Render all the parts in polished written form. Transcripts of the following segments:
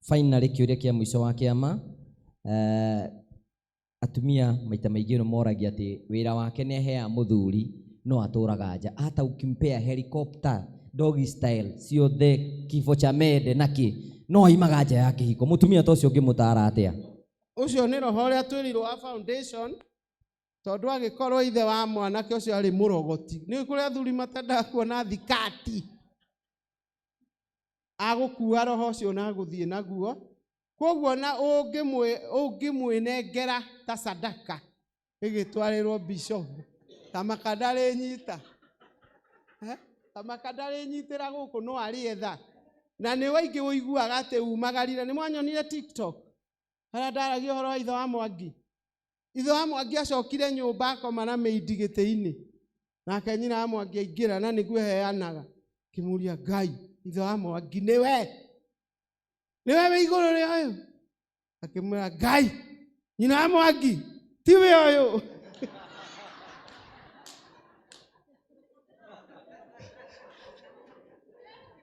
Finally kĩũria kĩa mũico wa kĩama, atumia maita maingĩ nĩ moragia atĩ wĩra wake nĩ aheaga mũthuri no atũraga nja. Hata ukimpea helicopter, doggy style, ciothe kifo cha mende na kĩ, no aimaga nja ya kĩhiko. Mũtumia ta ũcio ũngĩmũtara atĩa? Ũcio nĩ roho ũrĩa twĩrirwo wa foundation, tondũ agĩkorwo ithe wa mwanake ũcio arĩ mũrogoti. Nĩ kũrĩ athuri matendaga kuona thikati. Agũkua roho ũcio na agũthiĩ naguo. Koguo na ũngĩmwĩnengera ta sadaka ĩgĩtwarĩrwo bishop, ta maka ndarĩnyita. Ta maka ndarĩnyitĩra gũkũ no arĩetha. Na nĩ waingĩ ũiguaga atĩ umagarire. Nĩ mwanyonire TikTok harĩa ndaragia ũhoro wa ithe wa Mwangi. Ithe wa Mwangi acokire nyũmba akoma na mĩindi gĩtĩ-inĩ. Nake nyina wa Mwangi aingĩra na nĩguo eheanaga. Akĩmũria, Ngai, ithe wa Mwangi nĩwe? Nĩwe wĩ igũrũ rĩa ũyũ? Akĩmwĩra, Ngai, nyina wa Mwangi tiwe ũyũ.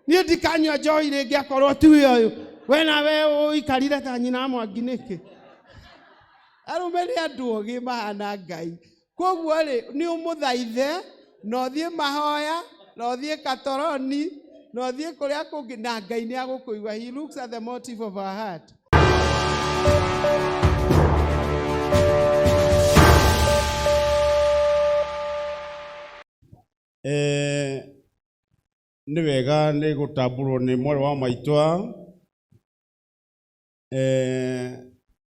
Niĩ ndikanyua njohi rĩngĩ akorwo tiwe ũyũ. We nawe ũikarire ta nyina wa Mwangi nĩkĩ? Arũme nĩ andũ ogĩ mahana Ngai. Koguo rĩ, nĩ ũmũthaithe na ũthiĩ mahoya na ũthiĩ katoroni na ũthiĩ kũrĩa kũngĩ na Ngai nĩ agũkũigua. He looks at the motive of our heart. Nĩ wega nĩ gũtambũrwo nĩ mwarĩ wa maitũ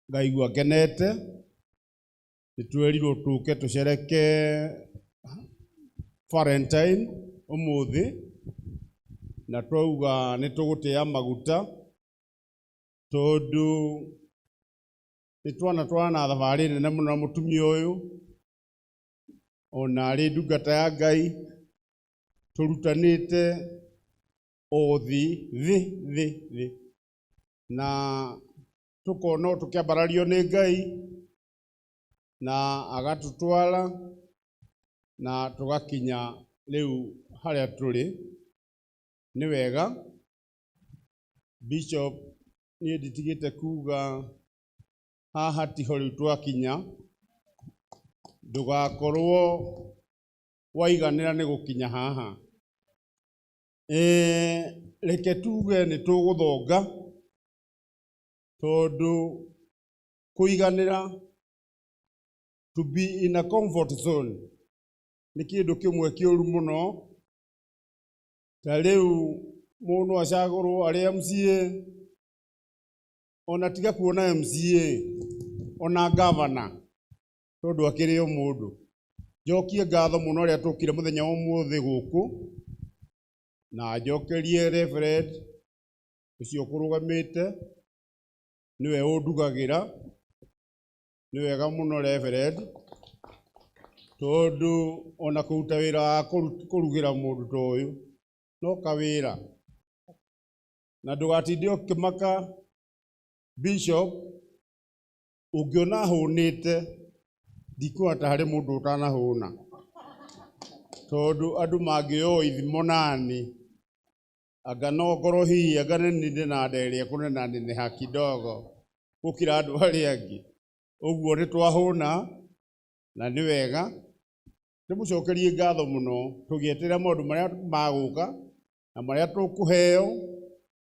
ngaigua ngenete. Nĩ twerirwo tũke tũcereke Valentine ũmũthĩ, na twauga nĩ tũgũtĩa maguta tondũ nĩ twanatwarana na thabarĩ nene mũno na mũtumia ũyũ, ona arĩ ndungata ya Ngai, tũrutanĩte o thĩ thĩ thĩ thĩ, na tũkona o tũkĩambarario nĩ Ngai na agatũtwara na tũgakinya rĩu harĩa tũrĩ. Nĩ wega Bishop, niĩ nditigĩte kuga haha tiho rĩu twakinya, ndũgakorwo waiganĩra nĩ gũkinya haha. Reke tuge nĩ tũgũthonga tondũ kũiganĩra, to be in a comfort zone, nĩ kĩndũ kĩmwe kĩũru mũno. Ta rĩu mũndũ no acagũrwo arĩ MCA, ona tiga kuona MCA, ona gavana, tondũ akĩrĩ o mũndũ. Njokie ngatho mũno arĩa tũkire mũthenya wa ũmũthĩ gũkũ, na njokerie reverend ũcio ũkũrũgamĩte, nĩwe ũndugagĩra. Nĩ wega mũno reverend, tondũ ona kũruta wĩra wa kũrugĩra mũndũ ta ũyũ no kawĩra, na ndũgatinde ũkĩmaka bishop. Ũngĩona hũnĩte, ndikuona ta harĩ mũndũ ũtanahũna, tondũ andũ mangĩoywo ithimo nani, anga no ngorwo hihi anga nĩ niĩ ndĩna nda ĩrĩa kũnena neneha kidogo gũkĩra andũ arĩa angĩ. Ũguo nĩ twahũna na nĩ wega. Ndĩmũcokerie ngatho mũno, tũgĩeterera maũndũ marĩa magũka na marĩa tũkũheo,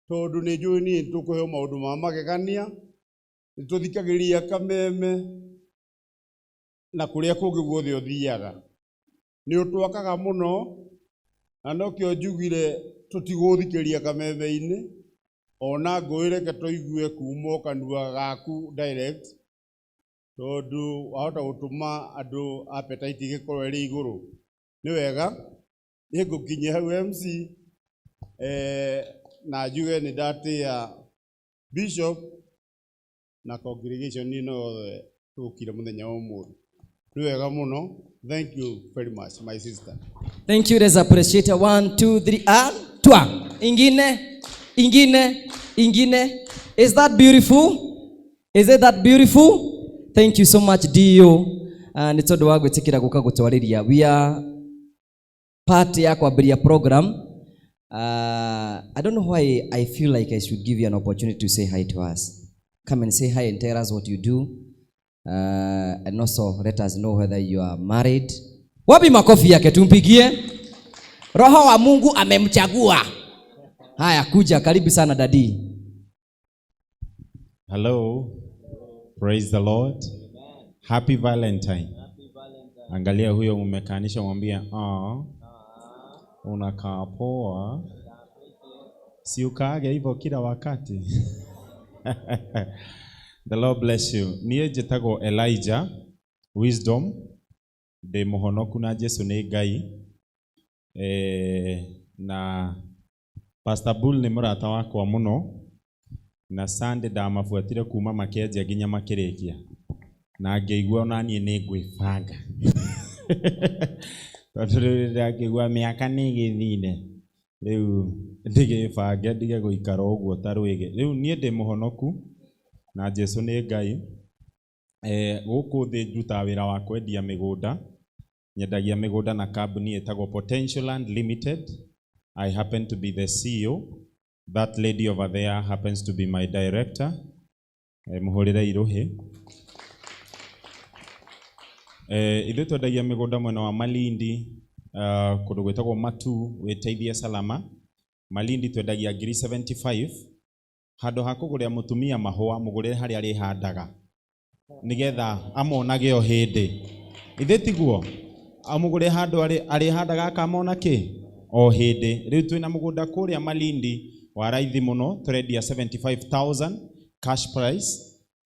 tondũ nĩ njũĩ niĩ nĩ tũkũheo maũndũ ma magegania. Nĩ tũthikagĩrĩria kameme na kũrĩa kũngĩ guothe ũthiaga. Nĩ ũtwakaga mũno, na nokĩo njugire tũtigũthikĩria kameme-inĩ, ona ngũĩ reke tũigue kuma o kanua gaku direct, tondũ wahota gũtũma andũ appetite ĩgĩkorwo ĩrĩ igũrũ. Nĩ wega, nĩngũkinyia hau MC, na njuge nĩ ndatĩa Bishop na congregation ĩno yothe tũkire mũthenya wa ũmũthĩ. Nĩ wega mũno. Thank you very much, my sister. Thank you. Let's appreciate. 1, 2, 3, and twa. Ingine, ingine, ingine. Is that beautiful? Is it that beautiful? Thank you so much, DO. Nĩ tondũ wa gwĩtĩkĩra gũka gũtwarĩria. We are part ya kwambĩrĩria program. I don't know why I feel like I should give you an opportunity to say hi to us. Come and say hi and tell us what you do. And also let us know whether you are married. Wapi makofi yake tumpigie. Roho wa Mungu amemchagua. Haya, kuja karibu sana daddy. Hello. Praise the Lord. Happy Valentine. Angalia huyo umekaanisha, mwambie ah, unakaa poa. Si ukaage hivyo kila wakati. The Lord bless you. Niĩ njĩtagwo Elijah Wisdom, ndĩ mũhonoku na Jesu nĩ Ngai. Na Pastor Bull nĩ mũrata wakwa mũno, na Sunday ndamabuatire kuma makĩanjia nginya makĩrĩkia, na ngĩigua ona niĩ nĩ ngwĩbanga, tondũ rĩu ndakĩigua mĩaka nĩ ĩgĩthire, rĩu ndigĩbange ndige gũikara ũguo ta rwĩgĩ. Rĩu niĩ ndĩ mũhonoku na Jesu nĩ Ngai. Gũkũ thĩ ndutaga wĩra wa kwendia mĩgũnda, nyendagia mĩgũnda na kambuni ĩtagwo Potential Land Limited. I happen to be the CEO. That lady over there happens to be my director. Mũhũrĩre irũhĩ. Ithuĩ twendagia mĩgũnda mwena wa Malindi, kũndũ gwĩtagwo Matu, wĩteithie Salama. Malindi twendagia ngiri 75. Handũ ha kũgũrĩra mũtumia mahũa, mũgũrĩre harĩa arĩhandaga, nĩgetha amonage o hĩndĩ. Ithuĩ tiguo? Amũgũrĩre handũ arĩhandaga akamona kĩ? O hĩndĩ. Rĩu twĩna mũgũnda kũrĩa Malindi wa raithi mũno, tũrendia 75,000 cash price,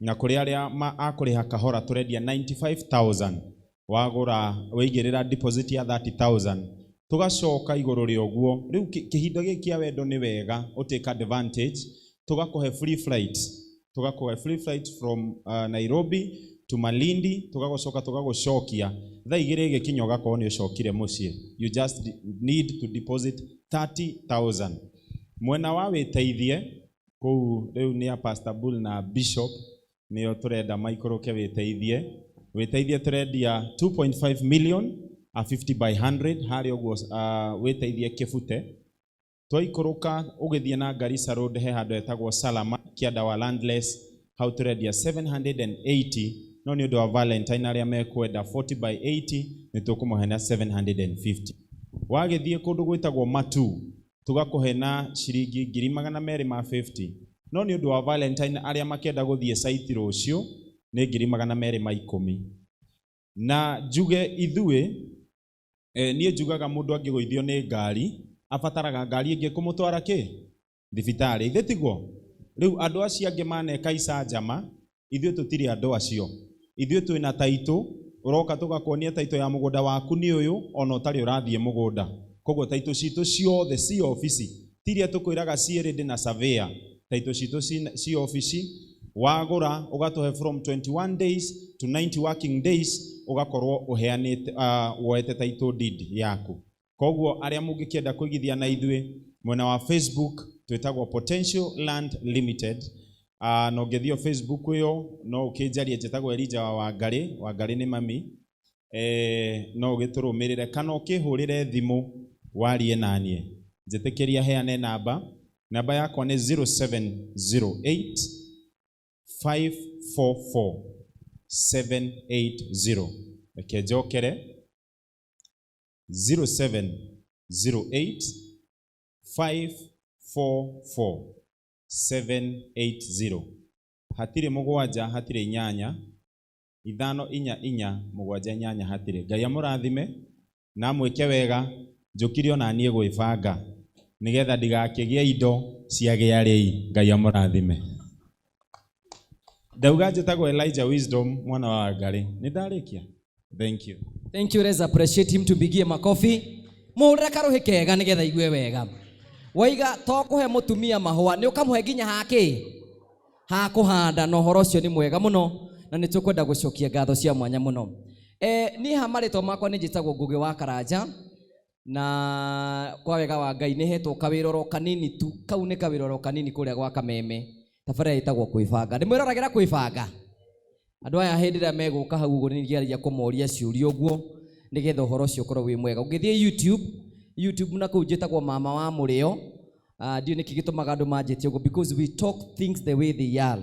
na kũrĩ arĩa akũrĩha kahora tũrendia 95,000. Wagũra wĩigĩrĩra deposit ya 30,000, tũgacoka igũrũ rĩa ũguo. Rĩu kĩhinda gĩkĩ kĩa wendo nĩ wega ũtake advantage, tũgakũhe free flight, tũgakũhe free flight from Nairobi to Malindi, tũgagũcoka tũgagũcokia thaa 2 ĩgĩkinya ũgakorwo nĩ ũcokire mũciĩ. You just need to deposit 30,000. Mwena wa wĩteithie kũu rĩu nĩ a Pastor Bull na Bishop nĩo tũrenda maikũrũke wĩteithie. Wĩteithie tũrendia 2.5 million a 50 by 100 harĩa ũguo, wĩteithie kĩbute. Twaikũrũka ũgĩthiĩ na Garissa Road, he handũ hetagwo Salama kĩanda wa Landless, hau tũrendia 780, no nĩ ũndũ wa Valentine arĩa mekwenda 40 by 80 nĩ tũkũmũhe na 750. Wagĩthiĩ kũndũ gwĩtagwo Matu tũgakũhe na ciringi ngiri magana merĩ ma 50, no nĩ ũndũ wa Valentine arĩa makĩenda gũthiĩ site rũciũ nĩ ngiri magana merĩ ma ikũmi. Na njuge ithuĩ, niĩ njugaga mũndũ angĩgũithio nĩ ngari abataraga ngari ĩngĩ kũmũtwara kĩ thibitarĩ, ithe tiguo? Rĩu andũ acio angĩ maneka icanjama, ithuĩ tũtirĩ andũ acio. Ithuĩ twĩna taitũ, ũroka tũgakuonia taitũ ya mũgũnda waku nĩ ũyũ, ona ũtarĩ ũrathiĩ mũgũnda. Koguo taitũ citũ ciothe ci obici, tiria tũkwĩraga ciĩ ready na surveyor. Taitũ citũ ci obici, wagũra ũgatũhe from 21 days to 90 working days, ũgakorwo ũheanĩte, woete title deed yaku. Koguo arĩa mũngĩkĩenda kũigithia na ithuĩ mwena wa Facebook twĩtagwo Potential Land Limited. Na ũngĩthiĩ Facebook ĩyo no ũkĩnjarie, njĩtagwo Elijah wa Wangarĩ, Wangarĩ nĩ mami. No ũgĩtũrũmĩrĩre kana ũkĩhũrĩre thimũ warie naniĩ. Njĩtĩkĩria heane namba. Namba yakwa nĩ 0708 544 780. Reke njokere, 0708 544 780. Hatirĩ mũgwanja, hatirĩ inyanya, ithano inya inya mũgwanja inyanya hatirĩ. Ngai amũrathime na amwĩke wega. Njũkire ona niĩ gwĩbanga nĩgetha ndigakĩgĩe indo ciagĩa rĩi. Ngai amũrathime. Ndauga njĩtagwo Elijah Wisdom mwana wa Wangarĩ. Nĩ ndarĩkia. Thank you. Thank you, let's appreciate him, tumpigie makofi. Mũhũrĩre karũhĩ kega nĩgetha igue wega. Waiga to kũhe mũtumia mahũa, nĩ ũkamũhe nginya hakĩ ha kũhanda, na ũhoro ũcio nĩ mwega mũno na nĩ tũkwenda gũcokia ngatho cia mwanya mũno. Niĩ ha marĩtwa makwa nĩ njĩtagwo Ngũgĩ wa Karanja, na kwa wega wa Ngai nĩ hetwo kawĩra oro kanini tu, kau nĩ kawĩra oro kanini kũrĩa gwa Kameme, tabarĩra ĩtagwo Kwĩbanga. Ndĩmwĩroragĩra Kwĩbanga. Andũ aya hĩndĩ ĩrĩa megũka hau ũguo nĩ ngeragia kũmoria ciũria ũguo nĩgetha ũhoro ũcio ũkorwo wĩ mwega. Ũngĩthiĩ YouTube, YouTube na kũu njĩtagwo mama wa mũrĩo. Ndiũĩ nĩkĩ gĩtũmaga andũ manjĩtie ũguo, because we talk things the way they are.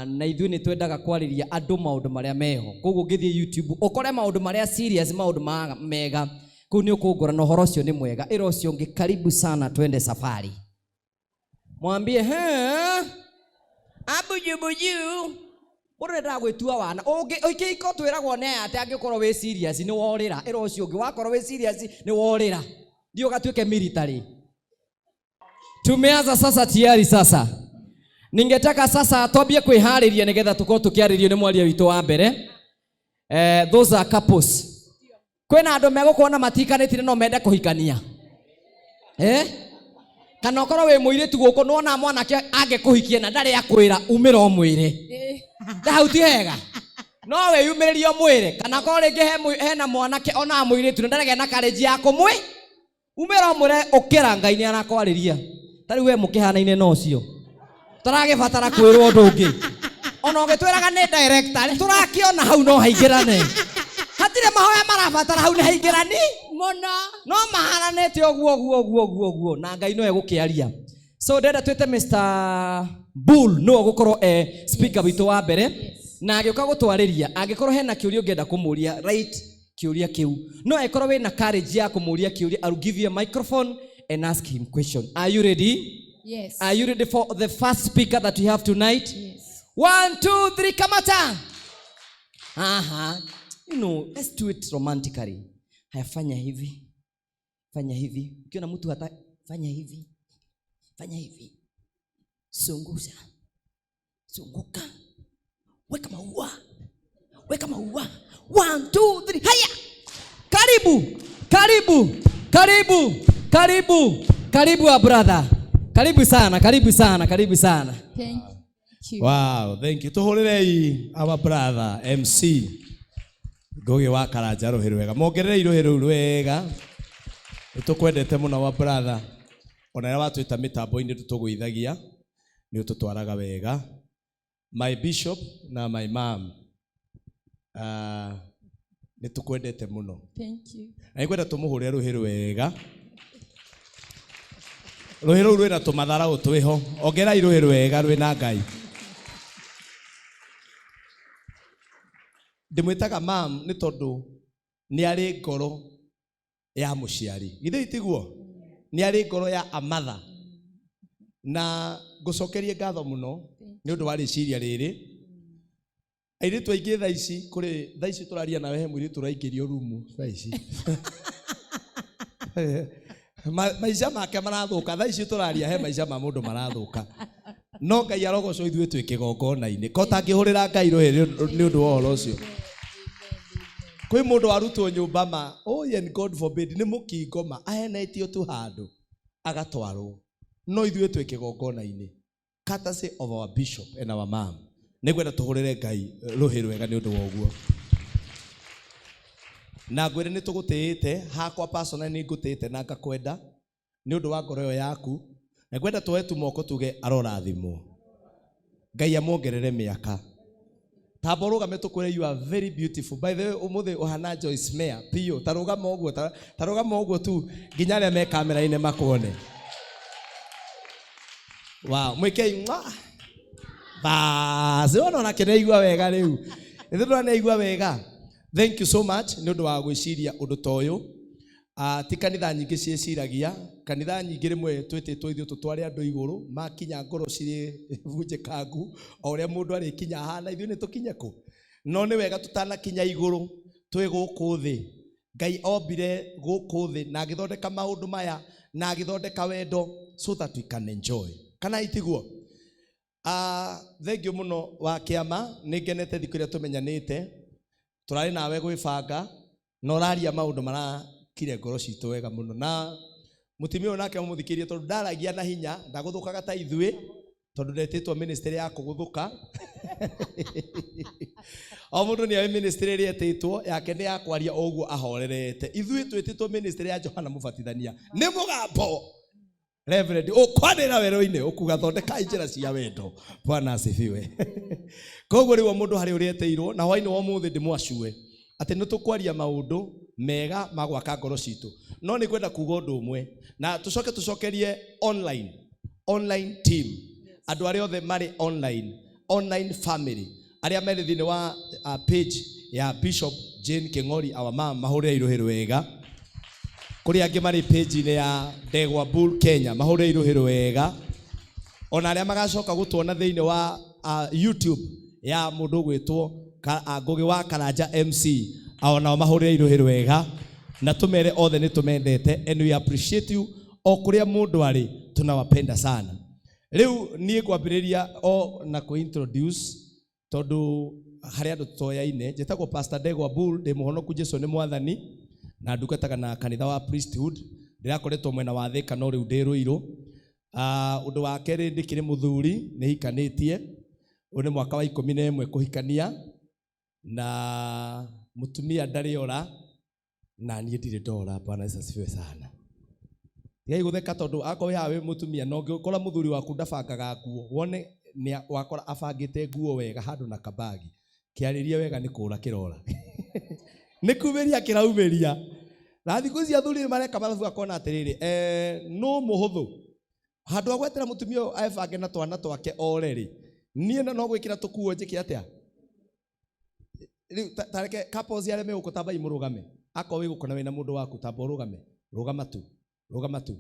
Na ithuĩ nĩ twendaga kwarĩria andũ maũndũ marĩa meho. Koguo ũngĩthiĩ YouTube ũkore maũndũ marĩa serious, maũndũ mega, kũu nĩ ũkũngora na ũhoro ũcio nĩ mwega. Ĩra ũcio ũngĩ karibu sana, twende safari. Mwambie he abujubuju mũndũ ndendaga gwĩtua wana. Ũngĩiko twĩragwo nĩ aya atĩ angĩkorwo wĩ serious nĩ worĩra. Ĩra ũcio ũngĩ wakorwo wĩ serious nĩ worĩra, thiĩ ũgatuĩke military. Tumeanza sasa tayari. Sasa ningetaka sasa twambie kwĩharĩria nĩgetha tũkorwo tũkĩarĩrio nĩ mwaria witũ wa mbere. Those are couples. Kwĩna andũ megũkorwo matikanĩtie no mende kũhikania, eh? Kana ũkorwo wĩ mũirĩtu gũkũ nĩwona mwanake angĩkũhikia na ndarĩ akwĩra, umĩra ũmwĩre hau ti hega, no wĩyumĩrĩrie ũmwĩre. Kana korwo rĩngĩ hena mwanake ona mũirĩtu na ndarĩgĩa na courage ya kũmwĩ umĩra ũmwĩre ũkĩra, Ngai nĩ arakwarĩria. Ta rĩu we mũkĩhanaine na ũcio tũragĩbatara kwĩrwo ũndũ ũngĩ, ona ũgĩtwĩraga nĩ director tũrakĩona hau no haingĩrane, hatirĩ mahoya marabatara, hau nĩ haingĩrani mũno, no maharanĩte ũguo ũguo ũguo ũguo ũguo, na Ngai no egũkĩaria. So ndĩrenda twĩte Mr. Bull, nĩwe ũgũkorwo e speaker witũ wa mbere na agĩũka gũtwarĩria. Angĩkorwo hena kĩũria ũngĩenda kũmũria, right, kĩũria kĩu no ĩkorwo wĩna courage ya kũmũria kĩũria, I'll give you a microphone and ask him question. Are you ready? Yes. Are you ready for the first speaker that we have tonight? Yes. 1 2 3, kamata. Aha. You know, let's do it romantically. Haya, fanya hivi, fanya hivi. Ukiona mtu hata fanya hivi, fanya hivi, zungusha, zunguka, weka maua, weka maua. 1 2 3, haya, karibu, karibu, karibu, karibu, karibu wa brother, karibu sana, karibu sana, karibu sana. Thank you. Wow, thank you. Tuhũrĩrei our brother MC Ngugi wa Karanja rũhĩ rwega. Mongererei rũhĩ rũu rwega. Nĩtũkwendete mũno our brother. Ona rĩrĩa watwĩta mĩtambo-inĩ tũtũgũithagia, nĩ ũtũtwaraga wega. My bishop na my mom. Nĩ tũkwendete mũno. Thank you. Na nĩngwenda tũmũhũrĩre rũhĩ rwega. Rũhĩ rũu rwĩna tũmatharaũ twĩho. Ongerai rũhĩ rwega rwĩna Ngai. Ndĩmwĩtaga mam nĩ tondũ nĩ arĩ ngoro ya mũciari. Githĩ itiguo? Nĩ arĩ ngoro ya a mother. Na ngũcokerie ngatho mũno nĩ ũndũ wa rĩciria rĩrĩ. Airĩtu aingĩ thaa ici, kũrĩ thaa ici tũraria nawe he mũirĩtu ũraingĩrio rumu thaa ici. Maica make marathũka thaa ici tũraria, he maica ma mũndũ marathũka. No Ngai arogocwo ithuĩ twĩ kĩgongona-inĩ. Ko tangĩhũrĩra Ngai rũhĩ nĩ ũndũ wa ũhoro ũcio. Kwĩ mũndũ warutwo nyũmba ma, oh and God forbid, nĩ mũkingo ma, ahenetio tu handũ agatwarwo. No ithuĩ twĩ kĩgongona-inĩ. Courtesy of our bishop and our mom. Nĩngwenda tũhũrĩre Ngai rũhĩ rwega nĩ ũndũ wa ũguo. Na ngwĩre nĩ tũgũtĩĩte, hakwa personally nĩ ngũtĩĩte na ngakwenda nĩ ũndũ wa ngoro ĩyo yaku. Na ngwenda tuoe tu moko tuge arorathimwo. Ngai amuongerere mĩaka. Tamba ũrũgame tũkwĩre you are very beautiful. By the way, ũmũthĩ ũhana Joyce Meyer piũ. Ta rũgama ũguo, ta rũgama ũguo tu nginya arĩa me kamera-inĩ makuone. Wow, mwĩkei mwa. Bas, wona onake nĩ aigua wega rĩu. Nĩ tondũ nĩ aigua wega. Thank you so much nĩ ũndũ wa gwĩciria ũndũ ta ũyũ. Ti kanitha nyingĩ ciĩciragia, kanitha nyingĩ rĩmwe twĩtĩtwo ithuĩ tũtware andũ igũrũ, makinya ngoro cirĩ bunjĩkangu, o ũrĩa mũndũ arĩkinya ahana, ithuĩ nĩ tũkinye kũ? No nĩ wega tũtanakinya igũrũ, twĩ gũkũ thĩ. Ngai ombire gũkũ thĩ na agĩthondeka maũndũ maya na agĩthondeka wendo so that we can enjoy. Kana itiguo? Thank you mũno wa kĩama, nĩ ngenete thikũ iria tũmenyanĩte. Tũrarĩ nawe gwĩbanga na ũraria maũndũ marakire ngoro citũ wega mũno. Na mũtumia ũyũ nake mũmũthikĩrie tondũ ndaragia na hinya, ndagũthũkaga ta ithuĩ, tondũ ndetĩtwo ministry ya kũgũthũka. O mũndũ nĩ oĩ ministry ĩrĩa etĩtwo, yake nĩ ya kwaria o ũguo ahorerete. Ithuĩ twĩtĩtwo ministry ya Johana Mũbatithania. Nĩ mũgambo. Reverend, ũkwanĩra werũ-inĩ, ũkuga thondekai njĩra cia wendo. Bwana asifiwe. Koguo rĩu o mũndũ harĩ ũrĩa etĩirwo, na hwaĩ-inĩ wa ũmũthĩ ndĩmwacue atĩ nĩ tũkwaria maũndũ Mega ma gwaka ngoro citũ. No nĩ ngwenda kuga ũndũ ũmwe na tũcoke tũcokerie online online team, andũ arĩa othe marĩ online, online family, arĩa marĩ thĩinĩ wa page ya Bishop Jane King'ori, our mom, mahũrĩre irũhĩ rwega. Kũrĩ angĩ marĩ page-inĩ ya Ndegwa Bull Kenya, mahũrĩre irũhĩ rwega. Ona arĩa magacoka gũtuona thĩinĩ wa YouTube ya mũndũ ũgwĩtwo Ngũgĩ wa Karanja MC, o nao mahũrĩre irũhĩ rwega na tũmere othe nĩ tũmendete and we appreciate you. O kũrĩa mũndũ arĩ, tunawapenda sana. Rĩu niĩ ngwambĩrĩria o na kũ introduce tondũ harĩ andũ tũtoyaine. Njĩtagwo Pastor Ndegwa Bull, ndĩ mũhonoku, Jesu nĩ mwathani, na ndungataga na kanitha wa Priesthood. Ndĩrakoretwo mwena wa Thĩka no rĩu ndĩ Rũirũ. Ũndũ wa kerĩ, ndĩkĩrĩ mũthuri, nĩ hikanĩtie. Ũyũ nĩ mwaka wa 11 kũhikania na mũtumia ndarĩ ora na niĩ ndirĩ ndora. Bwana Yesu asifiwe sana. Tigai gũtheka tondũ akorwo wĩ haha wĩ mũtumia na ũngĩkora mũthuri waku ndabangaga nguo, wone nĩ wakora abangĩte nguo wega handũ na kabagi, kĩarĩrie wega, nĩ kũra kĩrora, nĩ kumĩria kĩraumĩria. Na thikũ ici athuri nĩ mareka mathabu, akona atĩrĩrĩ, no mũhũthũ handũ ha gwetera mũtumia ũyũ ebange na twana twake ore rĩ, niĩ no gwĩkĩra tũkuo njĩke atĩa rĩu. Ta reke couples arĩa me gũkũ, tambai mũrũgame. Akorwo wĩ gũkũ na wĩna mũndũ waku, tamba ũrũgame. Rũgama tu, rũgama tu.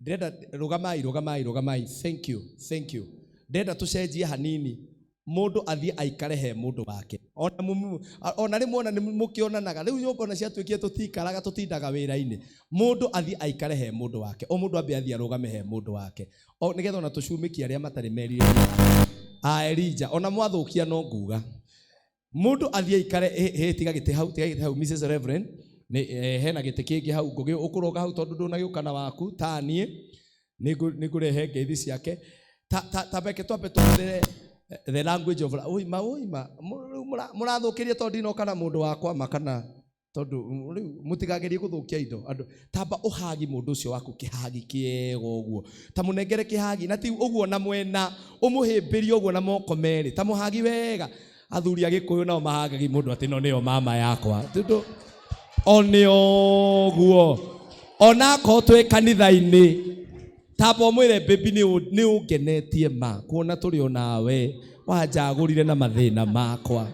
Ndĩrenda rũgamai, rũgamai, rũgamai. Thank you, thank you. Ndĩrenda tũcenjie hanini, mũndũ athiĩ aikare he mũndũ wake. Ona rĩmwe ona nĩ mũkĩonanaga rĩu nyũmba ona ciatuĩkire tũtikaraga, tũtindaga wĩra-inĩ. Mũndũ athiĩ aikare he mũndũ wake, o mũndũ ambe athiĩ arũgame he mũndũ wake, o nĩgetha ona tũcumĩkie arĩa matarĩ merirĩria a Elija. Ona mwathũkia no nguga mũndũ athiĩ aikare. Hĩ, tiga gĩtĩ hau, tiga gĩtĩ hau, Mrs Reverend. Nĩ hena gĩtĩ kĩngĩ hau. Ngũgĩ ũkũroga hau tondũ ndũnagĩũka na waku ta niĩ nĩ ngũrehe ngeithi ciake. Ta reke twambe tũhũthĩre the language of ũima ũima. Rĩu mũrathũkĩria tondũ ndinoka na mũndũ wakwa ma kana tondũ rĩu mũtigagerie gũthũkia indo. Andũ tamba ũhagi mũndũ ũcio waku kĩhagi kĩega ũguo, ta mũnengere kĩhagi na ti ũguo na mwena, ũmũhĩmbĩrie ũguo na moko merĩ, ta mũhagi wega. Athuri a Gĩkũyũ nao mahagagi mũndũ atĩ no nĩyo mama yakwa, tondũ o nĩ ũguo onakorwo twĩ kanitha-inĩ, tamba ũmwĩre, "Baby, nĩ ũngenetie ma kuona tũrĩ o nawe wanjagũrire na mathĩna makwa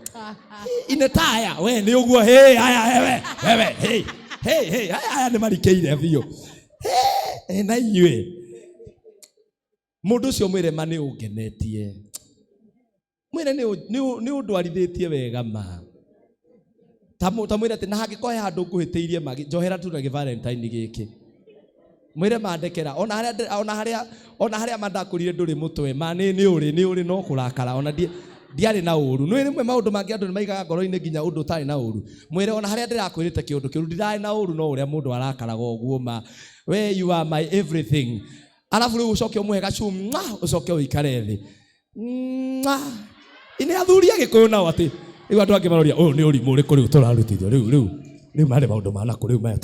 inetaya we nĩ ũguo." Hey, aya wewe wewe, hey hey hey, aya aya nĩ marikĩire biũ. Hey, na inyuĩ mũndũ ũcio mwĩre, "Ma nĩ ũngenetie." Mwĩre, "Nĩ ũndwarithĩtie wega ma." Ta mwĩre atĩ na hangĩkorwo he handũ ngũhĩtĩirie ma, njohera tu na gĩ Valentine gĩkĩ. Mwĩre, "Mandekera ona harĩa ona harĩa ma ndakũrire ndũrĩ mũtwe ma nĩ ũrĩ no kũrakara ona ndiarĩ na ũru." Nĩ rĩmwe maũndũ mangĩ andũ nĩ maigaga ngoro-inĩ nginya ũndũ ũtarĩ na ũru. Mwĩre, "Ona harĩa ndĩrakwĩrĩte kĩũndũ kĩũru, ndirarĩ na ũru, no ũrĩa mũndũ arakaraga ũguo ma, we you are my everything." Arabu rĩu ũcoke ũmũhe gacumu, ũcoke ũikare thĩ. Mwah! Nĩ athuri a Gĩkũyũ nao atĩ rĩu andũ angĩ maroria, ũyũ nĩ ũrimũ ũrĩkũ rĩu tũrarutithio rĩu rĩu marĩ maũndũ ma nakũ rĩu maya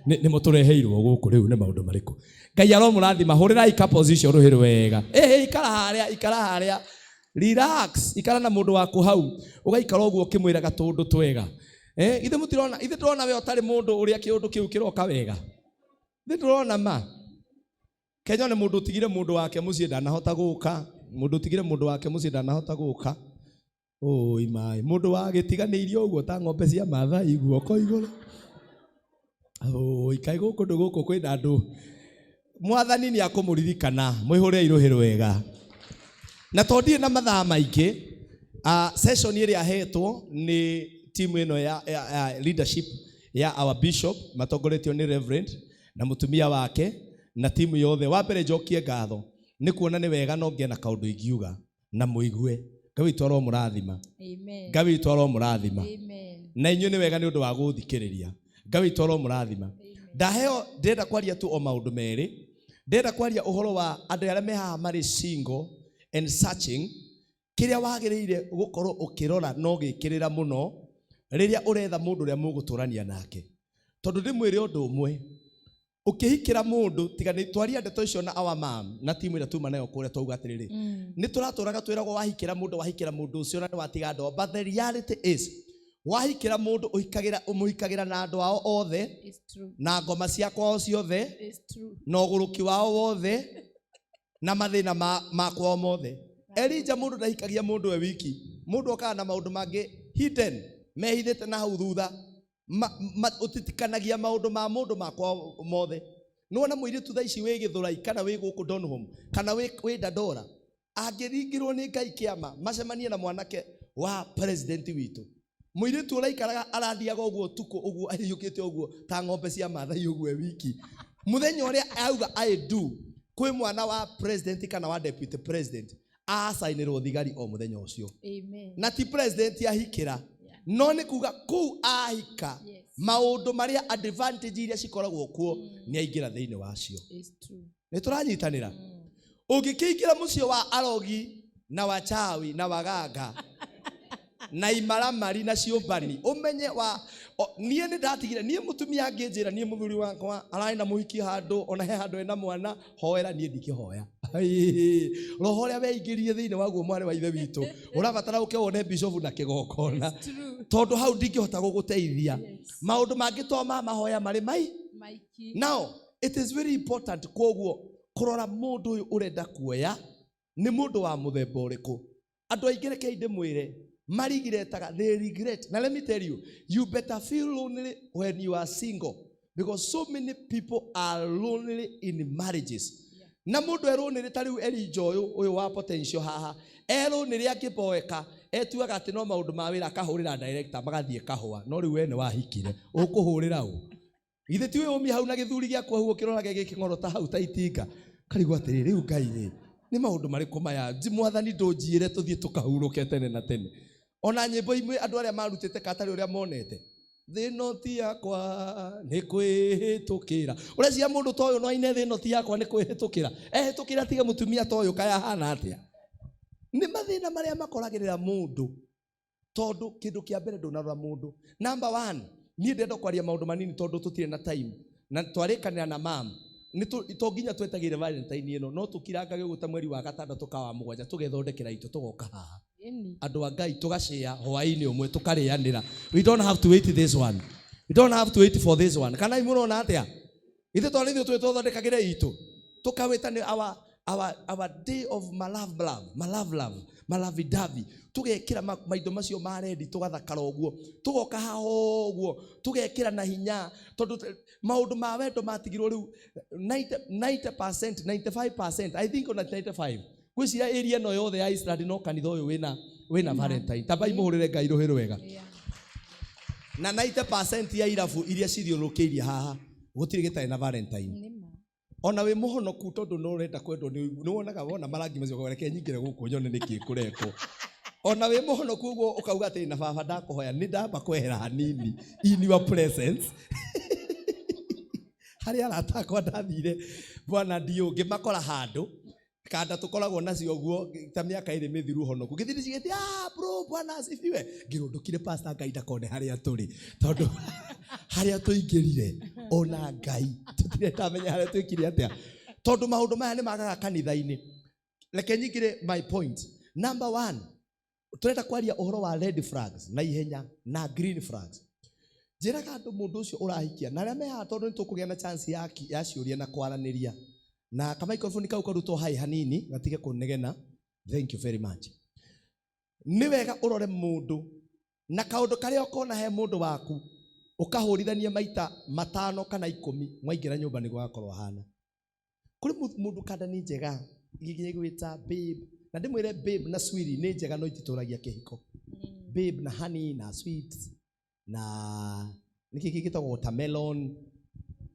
nĩmo tũreheirwo gũkũ rĩu nĩ maũndũ marĩkũ? Ngai aromũrathima. Hũrĩrai couples icio rũhĩ rwega. Ĩhĩ, ikara harĩa, ikara harĩa, relax, ikara na mũndũ waku hau, ũgaikara ũguo ũkĩmwĩraga tũũndũ twega. Ithe mũtirona, ithe ndĩrona we ũtarĩ mũndũ ũrĩa kĩũndũ kĩu kĩroka wega. Ithe ndĩrona ma Kenya nĩ mũndũ ũtigire mũndũ wake mũciĩ ndanahota gũka, mũndũ ũtigire mũndũ wake mũciĩ ndanahota gũka. Ũi maĩ, mũndũ wagĩtiganĩirio ũguo ta ng'ombe cia Maathai guoko igũrũ. Ũi kaĩ gũkũ ndũ gũkũ kwĩna andũ. Mwathani nĩ akũmũririkana. Mwĩhũre irũhĩ rwega. Na tondũ ndirĩ na mathaa maingĩ, session ĩrĩa hetwo nĩ timu ĩno ya leadership ya our bishop, matongoretio nĩ Reverend na mũtumia wake na timu yothe, wa mbere njokie ngatho nĩ kuona nĩ wega no ngĩe na kaũndũ ingiuga na mũigue. Ngai witũ aromũrathima. Amen. Ngai witũ aromũrathima. Amen. Na inyuĩ nĩ wega nĩ ũndũ wa gũthikĩrĩria. Ngai witũ aromũrathima. Ndaheo ndĩrenda kwaria tu o maũndũ merĩ. Ndĩrenda kwaria ũhoro wa andũ arĩa me haha marĩ single and searching, kĩrĩa wagĩrĩire gũkorwo ũkĩrora na ũgĩkĩrĩra mũno rĩrĩa ũretha mũndũ ũrĩa mũgũtũrania nake. Tondũ ndĩmwĩre ũndũ ũmwe, ũkĩhikĩra mũndũ, tiga nĩ twaria ndeto icio na our mom na timu ĩrĩa tuma nayo kũrĩa, twauga atĩrĩrĩ, nĩ tũratũraga twĩragwo wahikĩra mũndũ, wahikĩra mũndũ ũcio na nĩ watiga ndoa. But the reality is, Wahikĩra mũndũ ũhikagĩra ũmũhikagĩra na andũ ao othe It's true. na ngoma cia kwao ciothe It's true. na ũgũrũki wao wothe na mathĩna ma kwao mothe. Elija mũndũ ndahikagia mũndũ we wiki, mũndũ okaga na maũndũ mangĩ hidden mehithĩte na hau thutha, ũtitikanagia maũndũ ma mũndũ ma kwao mothe. Nĩwona mũirĩtu thaa ici wĩ Gĩthũrai kana wĩ gũkũ Donholm kana wĩ Dandora angĩringĩrwo nĩ Ngai kĩama macemanie na mwanake wa president witũ, mũirĩtu ũraikaraga arathiaga ũguo ũtukũ ũguo ahiũkĩte ũguo ta ng'ombe cia Maathai ũguo e wiki, mũthenya ũrĩa auga I do kwĩ mwana wa president kana wa deputy president acainĩrwo thigari o mũthenya ũcio. Amen. Na ti president ahikĩra, Yeah. no nĩ kuga kũu ahika Yes. maũndũ marĩa advantage iria cikoragwo kuo nĩ aingĩra thĩinĩ wacio. It's true. Nĩ tũranyitanĩra? Ũngĩkĩingĩra mũciĩ wa arogi na wachawi na waganga na imaramari na ciũmbani ũmenye wa niĩ nĩ ndatigire niĩ mũtumia angĩnjĩra niĩ mũthuri wakwa ararĩ na mũhiki handũ ona he handũ ena mwana hoera niĩ ndikĩhoya. Roho ũrĩa weingĩrire thĩinĩ waguo mwarĩ wa ithe witũ ũrabatara ũke wone bishofu na kĩgongona tondũ hau ndingĩhota gũgũteithia. Yes. Maũndũ mangĩ to ma mahoya marĩ mai Mikey. Now it is very important koguo kũrora mũndũ ũyũ ũrenda kuoya nĩ mũndũ wa mũthemba ũrĩkũ. Andũ aingĩ rekei ndĩmwĩre marigiretaga, they regret. Na let me tell you, you better feel lonely when you are single because so many people are lonely in marriages. Na mũndũ e lonely ta rĩu Elijah ũyũ wa potential haha e lonely akĩboeka etuaga atĩ no maũndũ ma wĩra akahũrĩra director magathiĩ kahũa, no rĩu we nĩ wahikire ũkũhũrĩra ũ? Githĩ ti ũyũ ũmie hau na gĩthuri gĩaku hau ũkĩroraga gĩkĩng'orota hau ta itinga karigwo atĩrĩ rĩu Ngai rĩ nĩ maũndũ marĩkũ maya mwathani ndũnjiĩre tũthiĩ tũkahurũke tene na tene. Ona nyĩmbo imwe andũ arĩa marutĩte katarĩ ũrĩa monete thĩ ĩno ti yakwa nĩ kwĩhĩtũkĩra. Ũreciria mũndũ ta ũyũ no aine thĩ ĩno ti yakwa nĩ kwĩhĩtũkĩra, ehĩtũkĩra tige mũtumia ta ũyũ kaya ahana atĩa? Nĩ mathĩna marĩa makoragĩrĩra mũndũ tondũ kĩndũ kĩa mbere ndũnarora mũndũ. Number one, niĩ ndĩrenda kwaria maũndũ manini tondũ tũtirĩ na time na twarĩkanĩra na mam nĩ to nginya twetagĩre Valentine ĩno no tũkirangage ũguo ta mweri wa gatandatũ ka wa mũgwanja tũgethondekera itũ tũgoka haha andũ a Ngai tũgacĩa hwaĩ-inĩ ũmwe tũkarĩanĩra. We don't have to wait this one, we don't have to wait for this one. Kana imũrona atĩa? Ithuĩ tondũ ithuĩ twĩ tũthondekagĩre itũ tũkawĩta nĩ our day of my love love, my love love, my lovey dovey. Tũgekĩra maindo macio ma rendi tũgathakara ũguo tũgoka haha ũguo tũgekĩra na hinya tondũ maũndũ ma wendo matigirwo rĩu 90%, 95%, I think ona 95. Ngwĩciria area ĩno yothe ya Eastland no kanitha ũyũ wĩna Valentine. Tambai mũhũrĩre Ngai rũhĩ rwega. Na 90% ya irabu iria cithiũrũrũkĩirie haha gũtirĩ gĩtarĩ na Valentine. Ona wĩ mũhonoku tondũ no ũrenda kwendwo nĩ wonaga wona marangi macio reke nyingĩre gũkũ nyone nĩkĩ kũrekwo. Ona wĩ mũhonoku ũguo ũkauga atĩ na baba ndakũhoya nĩ ndamba kwehera hanini in your presence. Harĩa arata akwa ndathire bwana ndiũ ngĩmakora handũ kanda tũkoragwo nacio ũguo ta mĩaka ĩrĩ mĩthiru honoku ngĩthiĩ ndĩcigĩte bro bwana asifiwe ngĩrũndũkire pastor Ngai ndakone harĩa tũrĩ tondũ harĩa tũingĩrire ona Ngai tũtirenda menya harĩa twĩkire atĩa tondũ maũndũ maya nĩ magaga kanitha-inĩ. Reke nyingĩre my point number one, tũrenda kwaria ũhoro wa red flags na ihenya na green flags. Njĩraga andũ mũndũ ũcio ũrahikia na arĩa me haha tondũ nĩ tũkũgĩa na chance ya ciũria na kwaranĩria na ka microphone kau karutwo hai hanini gatige kũnegena. Thank you very much. Nĩ wega ũrore mũndũ na kaũndũ karĩa ũkona he mũndũ waku ũkahũrithania maita 5 kana 10 mwaingĩra nyũmba nĩguo agakorwo ahana. Kũrĩ mũndũ kanda nĩ njega gĩgwĩta babe na ndĩmwĩre babe na sweetie nĩ njega no ititũragia kĩhiko. Babe na honey na sweet na nĩkĩ gĩtagwo watermelon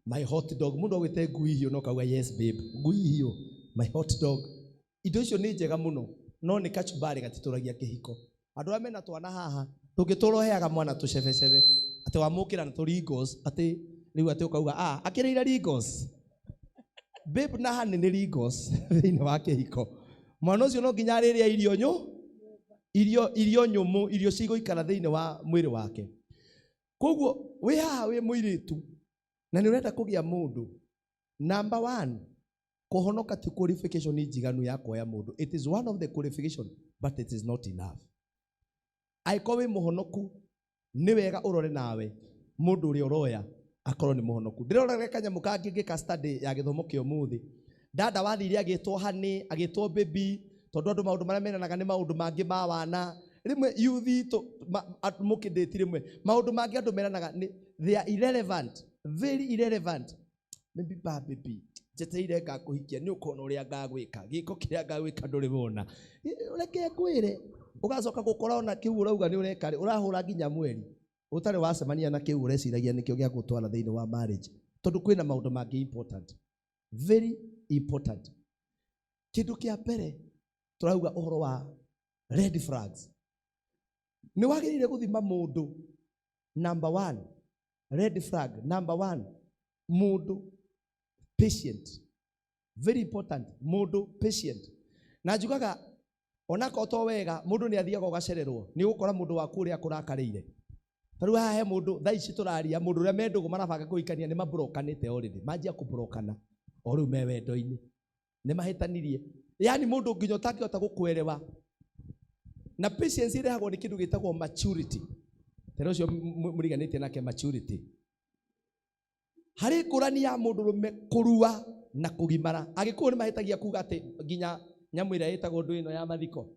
my hot dog. Mũndũ agwĩte ngui hiũ no kauga yes babe ngui hiũ my hot dog. Indo icio nĩ njega mũno no nĩ kachumbari gatitũragia kĩhiko. Andũ arĩa mena twana haha tũngĩtũra ũheaga mwana tũcebecebe atĩ wamũkĩra na tũringos atĩ rĩu atĩ ũkauga akĩrĩire ringos. Babe na honey nĩ ringos thĩinĩ wa kĩhiko. Mwana ũcio no nginya arĩrĩa irio nyũ, irio nyũmũ, irio cigũikara thĩinĩ wa mwĩrĩ wake. Koguo wĩ haha wĩ mũirĩtu na nĩ ũrenda kũgĩa mũndũ, number one, kũhonoka ti qualification njiganu ya kuoya mũndũ. It is one of the qualification but it is not enough. Angĩkorwo wĩ mũhonoku Nĩ wega ũrore nawe mũndũ ũrĩa ũroya akorwo nĩ mũhonoku. Ndĩrorere kanyamũ kangĩ ngĩka study ya gĩthomo kĩa ũmũthĩ. Dada wathire agĩtwo honey, agĩtwo baby, tondũ andũ maũndũ marĩa meranaga nĩ maũndũ mangĩ ma wana. Rĩmwe youth itũ mũkĩndĩti rĩmwe maũndũ mangĩ andũ meranaga nĩ they are irrelevant, very irrelevant. Maybe ba baby, njetereire ngakũhikia nĩ ũkona ũrĩa ngagwĩka, gĩko kĩrĩa ngagwĩka ndũrĩ wona. Reke ngwĩre, ũgacoka gũkora ona kĩu ũrauga nĩ ũreka rĩ, ũrahũra nginya mweri ũtarĩ wacemania na kĩu ũreciragia nĩkĩo gĩa gũtwara thĩinĩ wa marriage, tondũ kwĩna maũndũ mangĩ important, very important. Kĩndũ kĩa mbere tũrauga ũhoro wa red flags. Nĩ wagĩrĩire gũthima mũndũ. Number one, red flag number one, mũndũ patient, very important. Mũndũ patient, na njugaga onakorwo to wega mũndũ nĩ athiaga ũgacererwo nĩ ũgũkora mũndũ waku ũrĩa akũrakarĩire. Ta rĩu haha he mũndũ thaa ici tũraria, mũndũ ũrĩa me ndũgũ marabanga kũhikania nĩ mabrokanĩte already, manjia kũbrokana o rĩu me wendo-inĩ, nĩ mahĩtanirie. Yani mũndũ nginya ũtangĩhota gũkwerewa. Na patience ĩrehagwo nĩ kĩndũ gĩtagwo maturity. Tena ũcio mũriganĩtie nake maturity. Harĩ ngũrani ya mũndũrũme kũrua na kũgimara. Agĩkũyũ nĩ mahĩtagia kuga atĩ nginya nyamũ ĩrĩa ĩtagwo ndũ ĩno ya mathiko,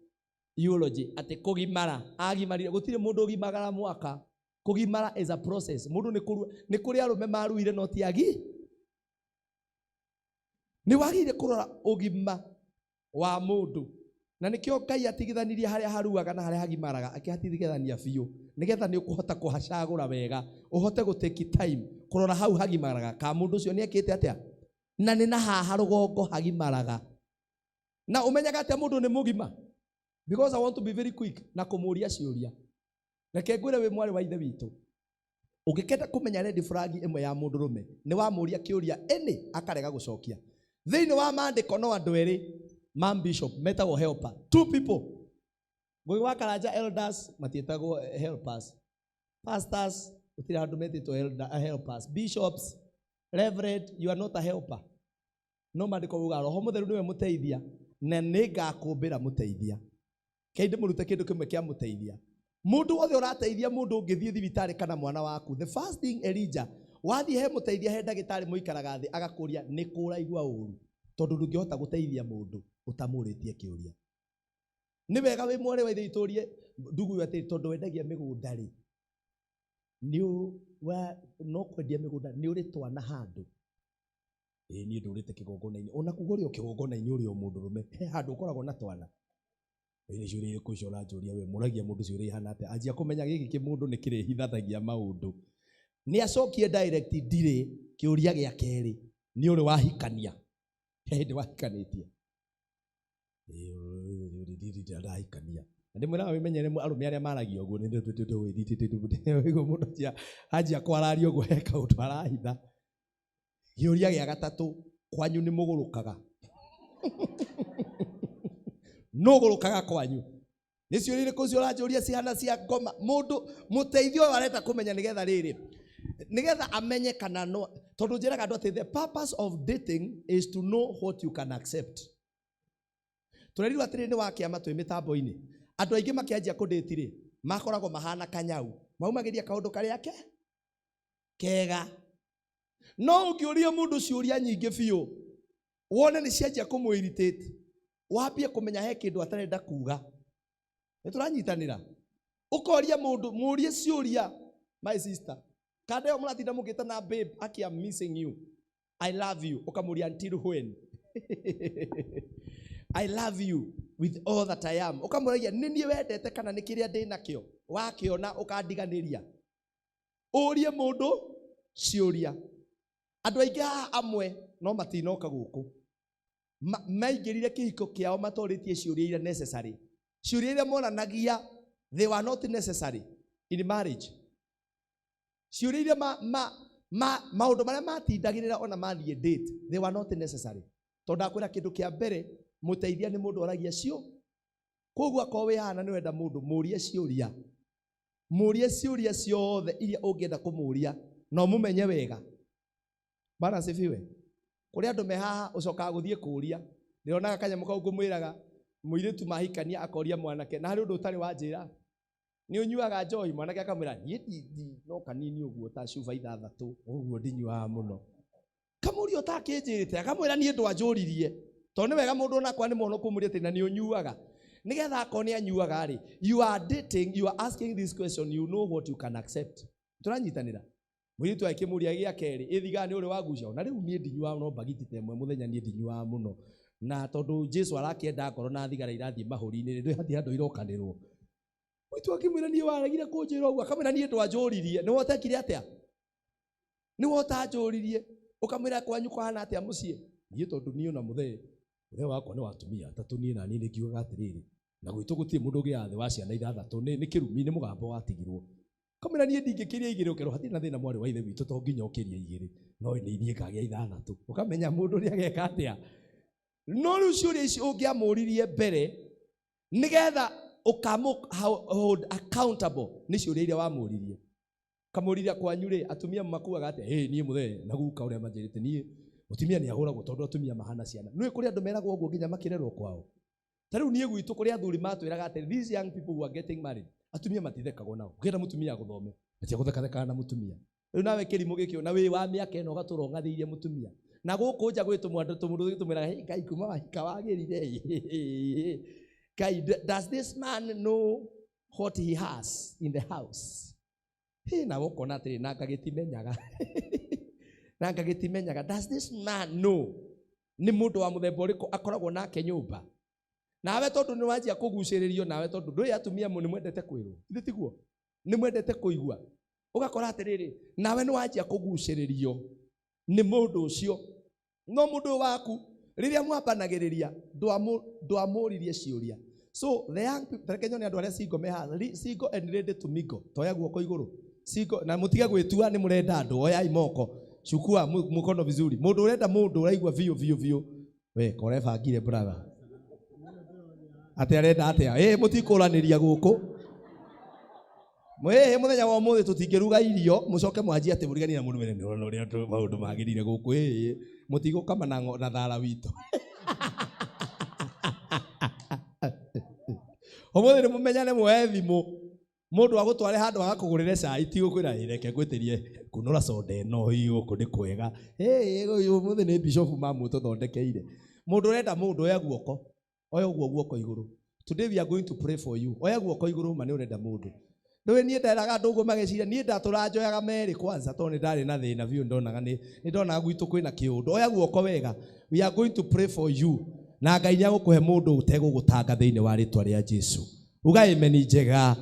eulogy, atĩ kũgimara, agimarire. Gũtirĩ mũndũ ũgimagara mwaka. Kũgimara is a process. Mũndũ nĩ kũrua, nĩ kũrĩ arũme maruire no ti agi. Nĩ wagĩrĩire kũrora ũgima wa mũndũ. Na nĩkĩo Ngai atigithanirie harĩa haruaga na harĩa hagimaraga, akĩhatigithania biũ, nĩgetha nĩ ũkũhota kũhacagũra wega, ũhote gũ take time kũrora hau hagimaraga ka mũndũ ũcio nĩ ekĩte atĩa, na nĩ na haha rũgongo hagimaraga. Na ũmenyaga atĩa mũndũ nĩ mũgima? Because I want to be very quick na kũmũria ciũria. Reke ngwĩre wĩ mwarĩ wa ithe witũ, ũngĩkenda kũmenya red flag ĩmwe ya mũndũrũme, nĩ wamũria kĩũria ĩnĩ akarega gũcokia. Thĩinĩ wa maandĩko no andũ erĩ ma bishop metagwo helper, two people. Ngũgĩ wa Karanja elders matiĩtagwo helpers, pastors gũtirĩ handũ metĩtwo elder, helpers, bishops, reverend, you are not a helper. No maandĩko maugaga Roho Mũtheru nĩwe mũteithia, na nĩngakũmbĩra mũteithia. Kei ndĩmũrute kĩndũ kĩmwe kĩa mũteithia. Mũndũ wothe ũrateithia mũndũ ũngĩthiĩ thibitarĩ kana mwana waku, the first thing Elijah, wathiĩ he mũteithia he ndagĩtarĩ mũikaraga thĩ agakũria nĩ kũ ũraigua ũru, tondũ ndũngĩhota gũteithia mũndũ ũtamũrĩtie kĩũria. Nĩ wega wĩ mwarĩ wa ithe witũ ũrie ndugu ũyũ atĩrĩ, tondũ wendagia mĩgũnda rĩ, no kwendia mĩgũnda nĩ ũrĩ twana handũ? Ĩĩ niĩ ndũrĩte kĩgongona-inĩ. Ona kuga ũrĩ o kĩgongona-inĩ ũrĩ o mũndũrũme, he handũ ũkoragwo na twana. Ĩĩ nĩ ciũria irĩkũ icio ũranjũria we? Mũragia mũndũ ciũria ihana atĩa? Anjia kũmenya gĩkĩ kĩmũndũ nĩ kĩrĩhithanagia maũndũ. Nĩ acokie direct ndirĩ. Kĩũria gĩa kerĩ, nĩ ũrĩ wahikania? He hĩndĩ wahikanĩtie? Ĩĩ, ndahikania. Na ndĩmwĩraga wĩmenyere arũme arĩa maragia ũguo, nĩ mũndũ anjia kwararia ũguo he kaũndũ arahitha. Kĩũria gĩa gatatũ, kwanyu nĩ mũgũrũkaga? Nũ ũgũrũkaga kwanyu? Nĩ ciũria irĩkũ icio ũranjũria cihana cia ngoma? Mũndũ mũteithio ũyũ arenda kũmenya nĩgetha rĩrĩ, nĩgetha amenye kana no, tondũ njĩraga andũ atĩ the purpose of dating is to know what you can accept. Tũrerirwo atĩrĩrĩ nĩ wa kĩama twĩ mĩtambo-inĩ. Andũ aingĩ makĩanjia kũndĩti rĩ, makoragwo mahana kanyau, maumagĩria kaũndũ karĩa ke kega. No ũngĩũria mũndũ ciũria nyingĩ biũ, wone nĩ cianjia kũmũ irritate, wambie kũmenya he kĩndũ atarenda kuga. Nĩ tũranyitanĩra. Ũkoria mũndũ, mũrie ciũria, my sister, kanda ĩyo mũratinda mũgĩtana babe, aki I'm missing you, I love you, ũkamũria until when? I love you with all that I am. Ũkamũragia nĩ niĩ wendete kana nĩ kĩrĩa ndĩ nakĩo, wakĩona ũkandiganĩria. Ũrie mũndũ ciũria. Andũ aingĩ haha amwe no matinoka gũkũ. Maingĩrire kĩhiko kĩao matorĩtie ciũria iria necessary. Ciũria iria monanagia they were not necessary in marriage. Ciũria iria maũndũ marĩa matindagĩrĩra ona mathiĩ date, they were not necessary. Tondũ ndakwĩra kĩndũ kĩa mbere, mũteithia nĩ mũndũ oragia cio. Koguo akorwo wĩ haha na nĩ ũrenda mũndũ, mũrie ciũria. Mũrie ciũria ciothe iria ũngĩenda kũmũria, na ũmũmenye wega. Bwana asifiwe. Kũrĩ andũ me haha ũcokaga gũthiĩ kũũria. Ndĩronaga kanyamũ kau ngũmwĩraga, mũirĩtu mahikania akoria mwanake, na harĩ ũndũ ũtarĩ wanjĩra. Nĩ ũnyuaga njohi? Mwanake akamwĩra niĩ no kanini ũguo ta cuba ithathatũ ũguo ndinyuaga mũno. Kamũria ũtakĩnjĩrĩte akamwĩra niĩ ndwanjũririe. Tondũ nĩ wega mũndũ onakwa nĩ mwana kũmũria atĩ na nĩ ũnyuaga. Nĩgetha akorwo nĩ anyuaga rĩ, you are dating, you are asking this question, you know what you can accept. Tũranyitanĩra. Mũirĩtu agĩkĩmũria gĩa kerĩ, ĩ thigara nĩ ũrĩ wagucia? Ona rĩu niĩ ndinyuaga no mbagiti ta ĩmwe mũthenya niĩ ndinyuaga mũno. Na tondũ Jesu arakĩenda ngoro na thigara irathiĩ mahũri-inĩ rĩ, hatirĩ handũ irokanĩrwo. Mũirĩtu akĩmwĩra niĩ waregire kũnjĩra ũguo, akamwĩra niĩ ndwanjũririe. Nĩ wotekire atĩa? Nĩ wotanjũririe. Ũkamwĩra kwanyu kũhana atĩa mũciĩ? Niĩ tondũ niĩ ona mũthee, mũthee wakwa nĩ wa atumia atatũ, niĩ na niĩ nĩ ngiugaga atĩrĩrĩ, na gwitũ gũtirĩ mũndũ ũgĩaga thĩ wa ciana ithathatũ, nĩ kĩrumi, nĩ mũgambo watigirwo. Kamwĩra niĩ ndingĩkĩria igĩrĩ, ũkerwo hatirĩ na thĩna mwarĩ wa ithe witũ, to nginya ũkĩrie igĩrĩ, no nĩ niĩ ngagĩa ithathatũ. Ũkamenya mũndũ nĩ ageka atĩa. No rĩu ciũria ici ũngĩamũririe mbere, nĩgetha ũkamũ hold accountable nĩ ciũria iria wamũririe. Kamũriria kwanyu rĩ, atumia makuaga atĩa? Ĩ niĩ mũthee na guka ũrĩa manjĩrĩte niĩ mũtumia nĩ ahũragwo tondũ atumia mahana ciana. Nĩũĩ kũrĩ andũ meragwo ũguo nginya makĩrerwo kwao. Ta rĩu niĩ gwitũ kũrĩ athuri matwĩraga atĩ these young people who are getting married, atumia matithekagwo nao. Ũngĩenda mũtumia agũthome, atia gũthekathekaga na mũtumia. Rĩu nawe kĩrimũ gĩkĩ na wĩ wa mĩaka ĩno ũgatũra ũng'athĩirie mũtumia. Na gũkũ nja gwĩ tũmwandũ tũmũndũ tũmwĩraga, hey, Ngai kuma wahika wagĩrire. Ngai, does this man know what he has in the house? Hey, nawe ũkona atĩrĩ, na ngagĩtimenyaga. Na ngagĩtimenyaga. Does this man know? Nĩ mũndũ wa mũthemba ũrĩkũ akoragwo nake nyũmba? Nawe tondũ nĩ wanjia kũgucĩrĩrio, nawe tondũ ndũĩ atumia nĩ mwendete kwĩrwo. Githĩ tiguo? Nĩ mwendete kũigua. Ũgakora atĩrĩrĩ, nawe nĩ wanjia kũgucĩrĩrio nĩ mũndũ ũcio. No mũndũ ũyũ waku, rĩrĩa mwambanagĩrĩria, ndwamũririe ciũria. So, the young people, reke nyone andũ arĩa single me haha, single and ready to mingle. Toya guoko igũrũ. Single, na mũtige gwĩtua nĩ mũrenda andũ, oyai moko. Chukua mkono vizuri. Mũndũ ũrenda mũndũ ũraigua biũ biũ biũ. We, kore bangire brother. Atĩ arenda atĩa? Ĩ, mũtikũranĩria gũkũ. Mwĩ mũthenya wa ũmũthĩ tũtingĩruga irio, mũcoke mwanjie atĩ mũriganie na mũndũ mwene nĩ ũrona ũrĩa maũndũ magĩrĩire gũkũ. Ĩ, mũtigũkama na thara witũ. Ũmũthĩ nĩ mũmenyane muoe thimũ. Mũndũ agũtware handũ agakũgũrĩre cai, ti gũkwĩra, ĩ, reke ngwĩtĩrie kunũra soda ĩno, ĩ, gũkũ nĩ kwega. Ĩ, ũyũ ũmũthĩ nĩ bishop mamũtũthondekeire. Mũndũ ũrenda mũndũ, oya guoko. Oya ũguo guoko igũrũ. Today we are going to pray for you. Oya guoko igũrũ ma nĩ ũrenda mũndũ. Ndũĩ niĩ nderaga andũ ũguo mageciria, niĩ ndatũra njoyaga merĩ kwanza tondũ nĩ ndarĩ na thĩna biũ, nĩ ndonaga gwitũ kwĩna kĩũndũ. Oya guoko wega. We are going to pray for you. Na Ngai nĩ agũkũhe mũndũ ũtegũgũtanga thĩinĩ wa rĩtwa rĩa Jesu. Uga amen njega.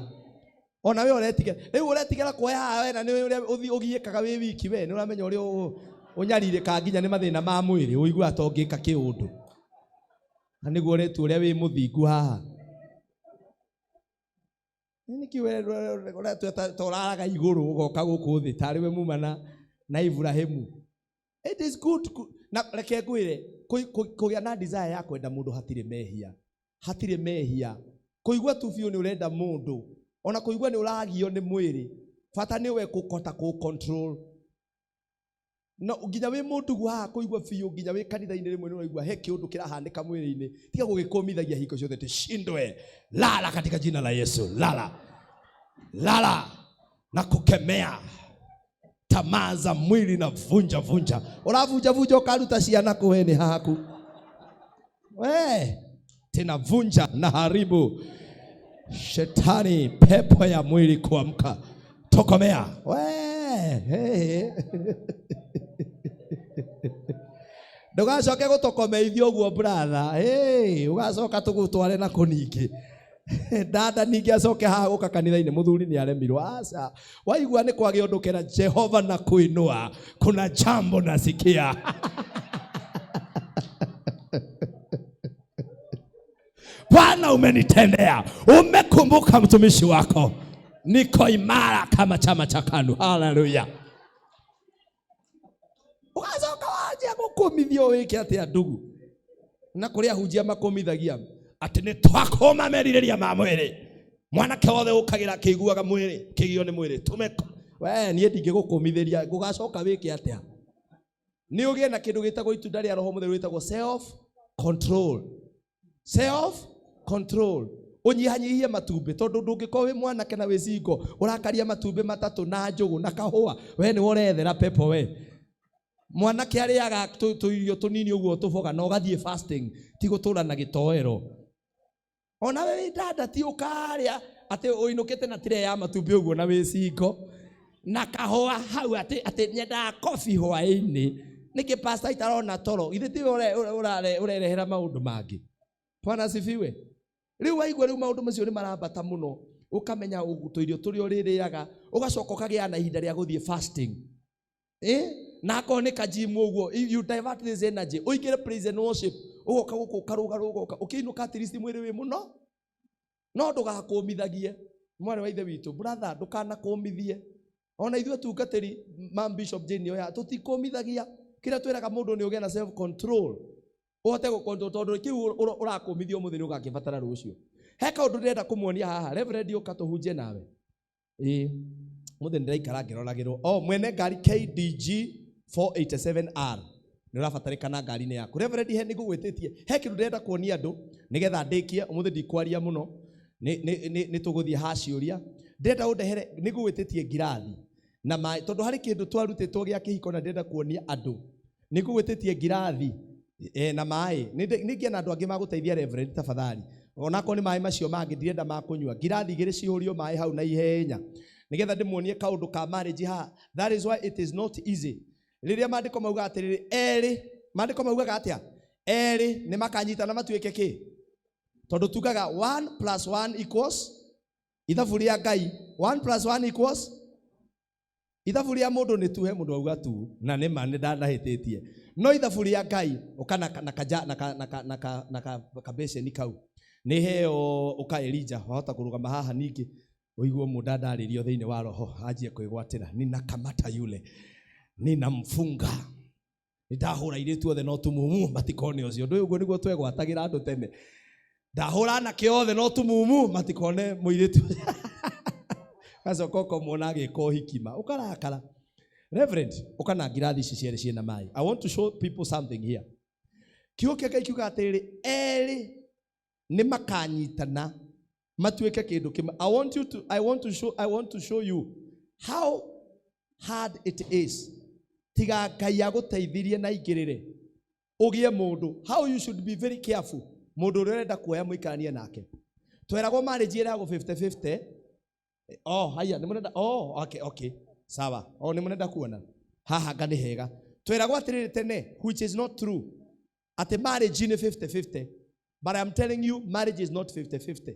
Ona we ũretigĩra. Rĩu ũretigĩra kuoya haha we na nĩ ũrĩa ũgiĩkaga wĩ wiki we, nĩ ũramenya ũrĩa ũnyarirĩkaga nginya nĩ mathĩna ma mwĩrĩ, ũiguaga ta ũngĩka kĩũndũ. Na nĩguo ũretua ũrĩa wĩ mũthingu haha. Nĩkĩ we ũretua ta ũraraga igũrũ ũgoka gũkũ thĩ tarĩ we muma na Ibrahimu. It is good na reke ngwĩre, kũgĩa na desire ya kwenda mũndũ hatirĩ mehia. Hatirĩ mehia. Kũigua tu biũ nĩ ũrenda mũndũ, ona kũigua nĩ ũragio nĩ mwĩrĩ, bata nĩ we kũkota kũ control. No nginya wĩ mũndugu haha kũigua biũ, nginya wĩ kanitha-inĩ rĩmwe nĩ ũraigua he kĩũndũ kĩrahanĩka mwĩrĩ-inĩ. Tiga gũgĩkũmithagia hingo ciothe atĩ shindwe. Lala katika jina la Yesu. Lala. Lala na kukemea tamaa za mwili na vunja vunja. Ũravunja vunja ũkaruta ciana kũhe nĩ haku. We, tena vunja na haribu. Shetani, pepo ya mwili kuamka. Tokomea. We, hey. Ndũgacoke gũtokomeithio ũguo brother. Hey, ũgacoka tũgũtware na kũningĩ. Dada ningĩ acoke haha gũka kanitha-inĩ, mũthuri nĩ aremirwo. Aca, waigua nĩ kwagĩa ũndũ kera Jehova na kuinua. Kuna jambo nasikia. Bwana umenitendea, umekumbuka mtumishi wako. Niko imara kama chama cha KANU. Hallelujah. Ugacoka wanjia gũkũmithio wĩke atĩa ndugu? Na kũrĩa ahunjia makũmithagia atĩ nĩ twakũma merirĩria ma mwĩrĩ. Mwanake wothe ũkagĩra akĩiguaga mwĩrĩ, kĩgio nĩ mwĩrĩ. Tume we niĩ ndingĩgũkũmithĩria, gũgacoka wĩke atĩa? Nĩ ũgĩe na kĩndũ gĩtagwo itunda rĩa Roho Mũtheru rĩtagwo self control. Self control. Ũnyihanyihie matumbĩ, tondũ ndũngĩkorwo wĩ mwanake na wĩ single ũrakaria matumbĩ matatũ na njũgũ na kahũa, we nĩwe ũrethera pepo. We mwanake arĩaga tũirio tũnini ũguo tũboga na ũgathiĩ fasting, ti gũtũra na gĩtoero. Ona we wĩ dada, ti ũkarĩa atĩ ũinũkĩte na tire ya matumbĩ ũguo na wĩ single na kahũa hau, atĩ nyendaga coffee hwaĩ-inĩ. Nĩkĩ pastor itarona toro? Githĩ tiwe ũrerehera maũndũ mangĩ? Bwana asifiwe. Rĩu waigua rĩu maũndũ macio nĩ marambata mũno, ũkamenya tũirio tũrĩa ũrĩrĩaga, ũgacoka ũkagĩa na ihinda rĩa gũthiĩ fasting, na akorwo nĩ kajimu ũguo, you divert this energy, ũingĩre praise and worship, ũgoka gũkũ ũkarũgarũga, ũkĩinũka at least mwĩrĩ wĩ mũno. No ndũgakũmithagie, mwarĩ wa ithe witũ, brother, ndũkanakũmithie. Ona ithuĩ atungatĩri ma Bishop Jane oya tũtikũmithagia. Kĩrĩa twĩraga mũndũ nĩ ũgĩe na self control, ũhote gũcontrol, tondũ kĩu ũrakũmithia ũmũthĩ nĩ ũgakĩbatara rũciũ. He kaũndũ ndĩrenda kũmuonia haha. Reverend, ũka tũhunjie nawe. Ĩĩ, mũthĩ ndĩraikara ngĩroragĩrwo. Oh, mwene ngari KDG 487R, nĩ ũrabatarĩkana ngari-inĩ yaku. Reverend, he nĩngũgwĩtĩtie, he kĩndũ ndĩrenda kuonia andũ nĩgetha ndĩkie. Ũmũthĩ ndikwaria mũno, nĩ tũgũthiĩ ha ciũria. Ndĩrenda ũndehere, nĩngũgwĩtĩtie ngirathi na maĩ, tondũ harĩ kĩndũ twarutĩtwo gĩa kĩhiko na ndĩrenda kuonia andũ. Nĩngũgwĩtĩtie ngirathi na maĩ. Nĩngĩa na andũ angĩ magũteithia. Reverend, tafadhali, onakorwo nĩ maĩ macio mangĩ, ndirenda ma kũnyua. Ngirathi igĩrĩ cihũrio maĩ hau na ihenya, nĩgetha ndĩmuonie kaũndũ ka marriage haha. That is why it is not easy. Rĩrĩa maandĩko maugaga atĩrĩrĩ, erĩ, maandĩko maugaga atĩa? Erĩ nĩ makanyitana matuĩke kĩ? Tondũ tugaga 1 plus 1 equals, ithabu rĩa Ngai, 1 plus 1 equals, ithabu rĩa mũndũ nĩ tu. He mũndũ auga tu na nĩ ma nĩ ndanahĩtĩtie, no ithabu rĩa Ngai ũka na kaja na ka kabeceni kau nĩ heo. Ũka Elija, wahota kũrũgama haha ningĩ ũigue mũndũ andarĩrio thĩinĩ wa roho, anjie kwĩgwatĩra, ninakamata yule, ninamfunga, ndahũra airĩtu othe no tumumu matikone ũcio. Ũndũ ũyũ ũguo nĩguo twegwatagĩra andũ tene: ndahũra anake othe no tumumu matikone mũirĩtu. Gacoka ũkamwona agĩka ũhiki ma ũkarakara. Reverend, ũka na ngirathi ici cierĩ ciĩna maĩ. I want to show people something here. Kiugo kĩa Ngai kiuga atĩrĩrĩ, erĩ nĩ makanyitana matuĩke kĩndũ kĩmwe. I want you to I want to show I want to show you how hard it is, tiga Ngai agũteithirie na aingĩrĩre ũgĩe mũndũ, how you should be very careful mũndũ ũrĩa ũrenda kuoya mũikaranie nake. Tweragwo marriage ĩrehagwo 50-50. Oh, haya, nĩ mũrenda? Oh, okay, sawa. Oh, nĩ mũrenda kuona haha nga nĩ hega. Tweragwo atĩrĩrĩ tene, which is not true, atĩ marriage nĩ 50-50, but I'm telling you, marriage is not 50-50.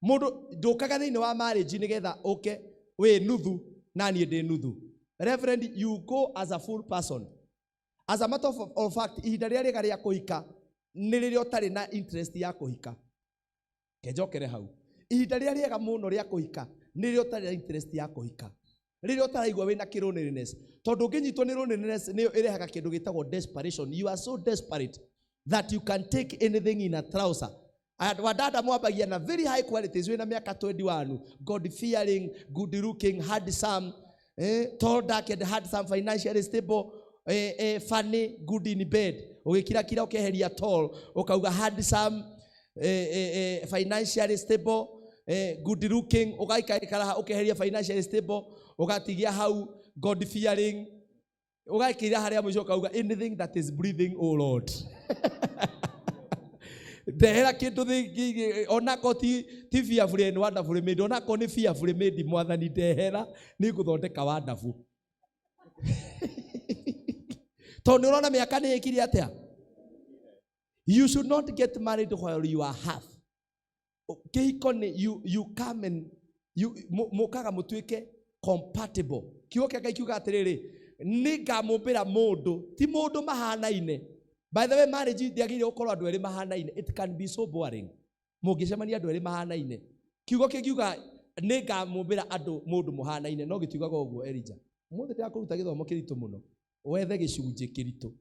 Mũndũ ndũkaga thĩinĩ wa marriage nĩgetha ũke wĩ nuthu na niĩ ndĩ nuthu. Reverend, you go as a full person. As a matter of fact, ihinda rĩrĩa rĩega rĩa kũhika nĩ rĩrĩa ũtarĩ na interest ya kũhika. Kenjokere hau. Ihinda rĩrĩa rĩega mũno rĩa kũhika nĩ rĩrĩa ũtarĩ na interest ya kũhika, rĩrĩa ũtaraigua wĩna kĩ loneliness, tondũ ũngĩnyitwo nĩ loneliness, nĩyo ĩrehaga kĩndũ gĩtagwo desperation. You are so desperate that you can take anything in a trouser. And wadada mwambagia na very high qualities wĩna mĩaka 21: God fearing, good looking, handsome, tall, dark and handsome, financially stable, funny, good in bed. Ũgĩkirakira ũkeheria tall, ũkauga handsome, financially stable, good looking. Ũgaikaikara ũkeheria financially stable, ũgatigia hau God fearing, ũgakĩra harĩa mũico ũkauga, "Anything that is breathing, oh Lord, ndehera kĩndũ onako ti fearfully and wonderfully made, onako nĩ fearfully made. Mwathani, ndehera, nĩ ngũthondeka wonderful." Tondũ nĩ ũrona mĩaka nĩ ĩkire atĩa. You should not get married while you are half. Kĩhiko nĩ you come and you mũkaga mũtuĩke compatible. Kiugo kĩa Ngai kiuga atĩrĩrĩ, nĩ ngamũmbĩra mũndũ, ti mũndũ mahanaine. By the way, marriage ndĩagĩrĩire gũkorwo andũ erĩ mahanaine. It can be so boring mũngĩcemania andũ erĩ mahanaine. Kiugo kĩngiuga nĩ ngamũmbĩra andũ mũndũ mũhanaine, no gĩtiugaga ũguo. Elijah, ũmũthĩ ndĩrakũruta gĩthomo kĩritũ mũno, wethe gĩcunjĩ kĩritũ.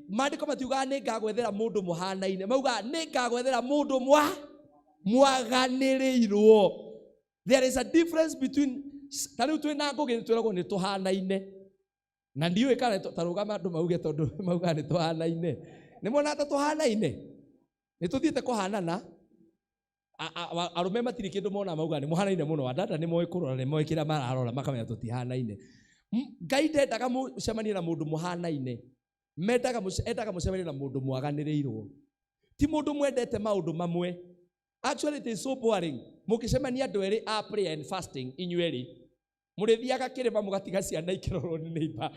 Maandĩko matiugaga nĩ ngagwethera mũndũ mũhanaine, maugaga nĩ ngagwethera mũndũ mwaganĩrĩirwo. There is a difference between, ta rĩu twĩ na Ngũgĩ, twĩragwo nĩ tũhanaine na ndiũĩ kana ta rũgama andũ mauge, tondũ maugaga nĩ tũhanaine. Nĩ mona ta tũhanaine, nĩ tũthiĩte kũhanana. Arũme matirĩ kĩndũ mona mauga nĩ mũhanaine mũno, andanda nĩ moĩ kũrora, nĩ moĩ kĩrĩa mararora makamenya tũtihanaine. Ngai ndendaga mũcemanie na mũndũ mũhanaine, mendaga endaga mũcemanie na mũndũ mwaganĩrĩirwo, ti mũndũ mwendete maũndũ mamwe. Actually, it is so boring mũngĩcemania andũ erĩ a prayer and fasting. Inyuĩ erĩ mũrĩthiaga kĩrĩma, mũgatiga ciana ikĩrorwo nĩ neighbor.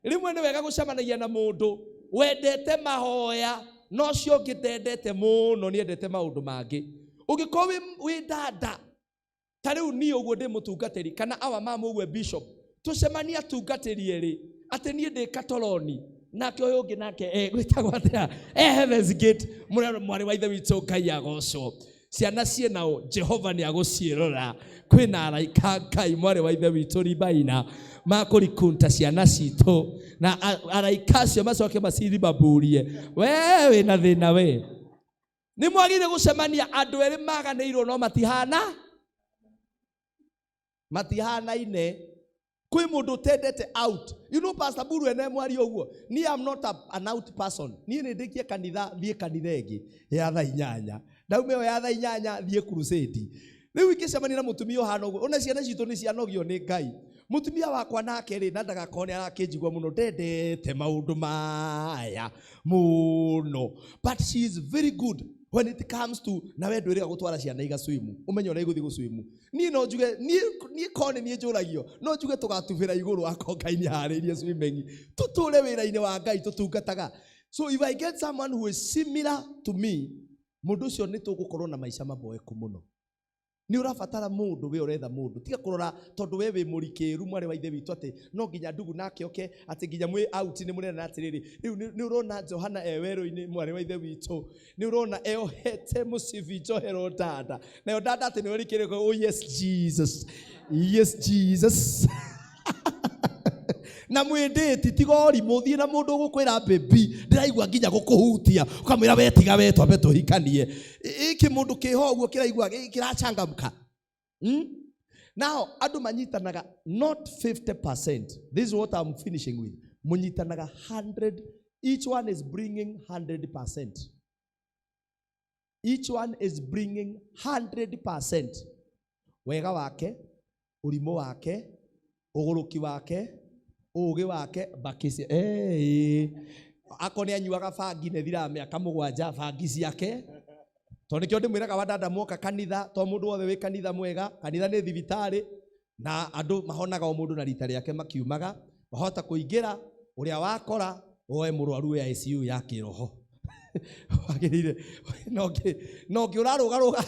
Rĩmwe nĩ wega gũcemanagia na mũndũ wendete mahoya no ũcio ũngĩ ndendete mũno, nĩ endete maũndũ mangĩ. Ũngĩkorwo wĩ dada ta rĩu niĩ ũguo ndĩ mũtungatĩri, kana awa mama ũguo bishop, tũcemanie atungatĩri erĩ, atĩ niĩ ndĩ Katoroni nake ũyũ ũngĩ nake gwĩtagwo atĩa, Heaven's Gate, mũrĩa mwarĩ wa ithe witũ. Ngai agocwo, ciana ciĩnao, Jehova nĩ agũciĩrora. Kwĩna araika Ngai, mwarĩ wa ithe witũ Ribaina, makũrikunta ciana citũ na araika acio macoke macirimaburie. We wĩna thĩna, we nĩ mwagĩrĩire gũcemania andũ erĩ maganĩirwo no matihanaine. Kwĩ mũndũ ũtendete out. Pastor Buru ene mwaria ũguo, niĩ am not an out person. Niĩ nĩ ndĩkie kanitha, thiĩ kanitha ĩngĩ ya thaa 8, ndauma ĩyo ya thaa 8, thiĩ crusade. Rĩu ingĩcemania na mũtumia ũhana ũguo, ona ciana citũ nĩ cianogio nĩ Ngai. Mũtumia wakwa nake rĩ, na ndagakorwo nĩ arakĩnjigua mũno, ndendete maũndũ maya mũno, but she is very good when it comes to na we ndwĩrĩga gũtwara ciana igaswimu, ũmenye ũrĩa igũthiĩ gũswimu. Niĩ no njuge, niĩ korwo nĩ niĩ njũragio, no njuge tũgatubĩra igũrũ akorwo Ngai nĩ aharĩirie swimming, tũtũre wĩra-inĩ wa Ngai tũtungataga. So if I get someone who is similar to me, mũndũ ũcio nĩ tũgũkorwo na maica maboeku mũno. Nĩ ũrabatara mũndũ, we ũretha mũndũ, tiga kũrora tondũ we wĩ mũrikĩru, mwarĩ wa ithe witũ, atĩ no nginya ndugu nake oke atĩ nginya mwĩ out nĩ mũrerana atĩrĩrĩ, rĩu nĩ ũrona Johana e werũ-inĩ, mwarĩ wa ithe witũ, nĩ ũrona eohete mũcibi njohero dada, nayo dada atĩ nĩ ũrikĩrĩko. Oh yes, Jesus, yes, Jesus. Na mwĩndĩti, tiga ũrimũ, thiĩ na mũndũ ũgũkwĩra, "Baby, ndĩraigua nginya gũkũhutia," ũkamwĩra, "We tiga, we twambe tũhikanie." Ĩkĩ mũndũ kĩho ũguo kĩraigua kĩrachangamka? Now andũ manyitanaga not 50%. This is what I'm finishing with. Mũnyitanaga 100. Each one is bringing 100%. Each one is bringing 100%, wega wake, ũrimũ wake, ũgũrũki wake, ũũgĩ wake, mbakĩ hey. Akorwo nĩ anyuaga bangi, nĩ thiraga mĩaka 7 bangi ciake, tondũ nĩkĩo ndĩmwĩraga wadada, mwoka kanitha, to mũndũ wothe wĩ kanitha mwega. Kanitha nĩ thibitarĩ na andũ mahonaga o mũndũ na rita rĩake makiumaga. Wahota kũingĩra ũrĩa wakora woe mũrwaru wĩ ICU ya kĩroho wagĩrĩire no ngĩ ũrarũgarũga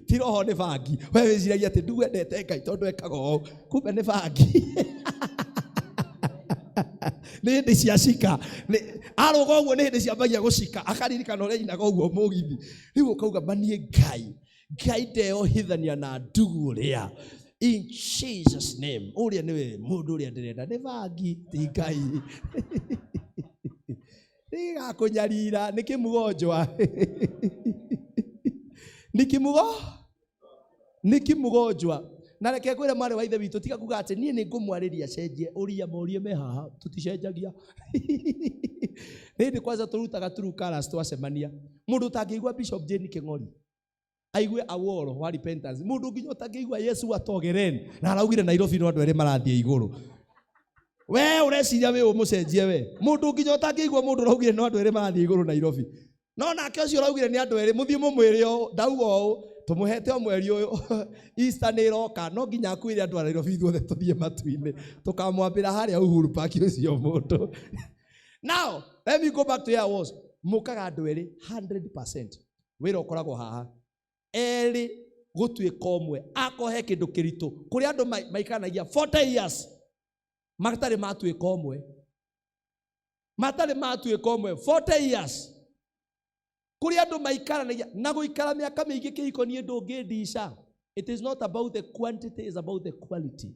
ti roho, nĩ bangi. We wĩciragia atĩ nduendete Ngai tondũ ekaga ũũ, kumbe nĩ bangi, nĩ hĩndĩ cia cika. Arũga ũguo nĩ hĩndĩ ciambagia gũcika, akaririkana ũrĩa inaga ũguo mũgithi. Rĩu ũkauga manie Ngai, Ngai ndeohithania na ndugu ũrĩa, in Jesus name, ũrĩa nĩwe mũndũ ũrĩa ndĩrenda nĩ bangi, ti Ngai. Nĩgakũnyarira nĩ kĩmugonjwa, nĩ kĩmugo, nĩ kĩmugonjwa. Na reke ngwĩre, mwarĩ wa ithe witũ, tiga kuga atĩ niĩ nĩ ngũmwarĩria cenjie. Ũria morie me haha, tũticenjagia. Nĩ hĩndĩ kwanza tũrutaga true colours twacemania. Mũndũ ũtangĩigua Bishop Jane Kĩng'ori aigue aworo wa repentance, mũndũ nginya ũtangĩigua Yesu atogeren na araugire Nairobi no andũ erĩ marathiĩ igũrũ, we ũreciria wĩ ũmũcenjie? We mũndũ nginya ũtangĩigua mũndũ ũraugire no andũ erĩ marathiĩ igũrũ Nairobi, no nake ũcio ũraugire nĩ andũ erĩ, mũthiĩ mũmwĩre ũũ, ndauga ũũ, tũmũhete o mweri ũyũ. Easter nĩ ĩroka, no nginya akwĩre andũ a Nairobi ithuothe tũthiĩ matu-inĩ. Tũkamwambĩra harĩa Uhuru Park ũcio mũndũ. Now let me go back to where I was. Mũkaga andũ erĩ 100%, wĩra ũkoragwo haha erĩ gũtuĩka ũmwe. Akorwo he kĩndũ kĩritũ kũrĩ andũ maikaranagia 40 years matarĩ matuĩka ũmwe, matarĩ matuĩka ũmwe 40 years. Kũrĩ andũ maikaranagia na gũikara mĩaka mĩingĩ kĩhiko, niĩ ndũngĩndica. It is not about the quantity, it's about the quality.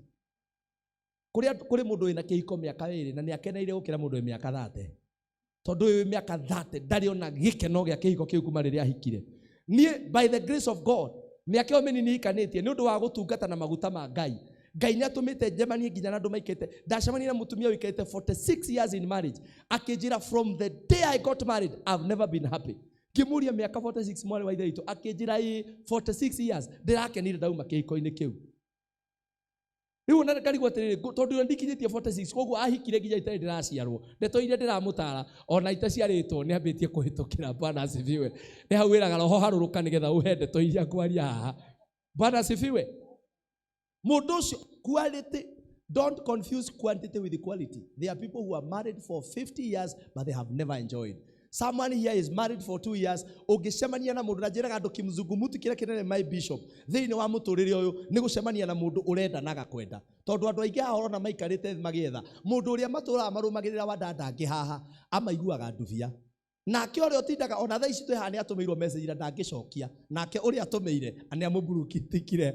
Kũrĩ mũndũ wĩna kĩhiko mĩaka 2 na nĩ akeneire gũkĩra mũndũ wĩ mĩaka 30, tondũ ũyũ wĩ mĩaka 30 ndarĩ ona gĩkeno gĩa kĩhiko kĩu kuma rĩrĩa ahikire. Niĩ, by the grace of God, mĩaka ĩyo mĩnini hikanĩtie nĩ ũndũ wa gũtungata na maguta ma Ngai, Ngai nĩ atũmĩte njemanie nginya na andũ maikĩte. Ndacemania na mũtumia ũikarĩte 46 years in marriage, akĩnjĩra, "From the day I got married, I've never been happy." Ngĩmũria mĩaka 46 mwarĩ wa ithe witũ akĩnjĩra ĩ 46 years ndĩrakenire ndauma kĩhiko-inĩ kĩu. Rĩu ona ngarigwo atĩrĩrĩ, tondũ ona ndikinyĩtie 46, koguo ahikire nginya itarĩ ndĩraciarwo. Ndeto iria ndĩramũtara ona itaciarĩtwo nĩ ambĩtie kũhĩtũkĩra. Bwana asifiwe. Nĩ hau wĩraga roho harũrũka nĩgetha ũhe ndeto iria ngwaria haha. Bwana asifiwe. Mũndũ ũcio quality, don't confuse quantity with quality. There are people who are married for 50 years but they have never enjoyed. Someone here is married for 2 years. Ũngĩcemania na mũndũ, na njĩraga andũ kĩmzungumuti kĩrĩa kĩnene my bishop thĩinĩ wa mũtũrĩre ũyũ nĩ gũcemania na mũndũ ũrenda na agakwenda. Tondũ andũ aingĩ haha ũrona maikarĩte magĩetha mũndũ ũrĩa matũraga marũmagĩrĩra wa ndanda haha amaiguaga ndubia. Nake ũrĩa ũtindaga ona thaa ici twĩ haha nĩ atũmĩirwo message na ndangĩcokia. Nake ũrĩa atũmĩire nĩ amũburukitikire.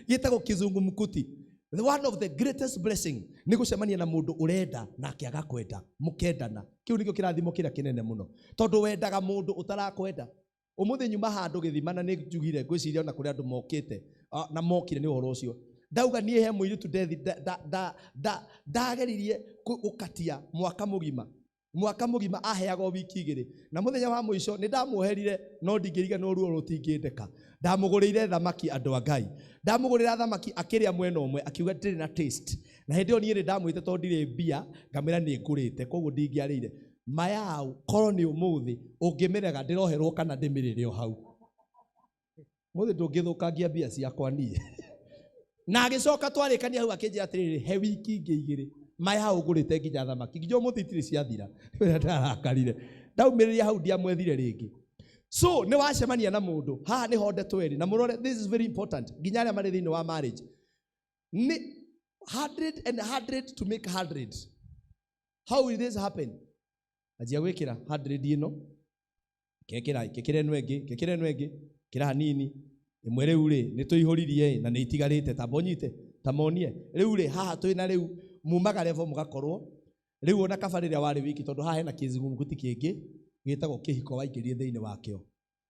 Gĩtagwo kizungumkuti. The one of the greatest blessing nĩ gũcemania na mũndũ ũrenda nake agakwenda, mũkendana. Kĩu nĩkĩo kĩrathimo kĩrĩa kĩnene mũno. Tondũ wendaga mũndũ ũtarakwenda. Ũmũthĩ nyuma handũ gĩthima na nĩ njugire ngwĩciria ona kũrĩ andũ mokĩte, na mokire nĩ ũhoro ũcio. Ndauga niĩ he mũirĩtu ndageririe gũkatia mwaka mũgima. Mwaka mũgima aheagwo wiki igĩrĩ. Na mũthenya wa mũico nĩ ndamuoherire no ndingĩriganĩrwo ruo rũtingĩndeka. Ndamũgũrĩire thamaki andũ a Ngai. Ndamũgũrĩra thamaki akĩrĩa mwena ũmwe akiuga ndĩrĩ na taste. Na hĩndĩ ĩyo niĩ nĩ ndamwĩte tondũ ndirĩ mbia, ngamwĩra nĩ ngũrĩte koguo ndingĩarĩire. Mayau korwo nĩ ũmũthĩ ũngĩmĩrega ndĩroherwo kana ndĩmĩrĩre o hau. Mũthĩ ndũngĩthũkangia mbia ciakwa niĩ. Na agĩcoka twarĩkania hau akĩnjĩra atĩrĩrĩ, he wiki ingĩ igĩrĩ. Mayau ngũrĩte nginya thamaki nginya ũmũthĩ itirĩ ciathira. Rĩrĩa ndarakarire ndaumĩrĩria hau ndiamwethire rĩngĩ. So nĩ wacemania na mũndũ haha nĩho ndeto ĩrĩ na mũrore, this is very important nginya arĩa marĩ thĩinĩ wa marriage. Nĩ 100 and 100 to make 100. How will this happen? Anjia gwĩkĩra 100 ĩno, kekĩra, kekĩra ĩno ĩngĩ, kekĩra ĩno ĩngĩ, kĩra hanini. Ĩmwe rĩu rĩ nĩ tũihũririe na nĩ itigarĩte, ta mbonyite, ta monie. Rĩu rĩ haha twĩna rĩu mumaga level mũgakorwo rĩu ona kaba rĩrĩa warĩ wiki, tondũ haha hena kĩzungumkuti kĩngĩ gĩtagwo kĩhiko waingĩrire thĩinĩ wakĩo.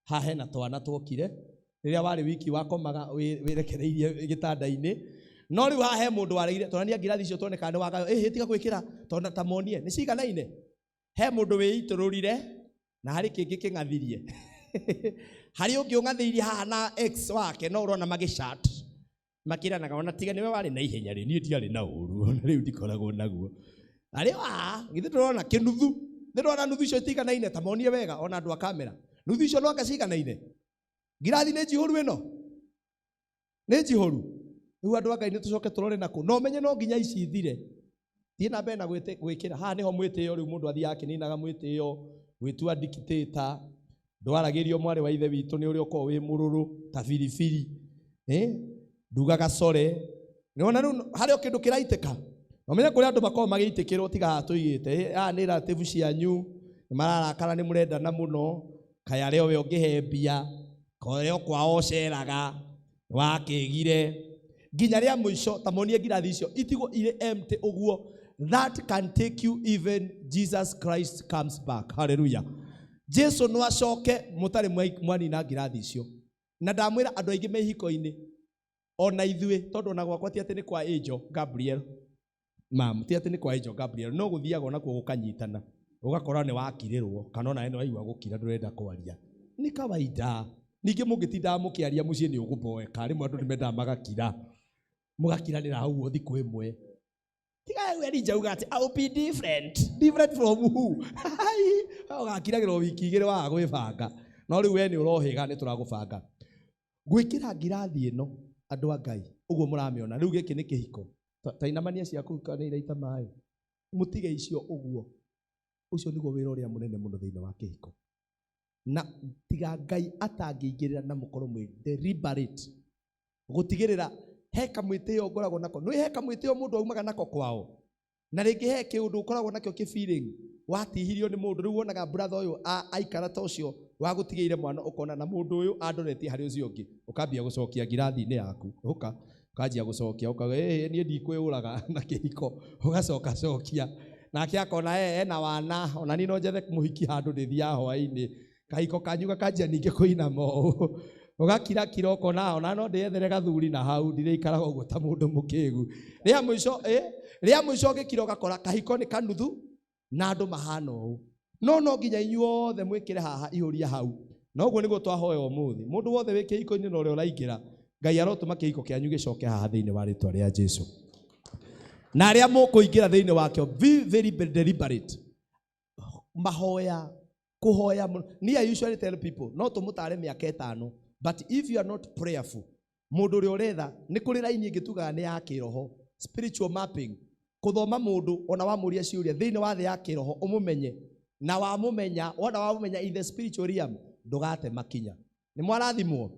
Haha hena twana twokire rĩrĩa warĩ wiki wakomaga wĩrekereirie gĩtanda-inĩ. No rĩu haha he mũndũ waregire, twanania ngirathi icio tuone kana nĩ wagayo. Ĩhĩ, tiga gwĩkĩra, tondũ ta monie nĩ ciganaine. He mũndũ wĩitũrũrire na harĩ kĩngĩ kĩng'athirie. Harĩ ũngĩ ũng'athĩirie haha na ex wake, no ũrona magĩchat makĩranaga, ona tiga nĩwe warĩ na ihenya rĩ, niĩ ndiarĩ na ũru, ona rĩu ndikoragwo naguo. Arĩ wa, githĩ ndũrona kĩnuthu? Nĩ ndũrona nuthu icio itiganaine, ta monie wega ona andũ a kamera. Nuthu icio no anga ciganaine. Ngirathi nĩ njihũru ĩno? Nĩ njihũru. Rĩu andũ a Ngai nĩ tũcoke tũrore nakũ. No ũmenye no nginya ici ithire. Thiĩ na mbere na gwĩkĩra. Haha nĩho mwĩtĩo rĩu mũndũ athiaga akĩninaga mwĩtĩo, gwĩtua dictator. Ndwaragĩrio mwarĩ wa ithe witũ nĩ ũrĩa ũkoragwo wĩ mũrũrũ ta biribiri. Ndugaga core. Nĩwona rĩu harĩ o kĩndũ kĩraitĩka. Na ũmenye kũrĩa andũ makoragwo magĩitĩkĩrwo tiga haha tũigĩte. Haha nĩ ratĩbu cianyu, nĩ mararakara nĩ mũrendana mũno. Kaĩ arĩa we ũngĩhe mbia, kaĩ o kwao ũceraga, wakĩgire. Nginya rĩa mũico ta monie ngirathi icio itigwo irĩ empty ũguo. That can take you even Jesus Christ comes back. Hallelujah. Jesu no acoke mũtarĩ mwanina ngirathi icio. Na ndamwĩra andũ aingĩ me ihiko-inĩ ona ithuĩ, tondũ ona gwakwa ti atĩ nĩ kwa Angel Gabriel. Mam, ti atĩ nĩ kwa Angel Gabriel, no gũthiaga onakuo gũkanyitana. Ũgakora nĩ wakirĩrwo kana ona nĩ waigua gũkira ndũrenda kwaria. Nĩ kawaida. Ningĩ mũngĩtindaga mũkĩaria mũciĩ nĩ ũgũboeka, rĩmwe andũ nĩ mendaga magakira. Mũgakiranĩra hau ũguo thikũ ĩmwe. Tiga rĩu Elijah auga atĩ, I will be different. Different from who? Ũgakiragĩrwo wiki igĩrĩ waga gwĩbanga. No rĩu we nĩ ũrohĩga, nĩ tũragũbanga. Gwĩkĩra ngirathi ĩno, andũ a Ngai, ũguo mũramĩona. Rĩu gĩkĩ nĩ kĩhiko. Ta inamania ciaku kana iraita maĩ. Mũtige icio ũguo. Ũcio nĩguo wĩra ũrĩa mũnene mũno thĩinĩ wa kĩhiko. Na tiga Ngai atangĩingĩrĩra na mũkorwo mwĩ deliberate. Gũtigĩrĩra he kamwĩtĩo ngoragwo nako. Nĩ he kamwĩtĩo mũndũ aumaga nako kwao. Na rĩngĩ he kĩũndũ ũkoragwo nakĩo kĩ feeling. Watihirio nĩ mũndũ, rĩu wonaga brother ũyũ aikara ta ũcio wagũtigĩire mwana, ũkona na mũndũ ũyũ andoretie harĩ ũcio ũngĩ. Ũkambia gũcokia ngirathi-inĩ yaku. Ũka, ũkanjia gũcokia, ũkauga, ĩĩ, niĩ ndikwĩũraga na kĩhiko. Ũgacoka cokia. Nake akona, ena wana, ona niĩ no njethe mũhiki handũ ndĩthiaga hwaĩ-inĩ. Kahiko kanyu gakanjia ningĩ kũinama ũũ. Ũgakirakira ũkona, ona no ndĩethere gathuri na hau, ndirĩikaraga ũguo ta mũndũ mũkĩgu. Rĩa mũico, rĩa mũico ũgĩkira ũgakora kahiko nĩ kanuthu na andũ mahana ũũ. No no nginya inyuothe mwĩkĩre haha ihũria hau. Na ũguo nĩguo twahoya ũmũthĩ. Mũndũ wothe wĩ kĩhiko-inĩ na ũrĩa ũraingĩra, Ngai arotũma kĩhiko kĩanyu gĩcoke haha thĩinĩ wa rĩtwa rĩa Jesu. Na arĩa mũkũingĩra thĩinĩ wakĩo, be very deliberate. Mahoya, kũhoya mũno. Niĩ I usually tell people, no tũmũtare mĩaka 5, but if you are not prayerful, mũndũ ũrĩa ũretha, nĩ kũrĩ raini ĩngĩ tugaga nĩ ya kĩroho, spiritual mapping, kũthoma mũndũ ona wamũria ciũria thĩinĩ wa thĩ ya kĩroho ũmũmenye, na wamũmenya, wona wamũmenya in the spiritual realm, ndũgate makinya. Nĩ mwarathimwo?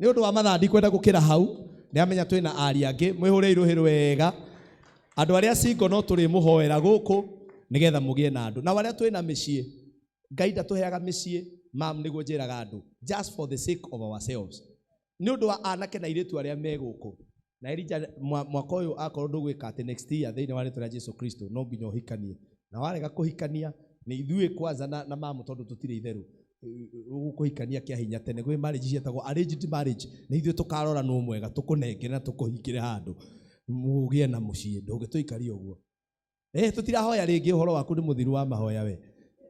Nĩ ũndũ wa mathaa ndikwenda gũkĩra hau, nĩamenya twĩna aria angĩ, mwĩhũre irũhĩ wega. Andũ arĩa single no tũrĩmũhoera gũkũ nĩgetha mũgĩe na andũ. Na arĩa twĩna mĩciĩ, Ngai ndatũheaga mĩciĩ, mam, nĩguo njĩraga andũ, just for the sake of ourselves. Nĩ ũndũ wa anake na airĩtu arĩa me gũkũ. Na Elijah mwaka ũyũ akorwo ndũgwĩka atĩ next year thĩinĩ wa rĩtwa rĩa Jesu Kristo no nginya ũhikanie. Na warega kũhikania nĩ ithuĩ kwanza na mamu tondũ tũtirĩ itherũ. Ũgũkũhikania kĩa hinya tene. Kwĩ marriage ciĩtagwo arranged marriage. Nĩ ithuĩ tũkarora nũ mwega tũkũnengere na tũkũhingĩre handũ. Mũgĩe na mũciĩ, ndũngĩtũikaria ũguo. Tũtirahoya rĩngĩ ũhoro waku nĩ mũthiru wa mahoya we.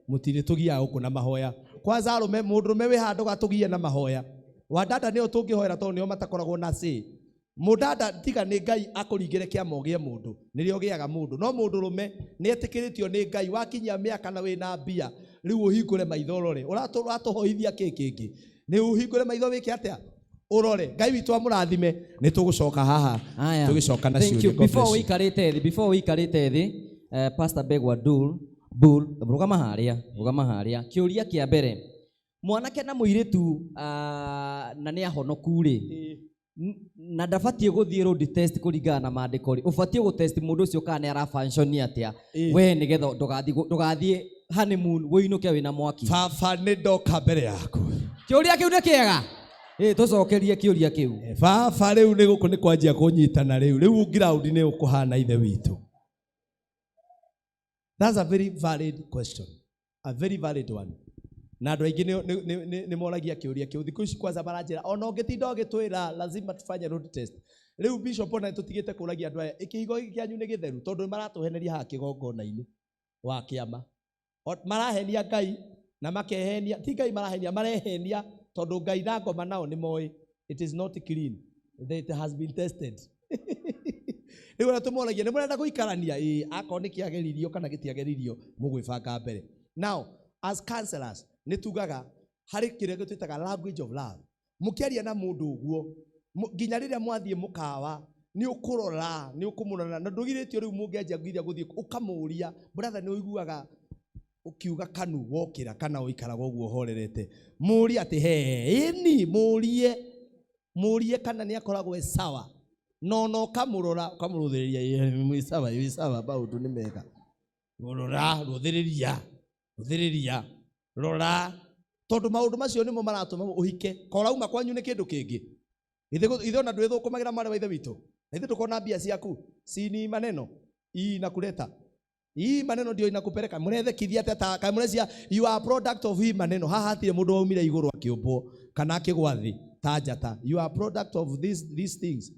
Mũtirĩ tũgiaga gũkũ na mahoya. Kwanza arũme, mũndũrũme wĩ handũ gatũgie na mahoya. Wandanda nĩo tũngĩhoera tondũ nĩo matakoragwo na say. Mũndanda tiga nĩ Ngai akũringĩre kĩama ũgĩe mũndũ, nĩrĩo ũgĩaga mũndũ. No mũndũrũme nĩetĩkĩrĩtio nĩ Ngai wakinyia mĩaka na wĩna mbia, rĩu ũhingũre maitho ũrore. Ũratũhoithia kĩ kĩngĩ? Nĩ ũhingũre maitho wĩke atĩa? Ũrore. Ngai witũ amũrathime. Nĩ tũgũcoka haha. Aya. Tũgĩcoka na Thank you. ciũria. God Before bless you. ũikarĩte thĩ, before ũikarĩte thĩ, Pastor Begwa Dul, Bull, rũgama harĩa, rũgama harĩa. Kĩũria kĩa mbere, mwanake na mũirĩtu, na nĩ ahonoku rĩ, na ndabatiĩ gũthiĩ road test kũringana na maandĩko rĩ, ũbatiĩ gũtest mũndũ ũcio kana nĩ arafunction atĩa? We nĩgetha ndũgathiĩ honeymoon wĩinũke wĩna mwaki. Baba nĩ ndoka mbere yaku. Kĩũria kĩu nĩ kĩega? Tũcokerie kĩũria kĩu. Baba rĩu nĩ gũkũ nĩ kwanjia kũnyitana rĩu. Rĩu ground nĩ ũkũhana ithe witũ. That's a very valid question. A very valid one. Na andũ aingĩ nĩ moragia kĩũria kĩu. Thikũ ici kwanza maranjĩra, ona ũngĩtinda ũgĩtwĩra lazima tufanye road test. Rĩu Bishop ona nĩtũtigĩte kũragia andũ aya, kĩhigo gĩkĩ kĩanyu nĩ gĩtheru, tondũ nĩmaratũheneria haha kĩgongona-inĩ wa kĩama. Marahenia Ngai na makehenia, ti Ngai marahenia, marehenia tondũ Ngai na ngoma nao nĩ moĩ. It is not clean. It has been tested. Rĩu ona tũmoragia, nĩ mũrenda gũikarania? Ĩĩ, akorwo nĩ kĩageririo kana gĩtiageririo, mũgwĩbanga mbere. Now, as counselors, nĩ tugaga harĩ kĩrĩa twĩtaga language of love. Mũkĩaria na mũndũ ũguo, nginya rĩrĩa mwathiĩ mũkawa, nĩ ũkũrora, nĩ ũkũmũrora, na ndũgirĩtio rĩu mũngĩanjia nginya gũthiĩ, ũkamũũria, brother, nĩ ũiguaga ũkiuga kanu wokĩra kana ũikaraga ũguo ũhorerete. Mũũrie atĩ, he, ĩni, mũũrie, mũũrie kana nĩ akoragwo e sawa. No, no, ũkamũrora, ũkamũrũthĩrĩria, ĩ, mwĩ sawa, wĩ sawa, maũndũ nĩ mega. Rora, rũthĩrĩria, rũthĩrĩria, rora. Tondũ maũndũ macio nĩmo maratũma ũhike. Ka ũrauma kwanyu nĩ kĩndũ kĩngĩ. Ithe ona ndwĩthũkũmagĩra mwarĩ wa ithe witũ. Na ithe ndũkorwo na mbia ciaku. Si ni maneno. Ii inakuleta. Hii maneno ndio inakupeleka. Murethekithia atĩa ta kaĩ mũrecia you are a product of hii maneno. Haha hatirĩ mũndũ waumire igũrũ akĩũmbwo kana akĩgwa thĩ ta njata. You are a product of these things.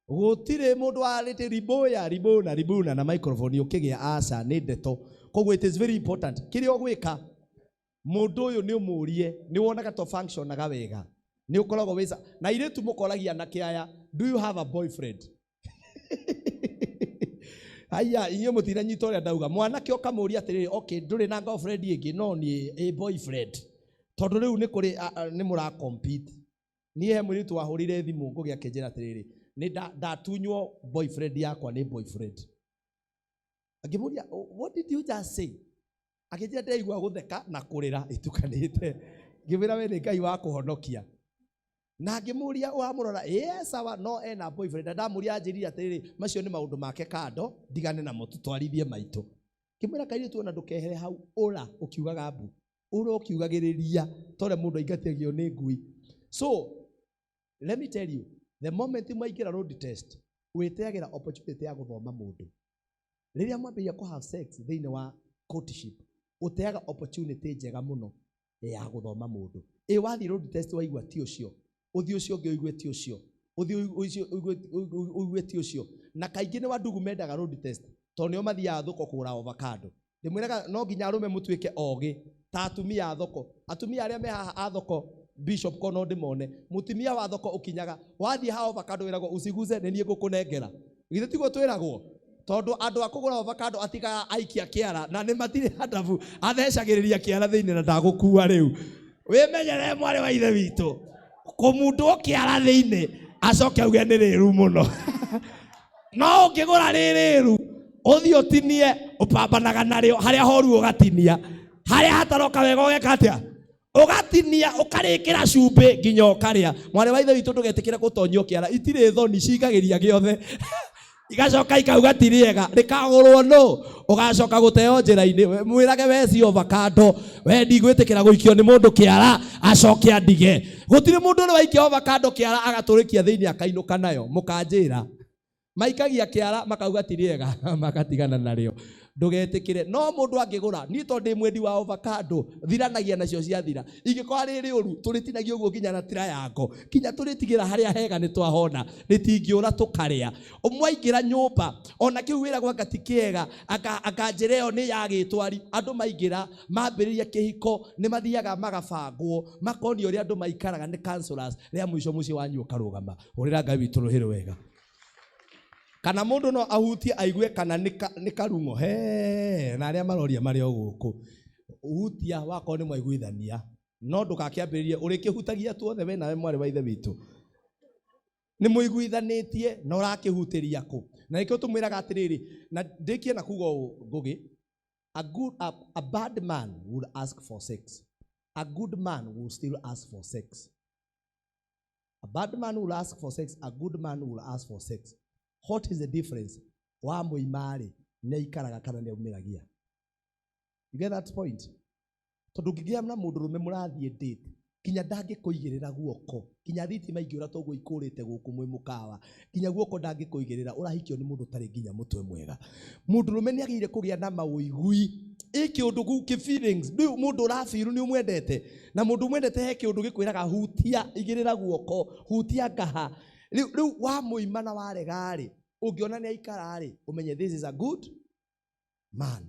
Gũtirĩ mũndũ warĩte riboya, ribona, ribona na microphone ũkĩgĩa aca nĩ ndeto. Koguo it is very important. Kĩrĩa ũgwĩka mũndũ ũyũ nĩ ũmũrie, nĩ wonaga to functionaga wega. Nĩ ũkoragwo wĩ na airĩtu mũkoragia na kĩaya, do you have a boyfriend? Haya, inyuĩ mũtinanyita ũrĩa ndauga. Mwanake ũkamũria atĩrĩrĩ, okay, ndũrĩ na girlfriend ĩngĩ, no niĩ a boyfriend. Tondũ rĩu nĩ kũrĩ, nĩ mũra compete. Niĩ he mũirĩtu wahũrire thimũ ngũgĩ akĩnjĩra atĩrĩrĩ, nĩ ndatunywo boyfriend yakwa nĩ boyfriend. Angĩmũria, what did you just say? Akĩnjĩra ndĩraigua gũtheka na kũrĩra itukanĩte. Ngĩmwĩra we nĩ Ngai wa kũhonokia. Na ngĩmũria ũramũrora, ĩĩ sawa, no ena boyfriend. Na ndamũria anjĩrire atĩrĩrĩ, macio nĩ maũndũ make kando, ndigane namo, tũtwarithie maitũ. Ngĩmwĩra kairĩtu ona ndũkehere hau, ũra ũkiugaga mbu. Ũra ũkiugagĩrĩria, ta ũrĩa mũndũ aingatagio nĩ ngui. So, let me tell you, the moment mwaingĩra road test, wĩteagĩra opportunity ya gũthoma mũndũ. Rĩrĩa mwambĩrĩria kũ have sex thĩinĩ wa courtship, ũteaga opportunity njega mũno ya gũthoma mũndũ. Ĩ wathiĩ road test waigua ti ũcio, ũthiĩ ũcio ũngĩ ũigue ti ũcio, ũthiĩ ũcio ũigue ti ũcio. Na kaingĩ nĩ wandugu mendaga road test, tondũ nĩo mathiaga thoko kũgũra avocado. Ndĩmwĩraga no nginya arũme mũtuĩke ogĩ ta atumia a thoko. Atumia arĩa me haha a thoko, bishop ko no ndĩmone. Mũtumia wa thoko ũkinyaga wathiĩ ha avocado wĩragwo uciguze nĩ niĩ ngũkũnengera. Githĩ tiguo twĩragwo? Tondũ andũ a kũgũra avocado atigaga aikia kĩara na nĩ matirĩ handabu, athecagĩrĩria kĩara thĩinĩ na ndagũkua rĩu. Wĩmenyerere mwarĩ wa ithe witũ, kũmundwo kĩara thĩinĩ acoke auge nĩ rĩru mũno. No ũngĩgũra rĩrĩru ũthiĩ ũtinie, ũpambanaga narĩo harĩa horu ũgatinia, harĩa hataroka wega ũgeka atĩa? Ũgatinia, ũkarĩkĩra cumbĩ nginya ũkarĩa. Mwarĩ wa ithe witũ ndũgetĩkĩre gũtonyio kĩara, itirĩ thoni, cingagĩria gĩothe. Igacoka ikauga ti rĩega, rĩkagũrwo nũ? Ũgacoka gũteo njĩra-inĩ. Mwĩrage we si avocado, we ndigwĩtĩkĩra gũikio nĩ mũndũ kĩara acoke andige. Gũtirĩ mũndũ ũrĩ waikia avocado kĩara agatũrĩkia thĩinĩ akainũka nayo, mũkanjĩra. Maikagia kĩara makauga ti rĩega, magatigana narĩo. Ndũgetĩkĩre. No mũndũ angĩgũra, niĩ tondũ ndĩ mwendi wa avocado, thiranagia nacio ciathira. Ingĩkorwo rĩ rĩũru, tũrĩtinagia ũguo nginya na triangle. Nginya tũrĩtigĩra harĩa hega nĩ twahona, rĩtingĩũra tũkarĩa. Mwaingĩra nyũmba, ona kĩu wĩragwo anga ti kĩega, anga njĩra ĩyo nĩ ya gĩtwari. Andũ maingĩra, mambĩrĩria kĩhiko, nĩ mathiaga magabangwo, makonio ũrĩa andũ maikaraga nĩ counselors, rĩa mũico mũciĩ wanyu ũkarũgama. Hũrĩra Ngai witũ rũhĩ rwega. Kana mũndũ no ahutie aigue kana nĩ karung'o. He, na arĩa maroria marĩ o gũkũ. Hutia wakorwo nĩ mwaiguithania. No ndũgakĩambĩrĩrie ũrĩkĩhutagia tuothe we nawe mwarĩ wa ithe witũ. Nĩ mũiguithanĩtie na ũrakĩhutĩria kũ. Na nĩkĩo tũmwĩraga atĩrĩrĩ, na ndĩkie na kuga ũũ Ngũgĩ, a bad man would ask for sex. A good man will still ask for sex. A bad man will ask for sex, a good man will ask for sex. What is the difference? Wa mũimarĩ, nĩ aikaraga kana nĩ aumĩragia. You get that point? Tondũ ũngĩgĩa na mũndũrũme mũrathiĩ date, nginya ndangĩkũigĩrĩra guoko, nginya thitima ingĩũra toguo ikũrĩte gũkũ mwĩ mũkawa, nginya guoko ndangĩkũigĩrĩra, ũrahikio nĩ mũndũ ũtarĩ nginya mũtwe mwega. Mũndũrũme nĩ agĩrĩire kũgĩa na maũigui. Ĩ kĩũndũ kĩu kĩ feelings, rĩu mũndũ ũrabiru nĩ ũmwendete, na mũndũ ũmwendete he kĩũndũ gĩkwĩraga hutia, igĩrĩra guoko, hutia ngaha. Rĩu wamũima na warega rĩ, ũngĩona nĩ aikara rĩ, ũmenye this is a good man.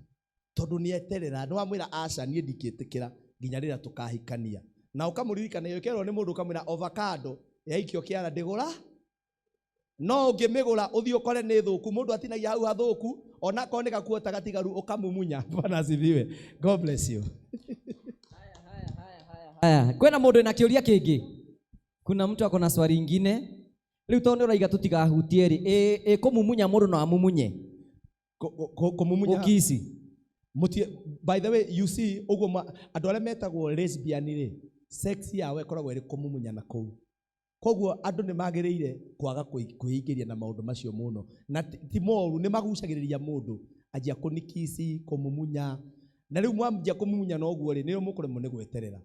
Tondũ nĩ eterera, nĩ wamwĩra aca niĩ ndingĩtĩkĩra nginya rĩrĩa tũkahikania. Na ũkamũririkana ũkerwo nĩ mũndũ ũkamwĩra avocado yaikio kĩara ndĩgũra. No ũngĩmĩgũra ũthiĩ ũkore nĩ thũku, mũndũ atinagia hau hathũku, onakorwo nĩ gakuo ta gatigaru ũkamumunya. Bwana asifiwe. God bless you. Haya, kwĩna mũndũ wĩna kĩũria kĩngĩ? Kuna mtu ako na swali ingine? Rĩu tondũ nĩ ũraiga tũtigahutie rĩ, ĩ kũmumunya mũndũ no amumunye? Kũmumunya. Gũkici. Mũtie, by the way, you see, ũguo andũ arĩa metagwo lesbian rĩ, sex yao ĩkoragwo ĩrĩ kũmumunya na kũu. Koguo andũ nĩ magĩrĩire kwaga kwĩingĩria na maũndũ macio mũno. Na ti moru, nĩ magucagĩrĩria mũndũ. Anjia kũnikici, kũmumunya. Na rĩu mwambia kũmumunya na ũguo rĩ, nĩrĩo mũkũremwo nĩ gweterera.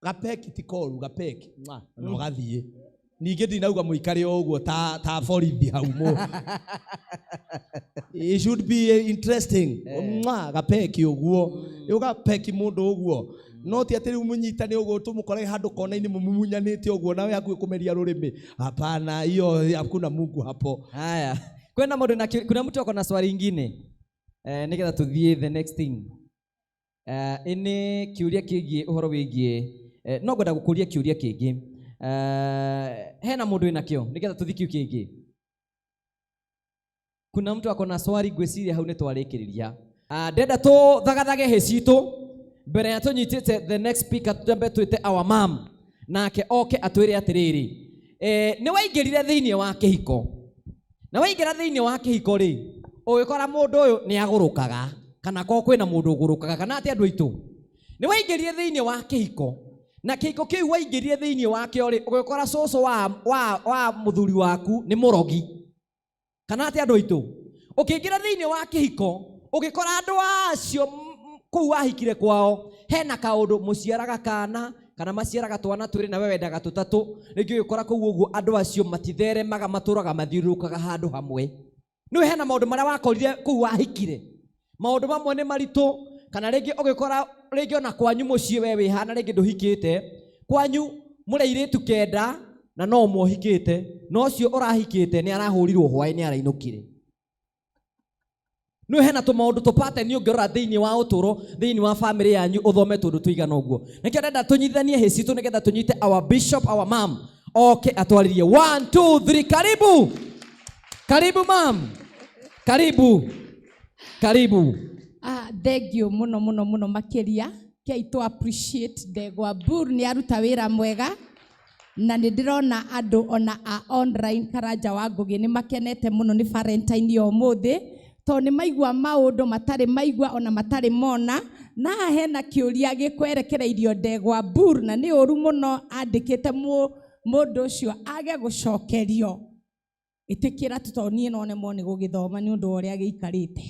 Gapeki ti koru, gapeki. Mwa, na ũgathiĩ. Ningĩ ndinauga mũikare o ũguo ta borithi hau mũ. It should be interesting. Mwa, gapeki ũguo. Rĩu gapeki mũndũ ũguo. No ti atĩ rĩu mũnyitane ũguo tũmũkore handũ kona-inĩ mũmumunyanĩte ũguo nawe hakuhĩ kũmeria rũrĩmĩ. Hapana, hiyo hakuna Mungu hapo. Haya. Kwena mũndũ na kuna mtu ako na swali ingine. Nĩgetha tũthiĩ the next thing. Ĩnĩ kĩũria kĩgiĩ ũhoro wĩgiĩ, no ngwenda gũkũria kĩũria kĩngĩ. Hena mũndũ wĩna kĩo nĩgetha tũthiĩ kĩu kĩngĩ. Kuna mtu ako na swali, ngwĩciria hau nĩ twarĩkĩrĩria. Ndenda tũthagathage hĩ citũ mbere ya tũnyitĩte the next speaker, twambe twĩte our mom nake oke atwĩre atĩrĩrĩ, nĩ waingĩrire thĩinĩ wa kĩhiko, na waingĩra thĩinĩ wa kĩhiko rĩ, ũgĩkora mũndũ ũyũ nĩ agũrũkaga, kana korwo kwĩna mũndũ ũgũrũkaga, kana atĩ andũ aitũ. Nĩ waingĩrire thĩinĩ wa kĩhiko, na kĩhiko kĩu waingĩrire thĩinĩ wakĩo rĩ, ũgĩkora cũcũ wa mũthuri waku nĩ mũrogi, kana atĩ andũ aitũ. Ũkĩingĩra thĩinĩ wa kĩhiko, ũgĩkora andũ acio kũu wahikire kwao, hena kaũndũ mũciaraga kana, kana maciaraga twana twĩrĩ na we wendaga tũtatũ. Rĩngĩ ũgĩkora kũu ũguo andũ acio matitheremaga, matũraga mathiũrũrũkaga handũ hamwe. Nĩwe hena maũndũ marĩa wakorire kũu wahikire, maũndũ mamwe nĩ maritũ, kana rĩngĩ ũgĩkora rĩngĩ ona kwanyu mũciĩ we wĩhana rĩngĩ ndũhikĩte, kwanyu mũrĩ airĩtu kenda na no ũmwe ũhikĩte, na ũcio ũrahikĩte nĩ arahũrirwo hwaĩ nĩ arainũkire. Nĩ hena tũmaũndũ tũpateni ũngĩrora thĩinĩ wa ũtũũro, thĩinĩ wa family yanyu, ũthome tũndũ tũigana ũguo. Nĩkĩo ndenda tũnyitithanie hĩ citũ nĩgetha tũnyite our bishop, our mom, oke atwarĩrie. 1 2 3, karibu, karibu mam, karibu, karibu. Thank you mũno mũno mũno makĩria. Kei tũ appreciate Ndegwa Bur, nĩ aruta wĩra mwega, na nĩ ndĩrona andũ ona a online Karanja wa Ngũgĩ nĩ makenete mũno nĩ Valentine ya ũmũthĩ, tondũ nĩ maigua maũndũ matarĩ maigua ona matarĩ mona. Na haha hena kĩũria gĩkwerekereirio Ndegwa Bur, na nĩ ũru mũno andĩkĩte mũndũ ũcio age gũcokerio. Ĩtĩkĩra tu, tondũ niĩ no nemwo nĩ gũgĩthoma nĩ ũndũ wa ũrĩa gĩikarĩte.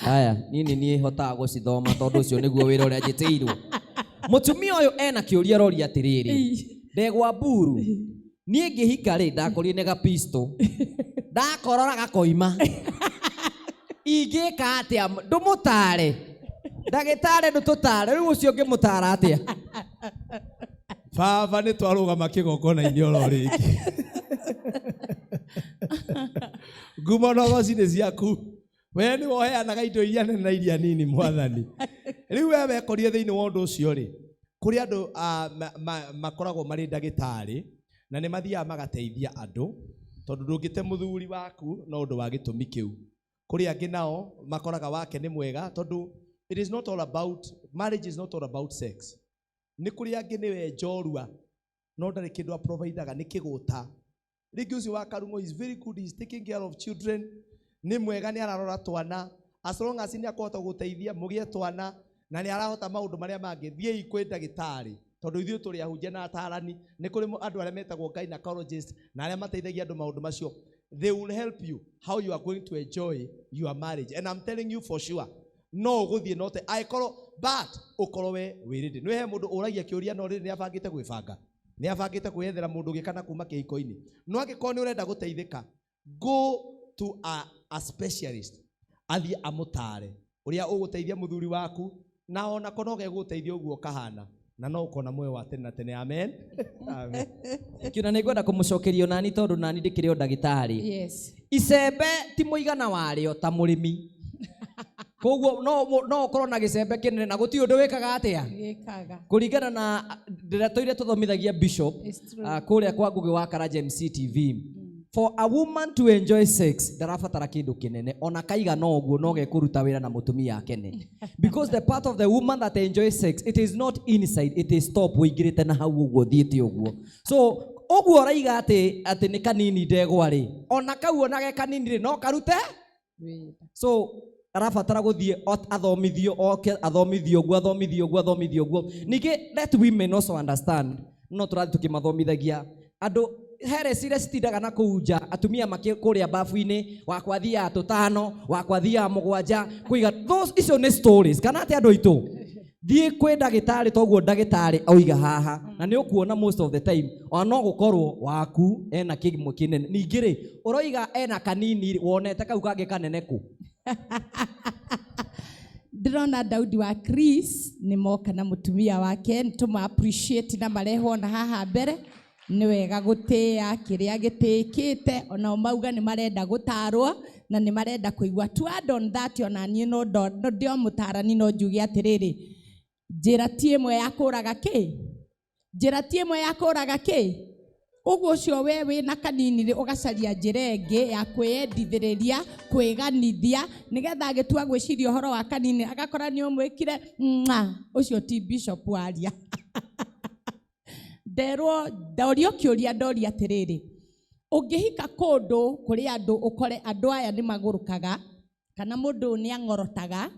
Aya, niĩ nĩ niĩ hotaga gũcithoma, tondũ ũcio nĩguo wĩra ũrĩa njĩtĩirwo. Mũtumia ũyũ ena kĩũria, aroria atĩrĩrĩ, Ndegwa Mburu, niĩ ngĩhika rĩ, ndakorire nĩ gapisto, ndakorora gakoima, ingĩka atĩa? Ndũmũtare ndagĩtarĩ, ndũtũtare rĩu, ũcio ũngĩmũtara atĩa? Baba, nĩ twarũgama kĩgongona-inĩ oro rĩngĩ. Ngumo na ũgoci nĩ ciaku. We nĩwe ũheanaga indo iria nene na iria nini, Mwathani. Rĩu we wekorire thĩinĩ wa ũndũ ũcio rĩ, kũrĩ andũ makoragwo marĩ ndagĩtarĩ na nĩ mathiaga magateithia andũ, tondũ ndũngĩte mũthuri waku no ũndũ wa gĩtũmi kĩu. Kũrĩ angĩ nao makoraga wake nĩ mwega, tondũ it is not all about marriage, is not all about sex. Nĩ kũrĩ angĩ nĩwe njorua no ndarĩ kĩndũ aprovidaga, nĩ kĩgũta. Rĩngĩ ũcio wa Karung'o is very good, he is taking care of children, nĩ mwega, nĩ ararora twana. As long as nĩ akũhota gũteithia mũgĩe twana na nĩ arahota maũndũ marĩa mangĩ, thiĩi kwĩ ndagĩtarĩ, tondũ ithuĩ tũrĩ ahunjia na atarani. Nĩ kũrĩ andũ arĩa metagwo gynecologist na arĩa mateithagia andũ maũndũ macio. They will help you how you are going to enjoy your marriage, and I'm telling you for sure, no ũgũthiĩ no te angĩkorwo, but ũkorwo we wĩ ready. Nĩ he mũndũ ũragia kĩũria, no rĩrĩ nĩ abangĩte gwĩbanga, nĩ abangĩte kwĩyethera mũndũ ũngĩ kana kuma kĩhiko-inĩ. No angĩkorwo nĩ ũrenda gũteithĩka, go to a specialist, athiĩ amũtare ũrĩa ũgũteithia mũthuri waku, na onako no gegũgũteithia ũguo kahana, na no ũkona muoyo wa tene na tene. Amen, amen. Kĩona nĩ ngwenda kũmũcokeria nani, tondũ nani ndĩkĩrĩ o ndagĩtarĩ. Yes. Icembe ti mũigana warĩo ta mũrĩmi, koguo no ũkorwo na gĩcembe kĩnene na gũtirĩ ũndũ wĩkaga atĩa. Gĩkaga. Kũringana na ndeto iria tũthomithagia bishop, It's true. Kũrĩa kwa Ngũgĩ wa Karanja MCTV, for a woman to enjoy sex ndarabatara kĩndũ kĩnene, ona kaigana ũguo no gekũruta wĩra na mũtumia akene, because the part of the woman that enjoys sex, it is not inside, it is top, wĩingĩrĩte na hau ũguo thiĩte ũguo. So ũguo ũraiga atĩ nĩ kanini, ndegwa rĩ, ona kau ona ge kanini rĩ, no karute Wĩra. So arabatara gũthiĩ athomithio, oke athomithio ũguo, athomithio ũguo, athomithio ũguo. Ningĩ let women also understand, no tũrathiĩ tũkĩmathomithagia andũ heres iria citindaga na kũu nja, atumia makĩ kũrĩa babu-inĩ, wakwa thiaga tũtano, wakwa thiaga mũgwanja, kũiga those icio nĩ stories kana atĩ. Andũ aitũ, thiĩ kwĩ ndagĩtarĩ toguo ndagĩtarĩ oiga haha, na nĩ ũkuona most of the time ona no gũkorwo waku ena kĩmwe kĩnene. Ningĩ rĩ, ũroiga ena kanini rĩ, wonete kau kangĩ kanene kũ? Ndĩrona Daudi wa Chris nĩ moka na mũtumia wake, nĩ tũma appreciate na marehwo na haha mbere. Nĩ wega gũtĩĩa kĩrĩa gĩtĩĩkĩte, onao mauga nĩ marenda gũtarwo na nĩ marenda kũigua. To add on that, ona niĩ no ndĩ o mũtarani, no njuge atĩrĩrĩ, njĩra ti ĩmwe ya kũraga kĩ, njĩra ti ĩmwe ya kũraga kĩ. Ũguo ũcio we wĩna kanini rĩ, ũgacaria njĩra ĩngĩ ya kwĩyendithĩrĩria, kwĩganithia, nĩgetha agĩtua gwĩciria ũhoro wa kanini agakora nĩ ũmwĩkire mwa. Ũcio ti bishop waria. Nderwo ndorio kĩũria, ndoria atĩrĩrĩ, ũngĩhika kũndũ kũrĩ andũ ũkore andũ aya nĩ magũrũkaga, kana mũndũ ũyũ nĩ ang'orotaga,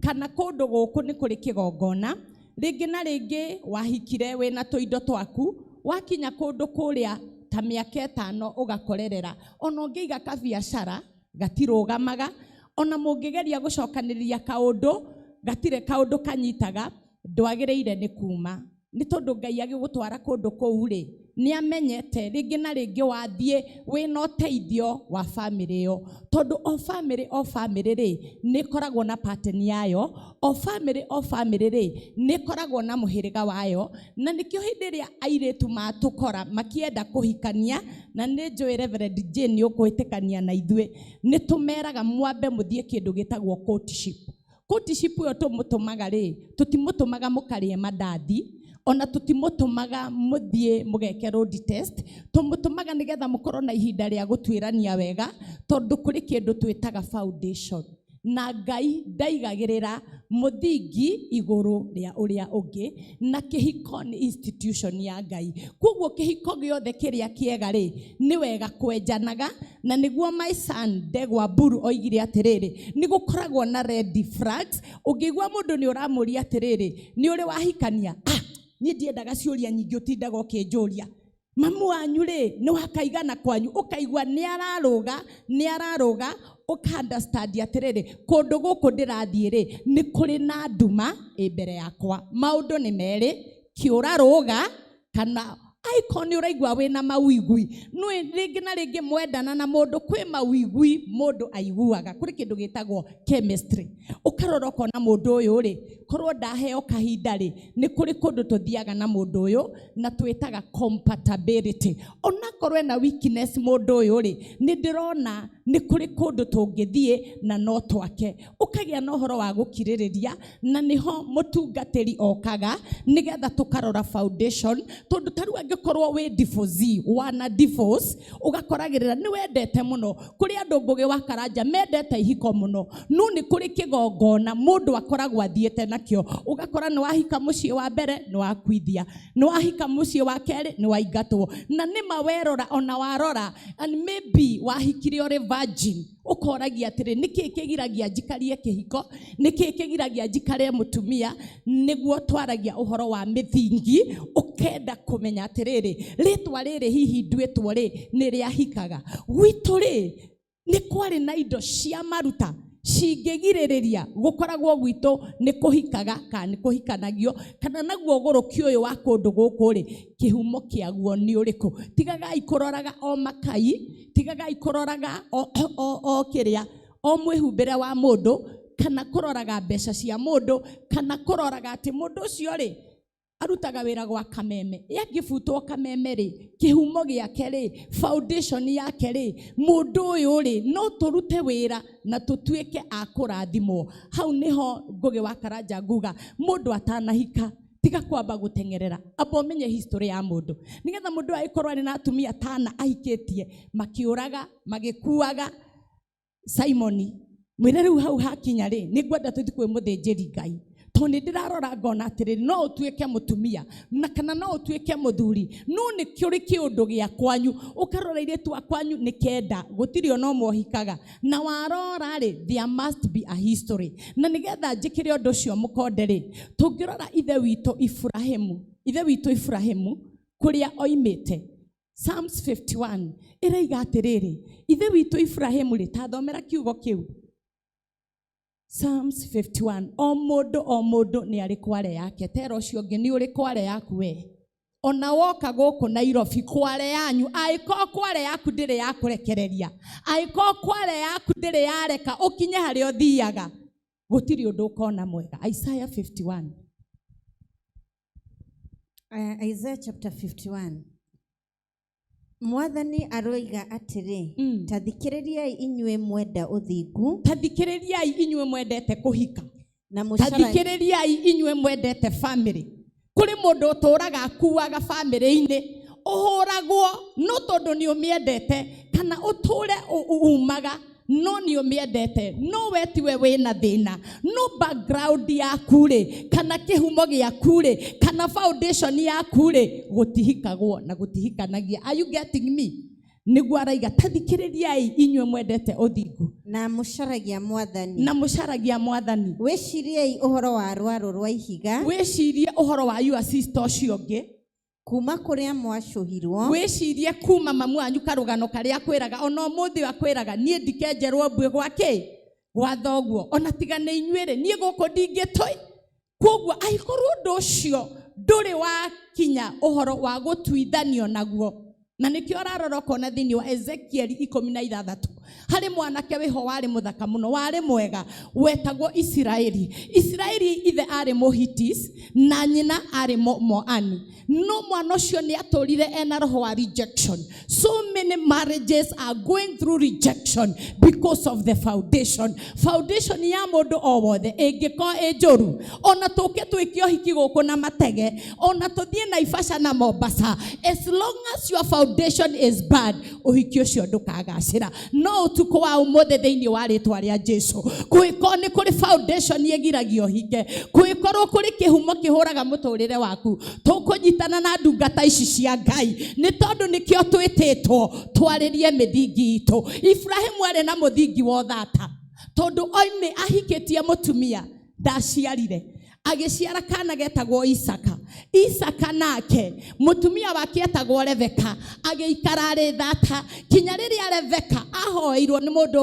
kana kũndũ gũkũ nĩ kũrĩ kĩgongona rĩngĩ na rĩngĩ, wahikire wĩna tũindo twaku, wakinya kũndũ kũrĩa ta mĩaka 5 ũgakorerera, ona ũngĩiga kabiacara gatirũgamaga, ona mũngĩgeria gũcokanĩrĩria kaũndũ gatirĩ kaũndũ kanyitaga, ndwagĩrĩire nĩ kuma. Nĩ tondũ Ngai agĩgũtwara kũndũ kũu rĩ, nĩ amenyete rĩngĩ na rĩngĩ wathiĩ wĩna ũteithio wa bamĩrĩ ĩyo, tondũ o bamĩrĩ o bamĩrĩ rĩ nĩ ĩkoragwo na pattern yayo, o bamĩrĩ o bamĩrĩ rĩ nĩ ĩkoragwo na mũhĩrĩga wayo. Na nĩkĩo hĩndĩ ĩrĩa airĩtu matũkora makĩenda kũhikania, na nĩ njũĩ Reverend Jane nĩ ũkwĩtĩkania na ithuĩ, nĩ tũmeraga mwambe mũthiĩ kĩndũ gĩtagwo courtship. Courtship ĩyo tũmũtũmaga rĩ, tũtimũtũmaga mũkarĩe mandathi, ona tũtimũtũmaga mũthiĩ mũgeke road test, tũmũtũmaga nĩgetha mũkorwo na ihinda rĩa gũtuĩrania wega, tondũ kũrĩ kĩndũ twĩtaga foundation, na Ngai ndaigagĩrĩra mũthingi igũrũ rĩa ũrĩa ũngĩ, na kĩhiko nĩ institution ya Ngai. Koguo kĩhiko gĩothe kĩrĩa kĩega rĩ, nĩ wega kwenjanaga, na nĩguo my son Ndegwa Mburu oigire atĩrĩrĩ, nĩ gũkoragwo na red flags. Ũngĩigua mũndũ nĩ ũramũria atĩrĩrĩ, nĩ ũrĩ wahikania? Ah, niĩ ndiendaga ciũria nyingĩ ũtindaga ũkĩnjũria. Mamu wanyu rĩ, nĩ wakaigana kwanyu, ũkaigua nĩ ararũga, nĩ ararũga, ũka understand atĩrĩrĩ, kũndũ gũkũ ndĩrathiĩ rĩ, nĩ kũrĩ na nduma ĩ mbere yakwa. Maũndũ nĩ merĩ, kĩũra rũga, kana icon nĩ ũraigua wĩna mawigui. No rĩngĩ na rĩngĩ mwendana na mũndũ, kwĩ mawigui mũndũ aiguaga. Kũrĩ kĩndũ gĩtagwo chemistry. Ũkarora ũkona mũndũ ũyũ rĩ, korwo ndaheo kahinda rĩ, nĩ kũrĩ kũndũ tũthiaga na mũndũ ũyũ, na twĩtaga compatibility. Onakorwo ena weakness mũndũ ũyũ rĩ, nĩ ndĩrona nĩ kũrĩ kũndũ tũngĩthiĩ na no twake. Ũkagĩa na ũhoro wa gũkirĩrĩria, na nĩho mũtungatĩri okaga nĩgetha tũkarora foundation, tondũ ta rĩu angĩkorwo wĩ divorcee, wana divorce, ũgakoragĩrĩra nĩ wendete mũno. Kũrĩ andũ Ngũgĩ wa Karanja mendete ihiko mũno, no nĩ kũrĩ kĩgongona mũndũ akoragwo athiĩte nakĩo. Ũgakora nĩ wahika mũciĩ wa mbere nĩ wakuithia, nĩ wahika mũciĩ wa kerĩ nĩ waingatwo, na nĩma werora ona warora, and maybe wahikire ũrĩ virgin, ũkoragia atĩrĩ, nĩkĩĩ kĩgiragia njikarie kĩhiko, nĩkĩĩ kĩgiragia njikare mũtumia? Nĩguo twaragia ũhoro wa mĩthingi, ũkenda kũmenya atĩrĩrĩ, rĩtwa rĩrĩ hihi nduĩtwo rĩ nĩ rĩahikaga gwitũ rĩ, nĩ kwarĩ na indo cia maruta cingĩgirĩrĩria gũkoragwo gwitũ nĩ kũhikaga kana nĩ kũhikanagio, kana naguo ũgũrũki ũyũ wa kũndũ gũkũ rĩ, kĩhumo kĩaguo nĩ ũrĩkũ? Tigagai kũroraga o makai, tigagai kũroraga o kĩrĩa o mwĩhumbĩre wa mũndũ, kana kũroraga mbeca cia mũndũ, kana kũroraga atĩ mũndũ ũcio rĩ arutaga wĩra gwa kameme, angĩbutwo kameme rĩ, kĩhumo gĩake rĩ, foundation yake rĩ, mũndũ ũyũ rĩ, no tũrute wĩra na tũtuĩke a kũrathimwo. Hau nĩho Ngũgĩ wa Karanja nguga mũndũ atanahika tiga kwamba gũteng'erera, amba ũmenye history ya mũndũ, nĩgetha mũndũ agĩkorwo arĩ na atumia tana ahikĩtie makĩũraga magĩkuaga. Simoni mwĩre rĩu hau hakinya rĩ, nĩ ngwenda tũthiĩ kwĩ mũthĩnjĩri Ngai, tondũ nĩ ndĩrarora ngona atĩrĩrĩ, no ũtuĩke mũtumia na kana no ũtuĩke mũthuri, no nĩ kũrĩ kĩũndũ gĩa kwanyu. Ũkarora airĩtu a kwanyu nĩ kenda, gũtirĩ ona ũmwe ũhikaga, na warora rĩ, there must be a history. Na nĩgetha njĩkĩre ũndũ ũcio mũkonde rĩ, tũngĩrora ithe witũ Iburahĩmu, ithe witũ Iburahĩmu kũrĩa oimĩte, Psalms 51 ĩraiga atĩrĩrĩ, ithe witũ Iburahĩmu rĩ, ta thomera kiugo kĩu Psalms 51. O mũndũ o mũndũ nĩ arĩ kware yake, tera ũcio ũngĩ nĩ ũrĩ kware yaku we. Ona woka gũkũ Nairobi kware yanyu, angĩkorwo kware yaku ndĩrĩ ya kũrekereria, angĩkorwo kware yaku ndĩrĩ yareka ũkinye harĩa ũthiaga, gũtirĩ ũndũ ũkona mwega. Isaiah 51. Isaiah chapter 51. Mwathani aroiga atĩrĩ, ta thikĩrĩriai inyuĩ mwenda ũthingu, Ta thikĩrĩriai inyuĩ mwendete kũhika, na ta thikĩrĩriai inyuĩ mwendete family. Kũrĩ mũndũ ũtũraga akuaga family-inĩ, ũhũragwo no tondũ nĩ ũmĩendete, kana ũtũre umaga no nĩ ũmĩendete, no we tiwe wĩna thĩna, no background yaku rĩ, kana kĩhumo gĩaku rĩ, kana foundation yaku rĩ, gũtihikagwo na gũtihikanagia. Are you getting me? Nĩguo araiga ta thikĩrĩriai inyuĩ mwendete ũthingu, na mũcaragia Mwathani, na mũcaragia Mwathani. Wĩciriei ũhoro wa rwaro rwa ihiga, wĩcirie ũhoro wa your sister ũcio ũngĩ, kuma kũrĩa mwacũhirwo, wĩcirie kuma mamu wanyu karũgano karĩa akwĩraga, ona ũmũthĩ akwĩraga niĩ ndikenjerwo mbuĩ gwa kĩ gwa thoguo, ona tiga nĩ inyuĩ rĩ, niĩ gũkũ ndingĩtũi. Koguo angĩkorwo ũndũ ũcio Ndũrĩ wakinya ũhoro wa gũtuithanio naguo. Na nĩkĩo ũrarora ũkona thĩinĩ wa Ezekieli 16 harĩ mwanake wĩho warĩ mũthaka mũno, warĩ mwega, wetagwo Isiraeli. Isiraeli ithe arĩ Mũhitis na nyina arĩ Moani. No mwana ũcio nĩ atũrire ena roho wa rejection. So many marriages are going through rejection because of the foundation. Foundation ya mũndũ o wothe ĩngĩkorwo ĩ njũru, ona tũke twĩke ũhiki gũkũ na matege, ona tũthiĩ Naivasha na Mombasa, as long as your foundation is bad, ũhiki ũcio ndũkagacĩra. No ũtukũ wa ũmũthĩ thĩinĩ wa rĩtwa rĩa Jesu, kũngĩkorwo nĩ kũrĩ foundation ĩgiragia ũhike, kũngĩkorwo kũrĩ kĩhumo kĩhũraga mũtũrĩre waku, tũkũnyitana na ndungata ici cia Ngai nĩ tondũ nĩkĩo twĩtĩtwo twarĩrie mĩthingi itũ. Ibrahimu arĩ na mũthingi wa ũthata, tondũ oime ahikĩtie mũtumia ndaciarire, agĩciara kana getagwo Isaka. Isaka nake mũtumia wake etagwo Rebeka, agĩikara arĩ thata kinya rĩrĩa Rebeka ahoeirwo nĩ mũndũ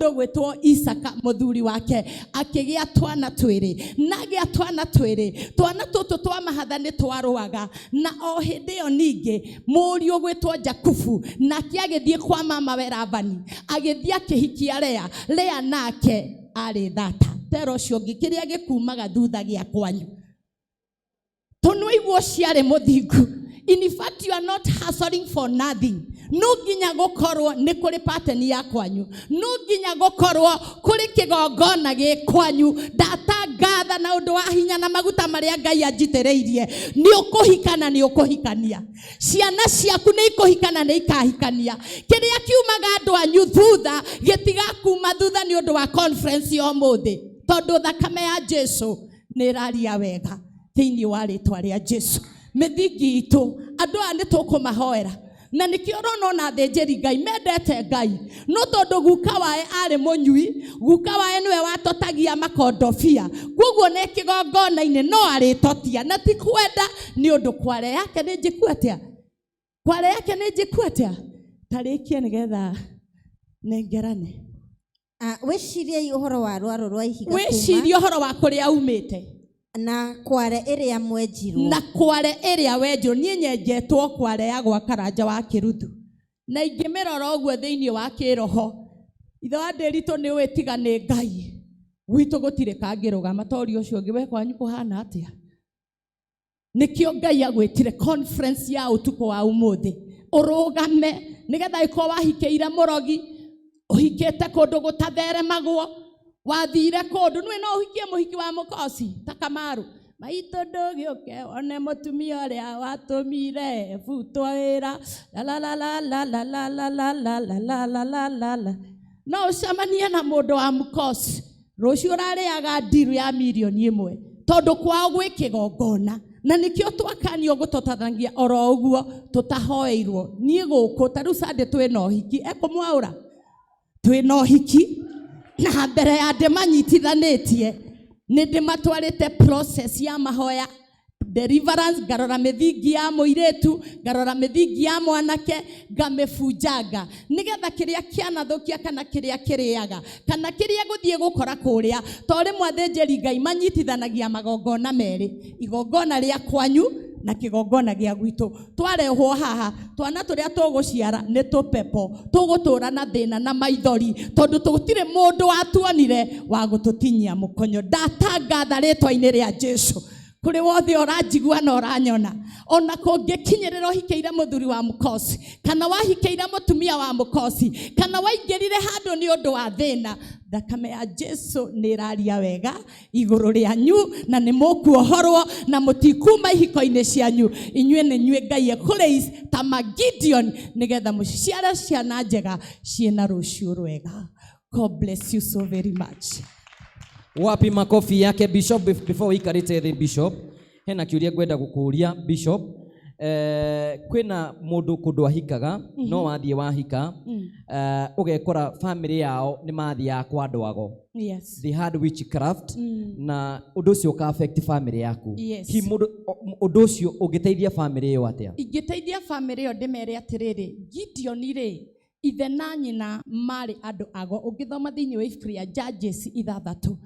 ũgwĩtwo Isaka mũthuri wake, akĩgĩa twana twĩrĩ. Na agĩa twana twĩrĩ, twana tũtũ twa mahatha nĩ twarũaga. Na o hĩndĩ ĩyo ningĩ mũriũ ũgwĩtwo Jakubu nake agĩthiĩ kwa mamawe Labani, agĩthiĩ akĩhikia Lea. Lea nake arĩ thata. Tera ũcio ũngĩ kĩrĩa gĩkumaga thutha gĩa kwanyu. Tũnũiguo ciarĩ mũthingu. In fact, you are not hustling for nothing. No nginya gũkorwo nĩ kũrĩ pattern ya kwanyu, no nginya gũkorwo kũrĩ kĩgongona gĩ kwanyu. Ndatangatha na ũndũ wa hinya na maguta marĩa Ngai anjitĩrĩirie, nĩ ũkũhika na nĩ ũkũhikania. Ciana ciaku nĩ ikũhika na nĩ ikahikania. Kĩrĩa kiumaga andũ anyu thutha gĩtigakuma thutha nĩ ũndũ wa conference ya ũmũthĩ, tondũ thakame ya Jesu nĩ ĩraria wega thĩinĩ wa rĩtwa rĩa Jesu. Mĩthingi itũ andũ aya nĩ tũkũmahoera, na nĩkĩo ũrona ona athĩnjĩri Ngai mendete Ngai, no tondũ guka wae arĩ mũnyui, guka wae nĩwe watotagia makondobia, koguo nĩ kĩgongona-inĩ no arĩtotia, na ti kwenda nĩ ũndũ kware yake nĩ njĩku atĩa, kware yake nĩ njĩku atĩa. Tarĩkie nĩgetha nengerane. Wĩciriei ũhoro wa rwaro rwa ihiga kuma Wĩcirie ũhoro wa kũrĩa umĩte na kware ĩrĩa mwenjirwo, na kware ĩrĩa wenjirwo. Niĩ nyenjetwo kware ya gwa Karanja wa Kĩruthu, na ingĩmĩrora ũguo thĩinĩ wa kĩroho, ithe wa Ndĩritũ nĩ ũĩ tiga nĩ Ngai gwitũ gũtirĩ kangĩrũgama. Toria ũcio ũngĩ, we kwanyu kũhana atĩa? Nĩkĩo Ngai agwĩtire conference ya ũtukũ wa ũmũthĩ ũrũgame, nĩgetha ĩkorwo wahikĩire mũrogi, ũhikĩte kũndũ gũtatheremagwo, wathire kũndũ nĩwe no ũhikie mũhiki wa mũkoci ta Kamaru. Maitũ ndũgĩũke one mũtumia ũrĩa watũmire butwo wĩra la la la la la la la la la la la la la la la. No ũcemanie na mũndũ wa mũkoci rũciũ ũrarĩaga ndiru ya mirioni 1, tondũ kwao gwĩ kĩgongona. Na nĩkĩo twakanio gũtotanagia oro ũguo tũtahoeirwo. Niĩ gũkũ ta rĩu Sunday twĩna ũhiki, ekũmwaũra twĩna ũhiki, na mbere ya ndĩmanyitithanĩtie nĩ ndĩmatwarĩte process ya mahoya deliverance, ngarora mĩthingi ya mũirĩtu, ngarora mĩthingi ya mwanake, ngamĩbunjanga nĩgetha kĩrĩa kĩanathũkia kana kĩrĩa kĩrĩaga kana kĩrĩa gũthiĩ gũkora kũrĩa. To rĩmwe athĩnjĩri Ngai manyitithanagia magongona merĩ, igongona rĩa kwanyu na kĩgongona gĩa gwitũ. Twarehwo haha twana tũrĩa tũgũciara nĩ tũpepo, tũgũtũra na thĩna na maithori, tondũ tũtirĩ mũndũ watuonire wa gũtũtinyia mũkonyo. Ndatangatha rĩtwa-inĩ rĩa Jesu kũrĩ wothe ũranjigua na ũranyona, ona kũngĩkinyĩrĩra ũhikĩire mũthuri wa mũkoci, kana wahikĩire mũtumia wa mũkoci, kana waingĩrire handũ nĩ ũndũ wa thĩna, thakame ya Jesu nĩ ĩraria wega igũrũ rĩanyu, na nĩ mũkuohorwo na mũtikuma ihiko-inĩ cianyu. Inyuĩ nĩ inyuĩ Ngai ekũraise ta ma Gideon, nĩgetha mũciare ciana njega ciĩna rũciũ rwega. God bless you so very much. Wapi makofi yake Bishop? Before wikarite thĩ Bishop, hena kĩũria ngwenda gũkũria Bishop. Kwĩna mũndũ kũndũ ahikaga, no wathiĩ wahika, ũgekora family yao nĩ mathiaga kwa andũ ago. They had witchcraft, na ũndũ ũcio ũka affect family yaku. Hi mũndũ, ũndũ ũcio ũngĩteithia family ĩyo atĩa? Ingĩteithia family ĩyo ndĩmere atĩrĩrĩ, Gideon rĩ, ithe na nyina marĩ andũ ago. Ũngĩthoma thĩinĩ wa ibuku rĩa Judges 6,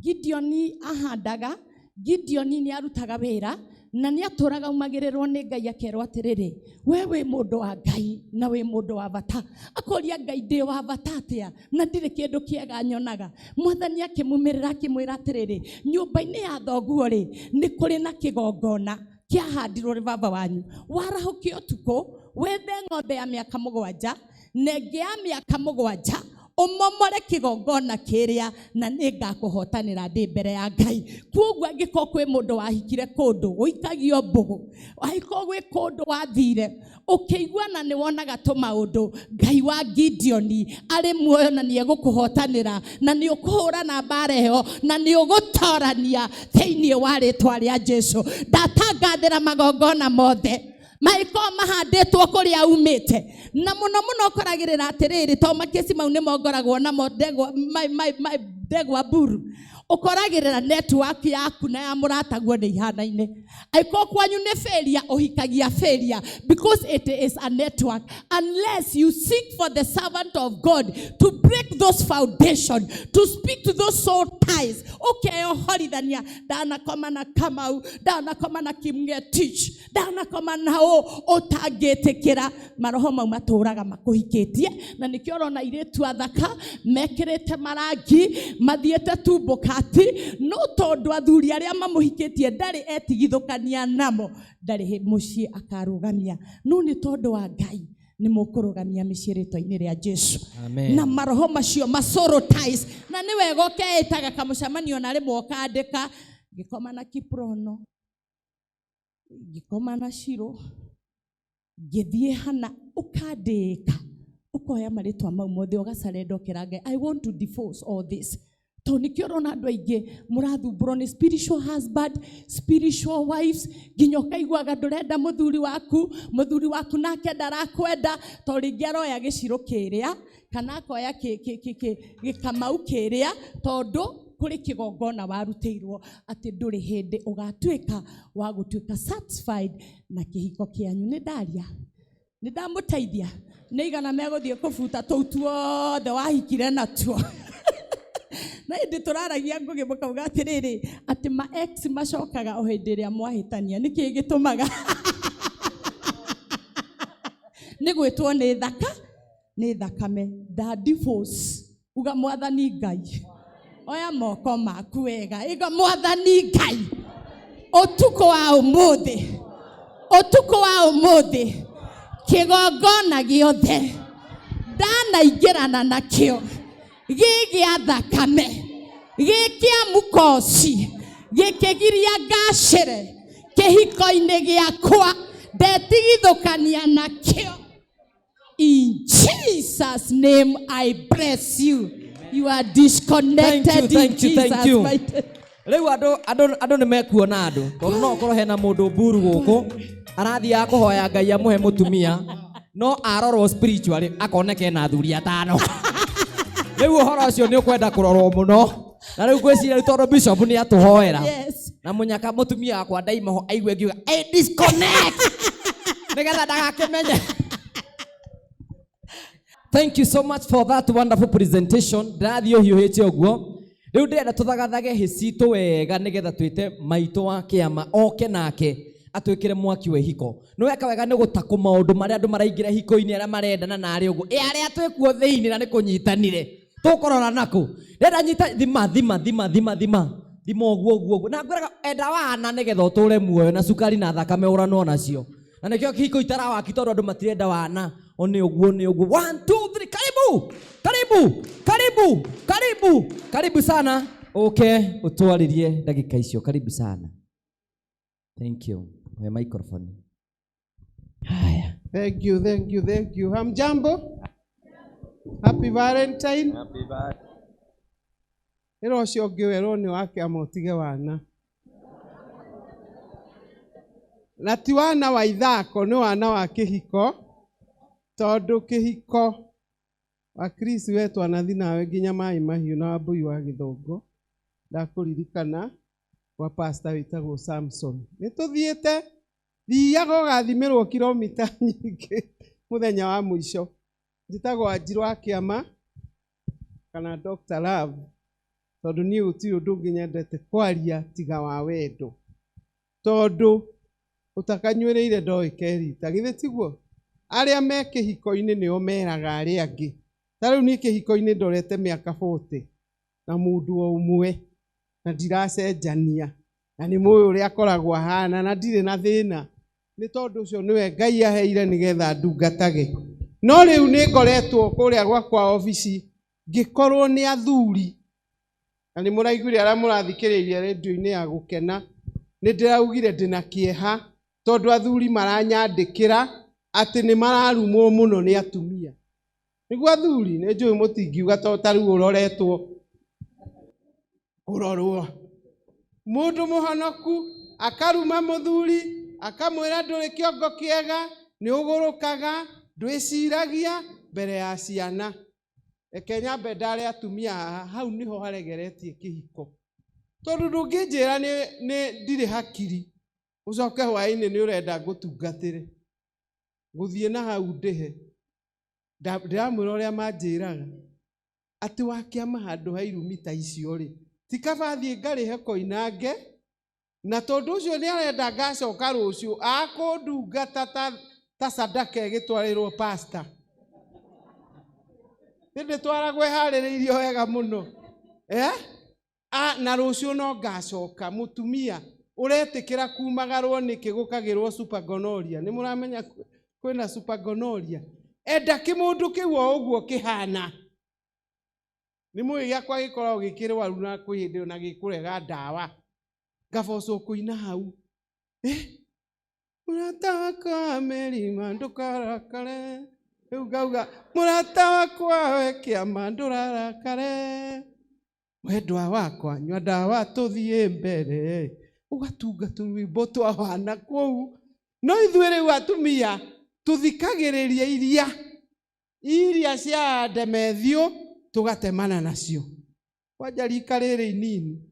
Gideon ahandaga Gideoni nĩ arutaga wĩra na nĩ atũraga aumagĩrĩrwo nĩ Ngai akerwo atĩrĩrĩ, we wĩ mũndũ wa Ngai na wĩ mũndũ wa bata. Akoria Ngai, ndĩ wa bata atĩa na ndirĩ kĩndũ kĩega nyonaga. Mwathani akĩmumĩrĩra akĩmwĩra atĩrĩrĩ, nyũmba-inĩ ya thoguo rĩ, nĩ kũrĩ na kĩgongona kĩahandirwo nĩ baba wanyu. Warahũke ũtukũ wethe ng'ombe ya mĩaka 7 na ĩngĩ ya mĩaka 7, ũmomore kĩgongona kĩrĩa na nĩngakũhotanĩra ndĩ mbere ya Ngai. Kwoguo angĩkorwo kwĩ mũndũ wahikire kũndũ gũikagio mbũgũ, angĩkorwo gwĩ kũndũ wathire ũkĩigua na nĩ wonaga tũmaũndũ, Ngai wa Gideoni arĩ muoyo na nĩ egũkũhotanĩra na nĩ ũkũhũrana mbara ĩyo na nĩ ũgũtorania thĩinĩ wa rĩtwa rĩa Jesu. Ndatangathĩra magongona mothe mangĩkorwo mahandĩtwo kũrĩa umĩte, na mũno mũno ũkoragĩrĩra atĩrĩrĩ, to makĩci mau nĩmo ngoragwo namo ndegwa, ndegwa mburu, ũkoragĩrĩra network yaku na ya mũrataguo nĩ ihanaine. Angĩkorwo kwanyu nĩ failure, ũhikagia failure because it is a network. Unless you seek for the servant of God to break those foundation, to speak to those soul ties, ũkeyohorithania, ndanakoma na Kamau, ndanakoma na Kimngetich, ndanakoma na ũ ũtangĩtĩkĩra. Maroho mau matũraga makũhikĩtie, na nĩkĩo ũrona airĩtu athaka mekĩrĩte marangi mathiĩte tumbũkati, no tondũ athuri arĩa mamũhikĩtie ndarĩ etigithũkania namo, ndarĩ mũciĩ akarũgamia. No nĩ tondũ wa Ngai nĩ mũkũrũgamia mĩciĩ rĩtwa-inĩ rĩa Jesu. Amen. Na maroho macio masorotize, na nĩ wega ũkeĩtaga kamũcemanio na rĩmwe ũkandĩka ngĩkoma na Kiprono, ngĩkoma na Shiro, ngĩthiĩ hana, ũkandĩka ũkoya marĩtwa mau mothe ũgacarenda ũkĩra Ngai, I want to divorce all this. Tondũ nĩkĩo ũrona andũ aingĩ mũrathumbũrwo nĩ spiritual husband, spiritual wives, nginya ũkaiguaga ndũrenda mũthuri waku, mũthuri waku nake ndarakwenda, tondũ rĩngĩ aroya gĩcirũ kĩrĩa kana akoya gĩkamau kĩrĩa, tondũ kũrĩ kĩgongona warutĩirwo atĩ ndũrĩ hĩndĩ ũgatuĩka wa gũtuĩka satisfied na kĩhiko kĩanyu. Nĩ ndaria, nĩ ndamũteithia, nĩ igana megũthiĩ kũbuta tũu tuothe wahikire natuo. Na hĩndĩ tũraragia ngũgĩ mũkauga atĩrĩrĩ, atĩ ma ex macokaga o hĩndĩ ĩrĩa mwahĩtania. Nĩkĩ gĩtũmaga? Nĩ gwĩtwo nĩ thaka, nĩ thakame. Nda divorce. Uga Mwathani Ngai, oya moko maku wega, iga Mwathani Ngai, ũtukũ wa ũmũthĩ, ũtukũ wa ũmũthĩ, kĩgongona gĩothe ndanaingĩrana nakĩo gĩ gĩa thakame, gĩ kĩa mũkoci, gĩkĩgiria ngacĩre kĩhiko-inĩ gĩakwa, ndetigithũkania nakĩo. In Jesus' name, I bless you. You are disconnected. Thank you, thank you, in thank Jesus' you. mighty name. Rĩu andũ nĩ mekuona andũ, tondũ no ũkorwo hena mũndũ mburu gũkũ arathiaga kũhoya Ngai amũhe mũtumia, no arorwo spiritually akoneka ena athuri atano. Rĩu ũhoro ũcio nĩ ũkwenda kũrorwo mũno. Na rĩu ngwĩciria rĩu tondũ bishop nĩ atũhoera. Yes. Na mũnyaka mũtumia wakwa ndaimaho aigue ngiuga, I disconnect. Nĩgetha ndagakĩmenye. Thank you so much for that wonderful presentation. Ndĩrathiĩ ũhiũhĩte ũguo. Rĩu ndĩrenda tũthagathage hĩ citũ wega nĩgetha twĩte maitũ wa kĩama oke nake atwĩkĩre mwaki wa ihiko. Nĩ weka wega nĩ gũtakũ maũndũ marĩa andũ maraingĩra ihiko-inĩ arĩa marendana na arĩa ũguo. Ĩ arĩa twĩkuo thĩinĩ na nĩ kũnyitanire. Tũkũrora nakũ? Ndĩrenda nyita thima, thima, thima, thima, thima. Thima ũguo, ũguo, ũguo. Na ngwĩraga enda wana nĩgetha ũtũre muoyo na cukari na thakame ũranwo nacio. Na nĩkĩo kĩhiko itarawaki tondũ andũ matirenda wana. O nĩ ũguo, nĩ ũguo. 1, 2, 3, karibu! Karibu! Karibu! Karibu! Karibu sana. Ũke ũtwarĩrie ndagĩka icio. Karibu sana. Thank you. Oya microphone. Haya. Thank you, thank you, thank you. Hamjambo? Happy Valentine. Happy Valentine. Ĩra ũcio ũngĩ werwo nĩ wake ama ũtige wana. Na ti wana wa ithako, nĩ wana wa kĩhiko, tondũ kĩhiko wa Chris we twanathi nawe nginya maĩ mahiũ na Wambui wa Gĩthũngũ. Ndakũririkana kwa pastor wĩtagwo Samson. Nĩ tũthiĩte, thiaga ũgathimĩrwo kilomita nyingĩ mũthenya wa mũico. Njĩtagwo Wanjirũ wa Kĩama kana Dr. Love. Tondũ niĩ gũtirĩ ũndũ ũngĩ nyendete kwaria tiga wa wendo. Tondũ ũtakanyuĩrĩire ndoĩ kerita. Githĩ tiguo? Arĩa me kĩhiko-inĩ nĩo meraga arĩa angĩ. Ta rĩu niĩ kĩhiko-inĩ ndorete mĩaka 40 na mũndũ o ũmwe na ndiracenjania na nĩ mũĩ ũrĩa akoragwo ahana na ndirĩ na thĩna nĩ tondũ ũcio nĩwe Ngai aheire nĩgetha ndungatage. No rĩu nĩ ngoretwo kũrĩa gwakwa obici ngĩkorwo nĩ athuri na nĩ mũraiguire arĩa mũrathikĩrĩirie rĩndiũ-inĩ ya gũkena nĩ ndĩraugire ndĩna kĩeha tondũ athuri maranyandĩkĩra atĩ nĩ mararumwo mũno nĩ atumia. Nĩguo athuri nĩ njũĩ mũtingiuga tondũ ta rĩu ũroretwo kũrorwo. Mũndũ mũhonoku akaruma mũthuri akamwĩra ndũrĩ kĩongo kĩega nĩ ũgũrũkaga ndwĩciragia mbere ya ciana. Reke nyambe ndare atumia haha hau nĩho haregeretie kĩhiko. Tondũ ndũngĩnjĩra nĩ ndirĩ hakiri ũcoke hwaĩ-inĩ nĩ ũrenda ngũtungatĩre. Gũthiĩ na hau ndĩhe. Ndĩramwĩra ũrĩa manjĩraga atĩ wakĩama handũ ha irumi ta icio rĩ ti kaba thiĩ ngarĩhe koinange na tondũ ũcio nĩ arenda ngacoka rũciũ akũndungata ta sadaka ĩgĩtwarĩrwo pasta. Nĩ ndĩtwaragwo ĩharĩrĩirio wega mũno. Eh? Na rũciũ no ngacoka mũtumia ũretĩkĩra kumagarwo nĩkĩ gũkagĩrwo super gonorrhea. Nĩ mũramenya kwĩna super gonorrhea. Enda kĩmũndũ kĩu o ũguo kĩhana. Nĩ mũĩ gĩakwa gĩkoragwo gĩkĩrwaru na kwĩ hĩndĩ ona gĩkũrega ndawa. Ngabocwo kũina hau. Mũrata wakwa Merima ndũkarakare. Rĩu ngauga mũrata wakwa we kĩama ndũrarakare. Mwendwa wakwa nyua ndawa tũthiĩ mbere. Ũgatunga tũrwĩmbo twa wana kũu. No ithuĩ rĩu atumia tũthikagĩrĩria iria cia Demethiũ tũgatemana nacio. Kwanja rika rĩrĩ inini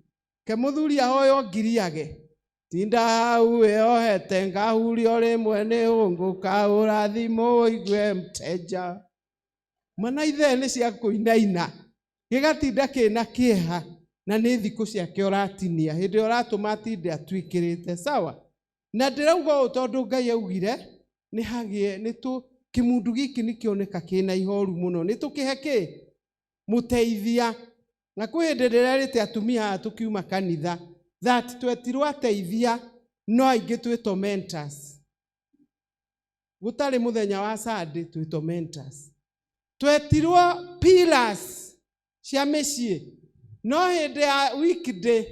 ke mũthuri ahoywo ngiriage tinda hau wĩohete ngahurio rĩmwe nĩ hũngũka ũrathimũ ũigue mteja. Mana ithe nĩ cia kũinaina gĩgatinda kĩna kĩeha na nĩ thikũ ciake ũratinia hĩndĩ ĩrĩa ũratũma atinde atuĩkĩrĩte sawa. Na ndĩrauga ũũ tondũ Ngai augire nĩ hagĩe nĩ tũ kĩmundu gĩkĩ nĩ kĩoneka kĩna ihoru mũno nĩ tũkĩhe kĩ mũteithia. Na kwĩ hĩndĩ ndĩrerĩte atumia aya tũkiuma kanitha that twetirwo ateithia no aingĩ twĩtwo mentors. Gũtarĩ mũthenya wa Sunday twĩtwo mentors. Twetirwo pillars cia mĩciĩ no hĩndĩ ya weekday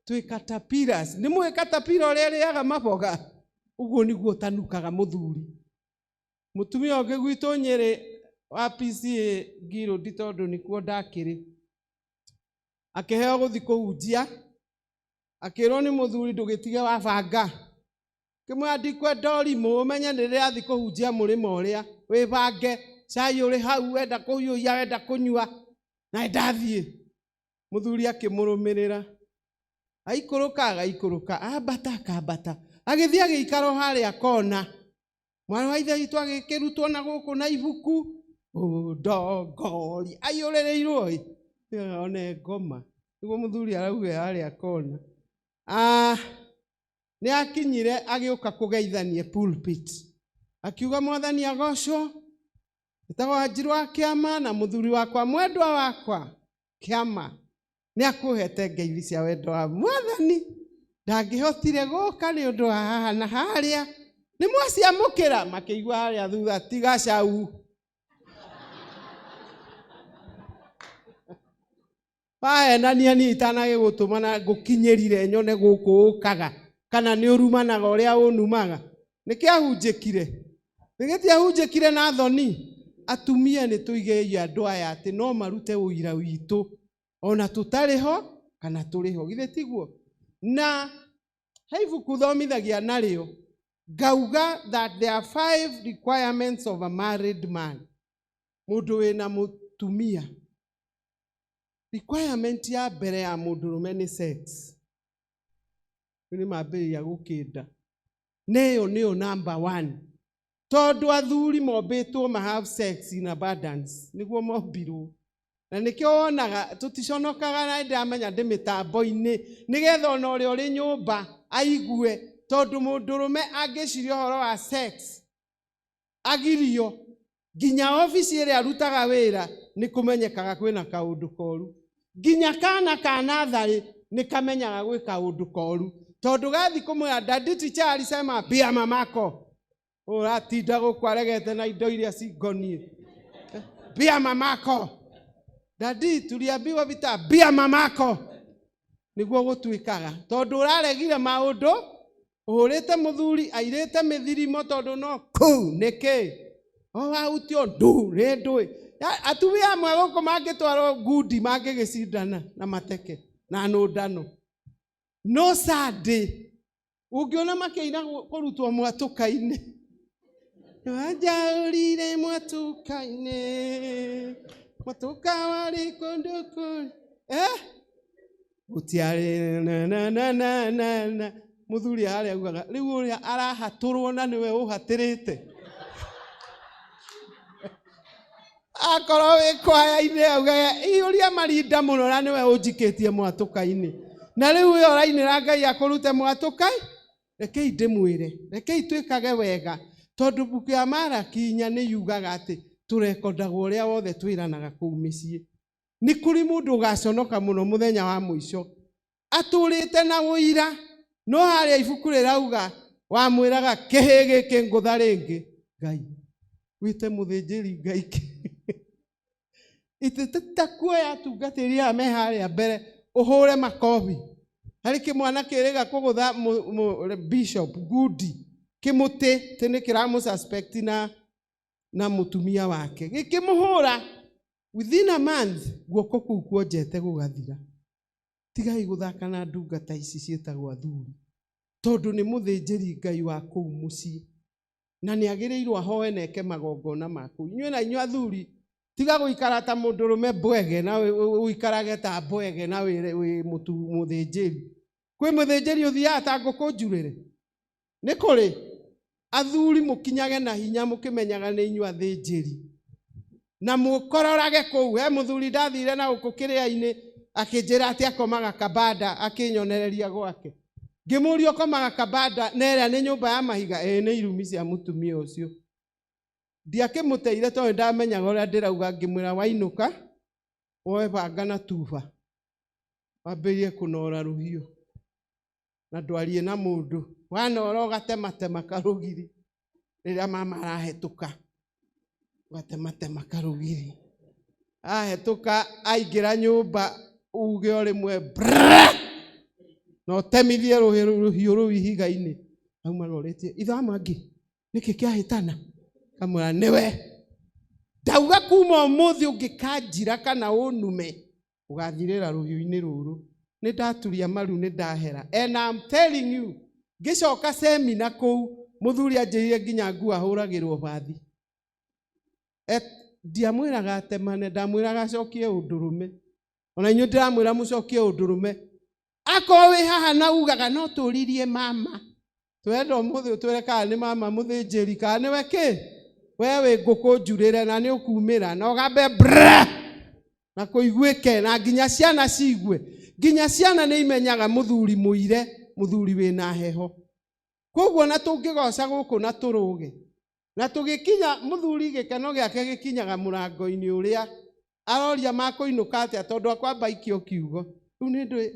twĩ caterpillars. Nĩ mũĩ caterpillar ũrĩa ĩrĩaga maboga? Ũguo nĩguo ũtanukaga mũthuri. Mũtumia ũngĩ gwitũ Nyĩrĩ wa PCA Ngirũndi tondũ nĩkuo ndakĩrĩ akĩheo gũthiĩ kũhunjia akĩrwo nĩ mũthuri ndũgĩtige wabanga. Kĩmwĩra ndikwenda ũrimũ ũmenye nĩ ndĩrathiĩ kũhunjia mũrĩmo ũrĩa wĩbange cai ũrĩ hau wenda kũhiũhia wenda kũnyua na ndathiĩ. Mũthuri akĩmũrũmĩrĩra aikũrũka agaikũrũka ambata akambata agĩthiĩ agĩikara o harĩa kona. Mwarĩ wa ithe witũ agĩkĩrutwo na gũkũ na ibuku ũndongoria aiyũrĩrĩirwo ĩ one ngoma nĩguo mũthuri arauga harĩa kona. Nĩ akinyire agĩũka kũgeithania pulpit akiuga mwathani agocwo ĩtagwo Wanjirũ wa kĩama na mũthuri wakwa mwendwa wakwa kĩama nĩ akũhete ngeithi cia wendo wa mwathani ndangĩhotire gũka nĩ ũndũ wa haha na harĩa nĩ mwaciamũkĩra makĩigua harĩa thutha tiga cau. Wahenania niĩ itanagĩgũtũma na ngũkinyĩrire nyone gũkũ ũkaga kana nĩ ũrumanaga ũrĩa ũnumaga. Nĩ kĩahunjĩkire? Nĩ gĩtiahunjĩkire na thoni? Atumia nĩ tũigei andũ aya atĩ no marute ũira witũ ona tũtarĩ ho kana tũrĩ ho. Githĩ tiguo? Na he ibuku thomithagia narĩo ngauga that there are 5 requirements of a married man. Mũndũ wĩna mũtumia. Requirement ya mbere ya mũndũrũme nĩ sex. Rĩu nĩ mambĩrĩria gũkĩnda. Na ĩyo nĩyo number 1. Tondũ athuri mombĩtwo ma have sex in abundance. Nĩguo mombirwo. Na nĩkĩo wonaga tũticonokaga na ndĩramenya ndĩ mĩtambo-inĩ nĩgetha ona ũrĩa ũrĩ nyũmba aigue, tondũ mũndũrũme angĩciria ũhoro wa sex agirio nginya obici ĩrĩa arutaga wĩra nĩ kũmenyekaga kwĩna kaũndũ koru, nginya kana ka natharĩ nĩ kamenyaga gwĩ kaũndũ koru, tondũ gathi kũmwĩra daddy teacher alisema bia mamako, ũratinda gũkũ aregete na indo iria cingoniĩ, bia mamako, daddy tuliambiwa vita bia mamako, nĩguo gũtuĩkaga tondũ ũraregire maũndũ, ũhũrĩte mũthuri airĩte mĩthirimo tondũ no kũu nĩkĩ o wahutio ndu nĩ ndũĩ. Atumia amwe gũkũ mangĩtwarwo ngundi mangĩgĩcindana na mateke na nũndano, no Sunday ũngĩona makĩina kũrutwo mwatũka-inĩ, wanjaũrire mwatũka-inĩ, mwatũka warĩ kũndũ kũrĩ gũtiarĩ na na na na na na. Mũthuri harĩa augaga rĩu ũrĩa arahatũrwo na nĩwe ũhatĩrĩte, akorwo wĩ kwaya-inĩ augaga iyũria marinda mũno na nĩwe ũnjikĩtie mwatũka-inĩ, na rĩu ũyũ ũrainĩra Ngai akũrute mwatũka. Rekei ndĩmwĩre, rekei twĩkage wega, tondũ mbuku ya Maraki 4 nĩ yugaga atĩ tũrekondagwo ũrĩa wothe twĩranaga kũu mĩciĩ. Nĩ kũrĩ mũndũ ũgaconoka mũno mũthenya wa mũico atũrĩte na ũira, no harĩa ibuku rĩrauga wamwĩraga kĩhĩ gĩkĩ ngũtha rĩngĩ, Ngai wĩte mũthĩnjĩri Ngai itĩtĩta kuoya atungatĩri aya me harĩa mbere ũhũre makobi harĩ kĩmwana kĩrĩga kũgũtha bishop ngundi kĩmũtĩ tĩ nĩ kĩramũ suspect na mũtumia wake, gĩkĩmũhũra within a month guoko kũu kuonjete gũgathira. Tigai gũthaka na ndungata ici ciĩtagwo athuri, tondũ nĩ mũthĩnjĩri Ngai wa kũu mũciĩ na nĩ agĩrĩirwo ahoe na eke magongona ma kũu. Inyuĩ na inyuĩ athuri, tiga gũikara ta mũndũrũme mbwege na ũikarage ta mbwege na wĩ mũthĩnjĩri. Kwĩ mũthĩnjĩri ũthiaga ta ngũkũ njurĩre? Nĩ kũrĩ athuri mũkinyage na hinya mũkĩmenyaga nĩ inyuĩ athĩnjĩri na mũkororage kũu. He mũthuri ndathire na gũkũ kĩrĩa-inĩ akĩnjĩra atĩ akomaga kabanda, akĩnyonereria gwake, ngĩmũria ũkomaga kabanda na ĩrĩa nĩ nyũmba ya mahiga? Ĩĩ nĩ irumi cia mũtumia ũcio. Ndiakĩmũteire tondũ ndamenyaga ũrĩa ndĩrauga, ngĩmwĩra wainũka woe banga na tuba wambĩrĩrie kũnora rũhiũ na ndwarie na mũndũ, wanora ũgatematema karũgiri rĩrĩa mama arahĩtũka, ũgatematema karũgiri ahĩtũka aingĩra nyũmba uge o rĩmwe brrrr, na ũtemithie rũhiũ rũu ihiga-inĩ. Auma rorĩtie ithama ngĩ nĩkĩ kĩahĩtana, kamwĩra nĩwe ndauga kuma ũmũthĩ ũngĩkanjira kana ũnume ũgathirĩra rũhiũ-inĩ rũrũ. Nĩ ndaturia maru, nĩ ndahera. And I'm telling you, ngĩcoka semina kũu mũthuri anjĩrire nginya nguo ahũragĩrwo bathi. Ndiamwĩraga atemane, ndamwĩraga acokie ũndũrũme. Ona inyuĩ ndĩramwĩra mũcokie ũndũrũme. Akorwo wĩ haha na ugaga no tũririe mama, twenda ũmũthĩ ũtwĩre kana nĩ mama mũthĩnjĩri kana nĩwe kĩ, we wĩ ngũkũ njurĩre na nĩ ũkumĩra na ũgambe brrrr na kũiguĩke na nginya ciana ciigue. Nginya ciana nĩ imenyaga mũthuri mũire, mũthuri wĩna heho. Koguo na tũngĩgoca gũkũ na tũrũge na tũgĩkinya mũthuri gĩkeno gĩake gĩkinyaga mũrango-inĩ ũrĩa aroria makũinũka atĩa, tondũ akwamba aikio kiugo rĩu nĩ ndũĩ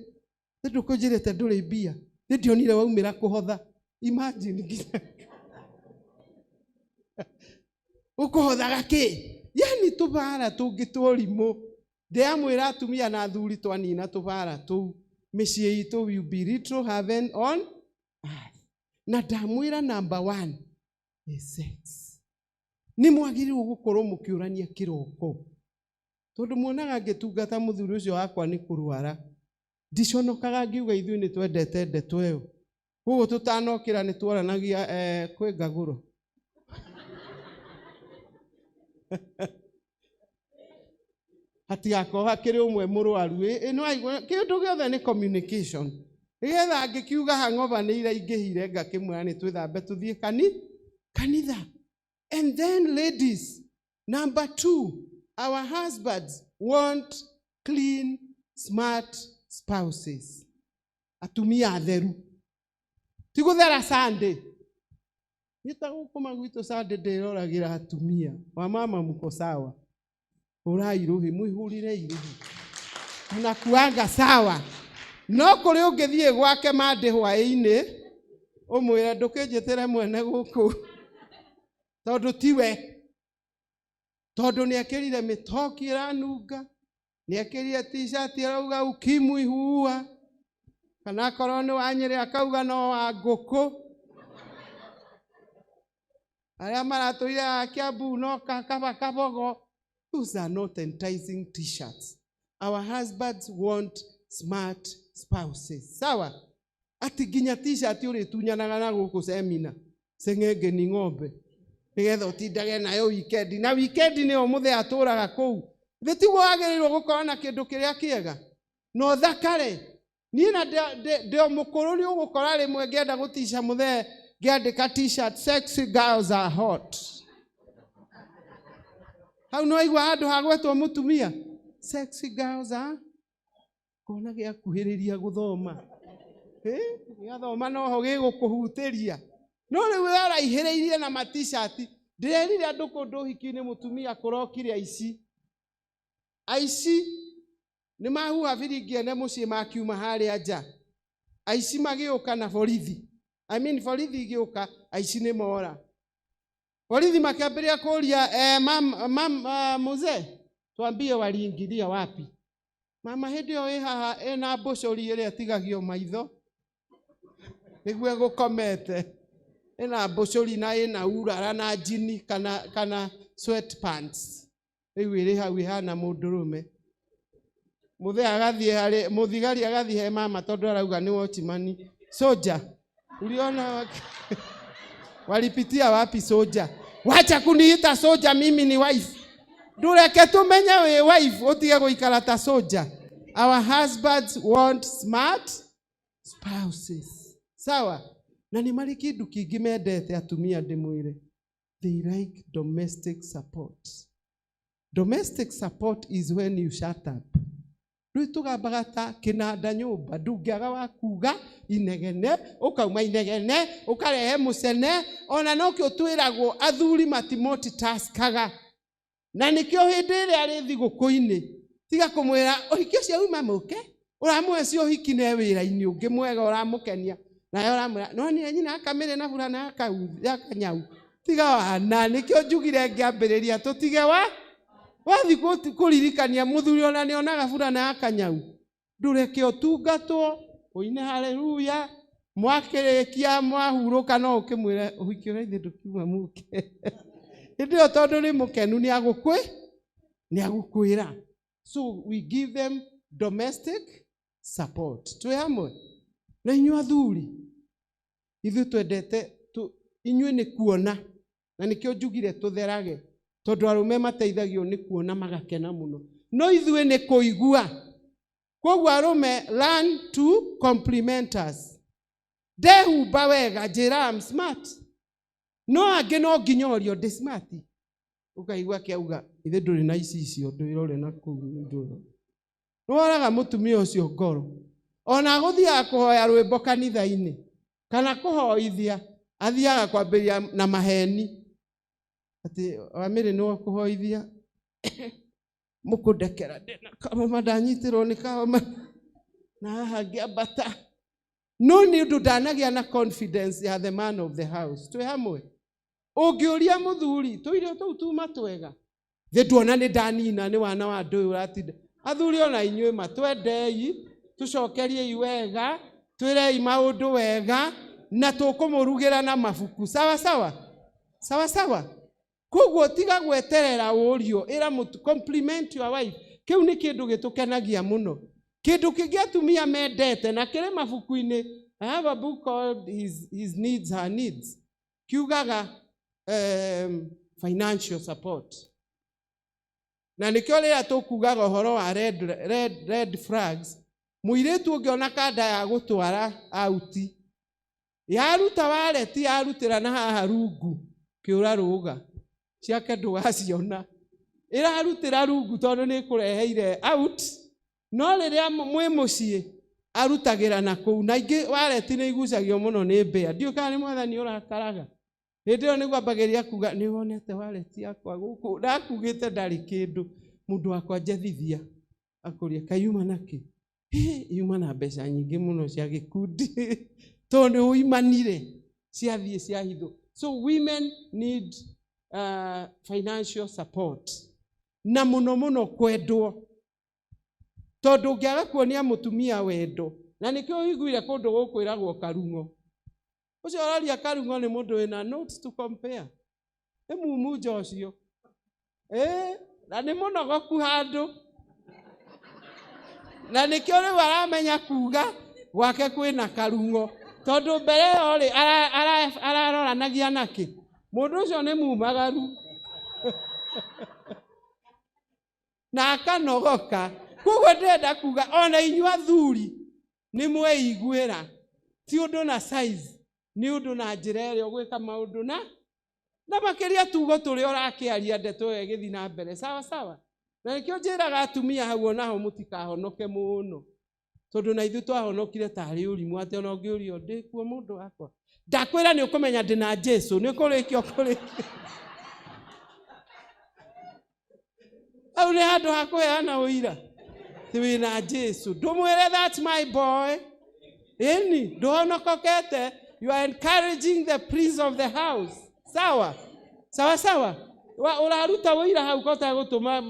nĩ ndũkũnjĩrĩte ndũrĩ mbia, nĩ ndionire waumĩra kũhotha. Imagine nginya ũkũhothaga kĩ? Yani tũbara tũngĩ tũrimũ. Ndĩramwĩra atumia na athuri twanina tũbara tũu mĩciĩ itũ will be little heaven on earth. Na ndamwĩra number 1 is sex. Nĩ mwagĩrĩirwo gũkorwo mũkĩũrania kĩroko, tondũ muonaga ngĩtungata mũthuri ũcio wakwa nĩ kũrwara, ndiconokaga ngiuga ithuĩ nĩ twendete ndeto ĩyo. Koguo tũtanokĩra nĩ twaranagia kwĩ ngagũro. Hatigakorwo hakĩrĩ ũmwe mũrwaru. Ĩ, no aigua kĩndũ gĩothe nĩ communication. Nĩgetha angĩkiuga hangover nĩ iraingĩhire, ngakĩmwĩra nĩ twĩthambe tũthiĩ kanitha. And then ladies, number 2, our husbands. want clean, smart spouses. Atumia atheru. Ti gũthera Sunday. Niĩ ta gũkũ magwitũ Sunday ndĩroragĩra atumia. Wamama mko sawa. Hũrai rũhĩ, mwĩhũrĩre irũhĩ. Mnakuanga sawa. No kũrĩ ũngĩthiĩ gwake Monday hwaĩ-inĩ, ũmwĩre ndũkĩnjĩtĩre mwene gũkũ. Tondũ tiwe. Tondũ nĩekĩrire mĩtoki ĩranunga, nĩekĩrire t-shirt ĩrauga ukimwi huua, kana akorwo nĩ wa Nyĩrĩ akauga no wa ngũkũ. Arĩa maratũire a Kiambu no kaba kabogo. Those are not enticing t-shirts. Our husbands want smart spouses. Sawa? Ati nginya t-shirt ũrĩtunyanaga na gũkũ semina. Seng'enge ni ng'ombe. Nĩgetha ũtindage nayo weekend. Na weekend nĩyo mũthee atũraga kũu. Thĩ tiguo wagĩrĩirwo gũkorwo na kĩndũ kĩrĩa kĩega. Na ũthakare. Niĩ na ndĩ o mũkũrũ nĩ ũgũkora rĩmwe ngĩenda gũtica mũthee ngĩandĩka t-shirt sexy girls are hot. Hau no waigua handũ ha gwetwo mũtumia. Sexy girls are kona gĩakuhĩrĩria gũthoma. Gĩathoma noho gĩgũkũhutĩria. No rĩu we ũraihĩrĩirie na ma t-shirt. Ndĩrerire andũ kũndũ ũhiki-inĩ mũtumia kũrokire aici. Aici nĩ mahuha biringi ene mũciĩ makiuma harĩa nja. Aici magĩũka na borithi. I mean borithi igĩũka, aici nĩ mora. Borithi makĩambĩrĩria kũria, mam, mzee, tuambie waliingilia wapi? Mama hĩndĩ ĩyo ĩ haha ĩna mbũcũri ĩrĩa ĩtigagio maitho nĩguo ĩgũkomete. Ĩna mbũcũri na ĩna urara na njini kana sweatpants. Rĩu ĩrĩ hau ĩhana mũndũrũme. Mũthee agathiĩ harĩ mũthigari agathiĩ he mama tondũ arauga nĩ watchman. Soja, uliona walipitia wapi soja? Wacha kuniita soja, mimi ni wife. Ndũreke tũmenye wĩ wife ũtige gũikara ta soja. Our husbands want smart spouses. Sawa? Na nĩ marĩ kĩndũ kĩngĩ mendete atumia ndĩmwĩre. They like domestic support. Domestic support is when you shut up. Rĩu tũgambaga ta kĩnanda nyũmba, ndũngĩaga wa kuga inegene, ũkauma inegene, ũkarehe mũcene, ona nokĩo twĩragwo athuri mati multitaskaga. Na nĩkĩo hĩndĩ ĩrĩa arĩ thigũkũ-inĩ, tiga kũmwĩra ũhiki ũcio uma mũke, ũramũhe cio ũhiki ne wĩra-inĩ ũngĩ mwega ũramũkenia, nawe ũramwĩra no nĩ nyina akamĩrĩ na burana ya kanyau. Tiga wana, nĩkĩo njugire ngĩambĩrĩria tũtige wa wathi kũririkania mũthuri ona nĩonaga burana ya kanyau. Ndũreke ũtungatwo, ũine haleluya, mwakĩrĩkia mwahurũka no ũkĩmwĩre ũhiki ũrĩa ithe ndũkiuma mũke. Hĩndĩ ĩyo tondũ nĩ mũkenu nĩ agũkwĩra. So we give them domestic support. Twĩ hamwe? Na inyuĩ athuri, ithuĩ twendete inyuĩ nĩ kuona, na nĩkĩo njugire tũtherage, tondũ arũme mateithagio nĩ kuona magakena mũno. No ithuĩ nĩ kũigua. Koguo arũme learn to compliment us. Ndehumba wega njĩra I'm smart. No angĩ no nginya ũrio ndĩ smart. Ũkaigua akĩauga ithe ndũrĩ na icicio ndwĩrore na kũu ndũrĩ. Nĩworaga mũtumia ũcio ngoro. Ona gũthiaga kũhoya rwĩmbo kanitha-inĩ kana kũhoithia athiaga kwambĩrĩria na maheni. Atĩ Wamĩrĩ nĩwe ũkũhoithia mũkũndekera ndĩna kahoma ndanyitĩrwo nĩ kahoma na haha ngĩambata. No nĩ ũndũ ndanagĩa na confidence ya the man of the house. Twĩ hamwe? Ũngĩũria mũthuri tũirio tũu tuma twega, thĩ nduona nĩ ndanina nĩ wana wa ndũyũ ũratinda. Athuri ona inyuĩ matwendei, tũcokeriei wega, twĩrei maũndũ wega, na tũkũmũrugĩra na mabuku. Sawa sawa? Sawa sawa? Koguo tiga gweterera ũrio, ĩra mũtu, compliment your wife. Kĩu nĩ kĩndũ gĩtũkenagia mũno. Kĩndũ kĩngĩ atumia mendete na kĩrĩ mabuku-inĩ, I have a book called His Needs, Her Needs. Kiugaga financial support. Na nĩkĩo rĩrĩa tũkugaga ũhoro wa red flags, mũirĩtu ũngĩona kanda ya gũtwara auti, yaruta wareti yarutĩra na haha rungu, kĩũra rũga, ciake ndũgaciona. Ĩrarutĩra rungu tondũ nĩ ĩkũreheire out, no rĩrĩa mwĩ mũciĩ arutagĩra na kũu. Na ingĩ wareti nĩ igucagio mũno nĩ mbĩa. Ndiũĩ kana nĩ mwathani ũrakaraga. Hĩndĩ ĩyo nĩguo ambagĩrĩria kuga nĩ wonete wareti yakwa gũkũ, ndakugĩte ndarĩ kĩndũ. Mũndũ wakwa njethithia akũria kayuma nakĩ? Hĩ, yuma na mbeca nyingĩ mũno cia gĩkundi tondũ nĩ ũimanire ciathiĩ ciahithwo. So women need financial support na mũno mũno kwendwo, tondũ ũngĩaga kuonia mũtumia wendo, na nĩkĩo ũiguire kũndũ gũkwĩragwo karung'o. Ũcio ũroria karung'o nĩ mũndũ wĩna notes to compare, nĩ mumunja ũcio, na nĩ mũnogoku handũ, na nĩkĩo rĩu aramenya kuga gwake kwĩna karung'o, tondũ mbere ĩyo rĩ araroranagia nakĩ mũndũ ũcio nĩ mumagaru na akanogoka. Koguo ndĩrenda kuga ona inyuĩ athuri nĩ mweiguĩra, ti ũndũ na size, nĩ ũndũ na njĩra ĩrĩa ũgwĩka maũndũ na makĩria tugo tũrĩa ũrakĩaria ndeto ĩyo ĩgĩthiĩ na mbere sawa sawa. Na nĩkĩo njĩraga atumia hau onaho mũtikahonoke mũno, tondũ na ithuĩ twahonokire tarĩ ũrimũ, atĩ ona ũngĩũrio ndĩkuo mũndũ wakwa ndakwĩra nĩ ũkũmenya ndĩ na Jesu, nĩ ũkũrĩkia ũkũrĩkia hau nĩ handũ ha kũheana ũira ti wĩna Jesu. Ndũmwĩre that's my boy, ĩni ndũhonokokete, you are encouraging the prince of the house. Sawa sawa sawa, ũraruta ũira hau kota gũtũma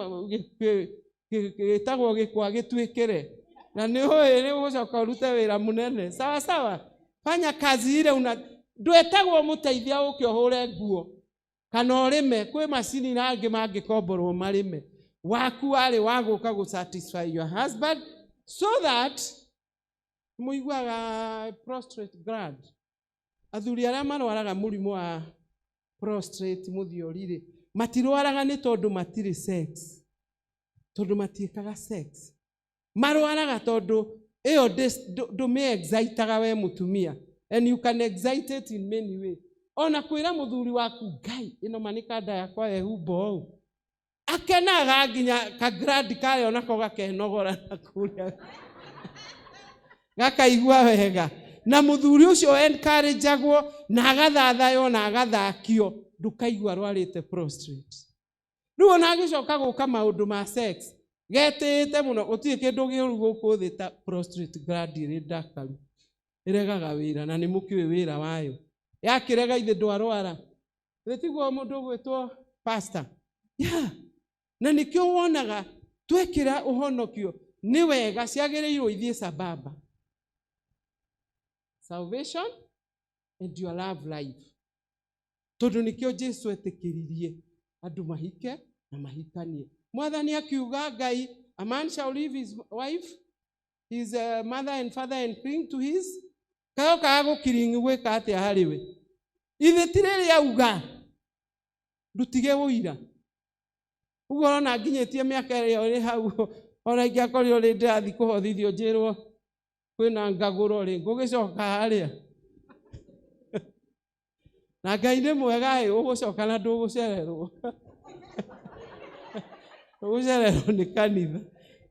gĩtagwo gĩkwa gĩtuĩkĩre, na nĩ ũĩ nĩ ũgũcoka ũrute wĩra mũnene. Sawa sawa, fanya kazi ile una ndwetagwo mũteithia ũke ũhũre nguo kana ũrĩme, kwĩ macini na angĩ mangĩkomborwo marĩme. Waku warĩ wa gũka gũ satisfy your husband, so that mũiguaga prostate gland, athuri arĩa marwaraga mũrimũ wa prostate mũthiori-rĩ, matirwaraga nĩ tondũ matirĩ sex, tondũ matiĩkaga sex. Marwaraga tondũ ĩyo ndũmĩ-excitaga we mũtumia, and you can excite it in many way. Ona kwĩra mũthuri waku ngai ĩno ma nĩ kanda yakwa yehumba ũũ, akenaga nginya kagrandi karĩa onako gakenogora na kũrĩa gakaigua wega. Na mũthuri ũcio encourageagwo na agathathaywo na agathakio, ndũkaigua arwarĩte prostrate. Rĩu ona agĩcoka gũka maũndũ ma sex getĩĩte mũno, gũtirĩ kĩndũ kĩũru gũkũ thĩ ta prostate gland ĩrĩ ndakaru, ĩregaga wĩra, na nĩ mũkĩũĩ wĩra wayo. Yakĩrega ithe ndwarwara, githĩ tiguo mũndũ ũgwĩtwo pastor? Yeah. Na nĩkĩo wonaga twekĩra ũhonokio nĩ wega, ciagĩrĩirwo ithiĩ sambamba, salvation and your love life, tondũ nĩkĩo Jesu etĩkĩririe andũ mahike na mahikanie. Mwathani akiuga Ngai, a man shall leave his wife, his mother and father and cling to his kayo kaga gũkiringi gwĩka atĩa harĩ we? Ithe ti rĩrĩ auga ndutige ũira ũguo ũrona nginyĩtie mĩaka ĩrĩa ĩrĩ hau, ona ingĩakorirwo rĩ ndĩrathiĩ kũhothithio njĩrwo kwĩna ngagũro rĩ, ngũgĩcoka harĩa na Ngai nĩ mwega ĩ, ũgũcoka na ndũgũcererwo, ũgũcererwo nĩ kanitha,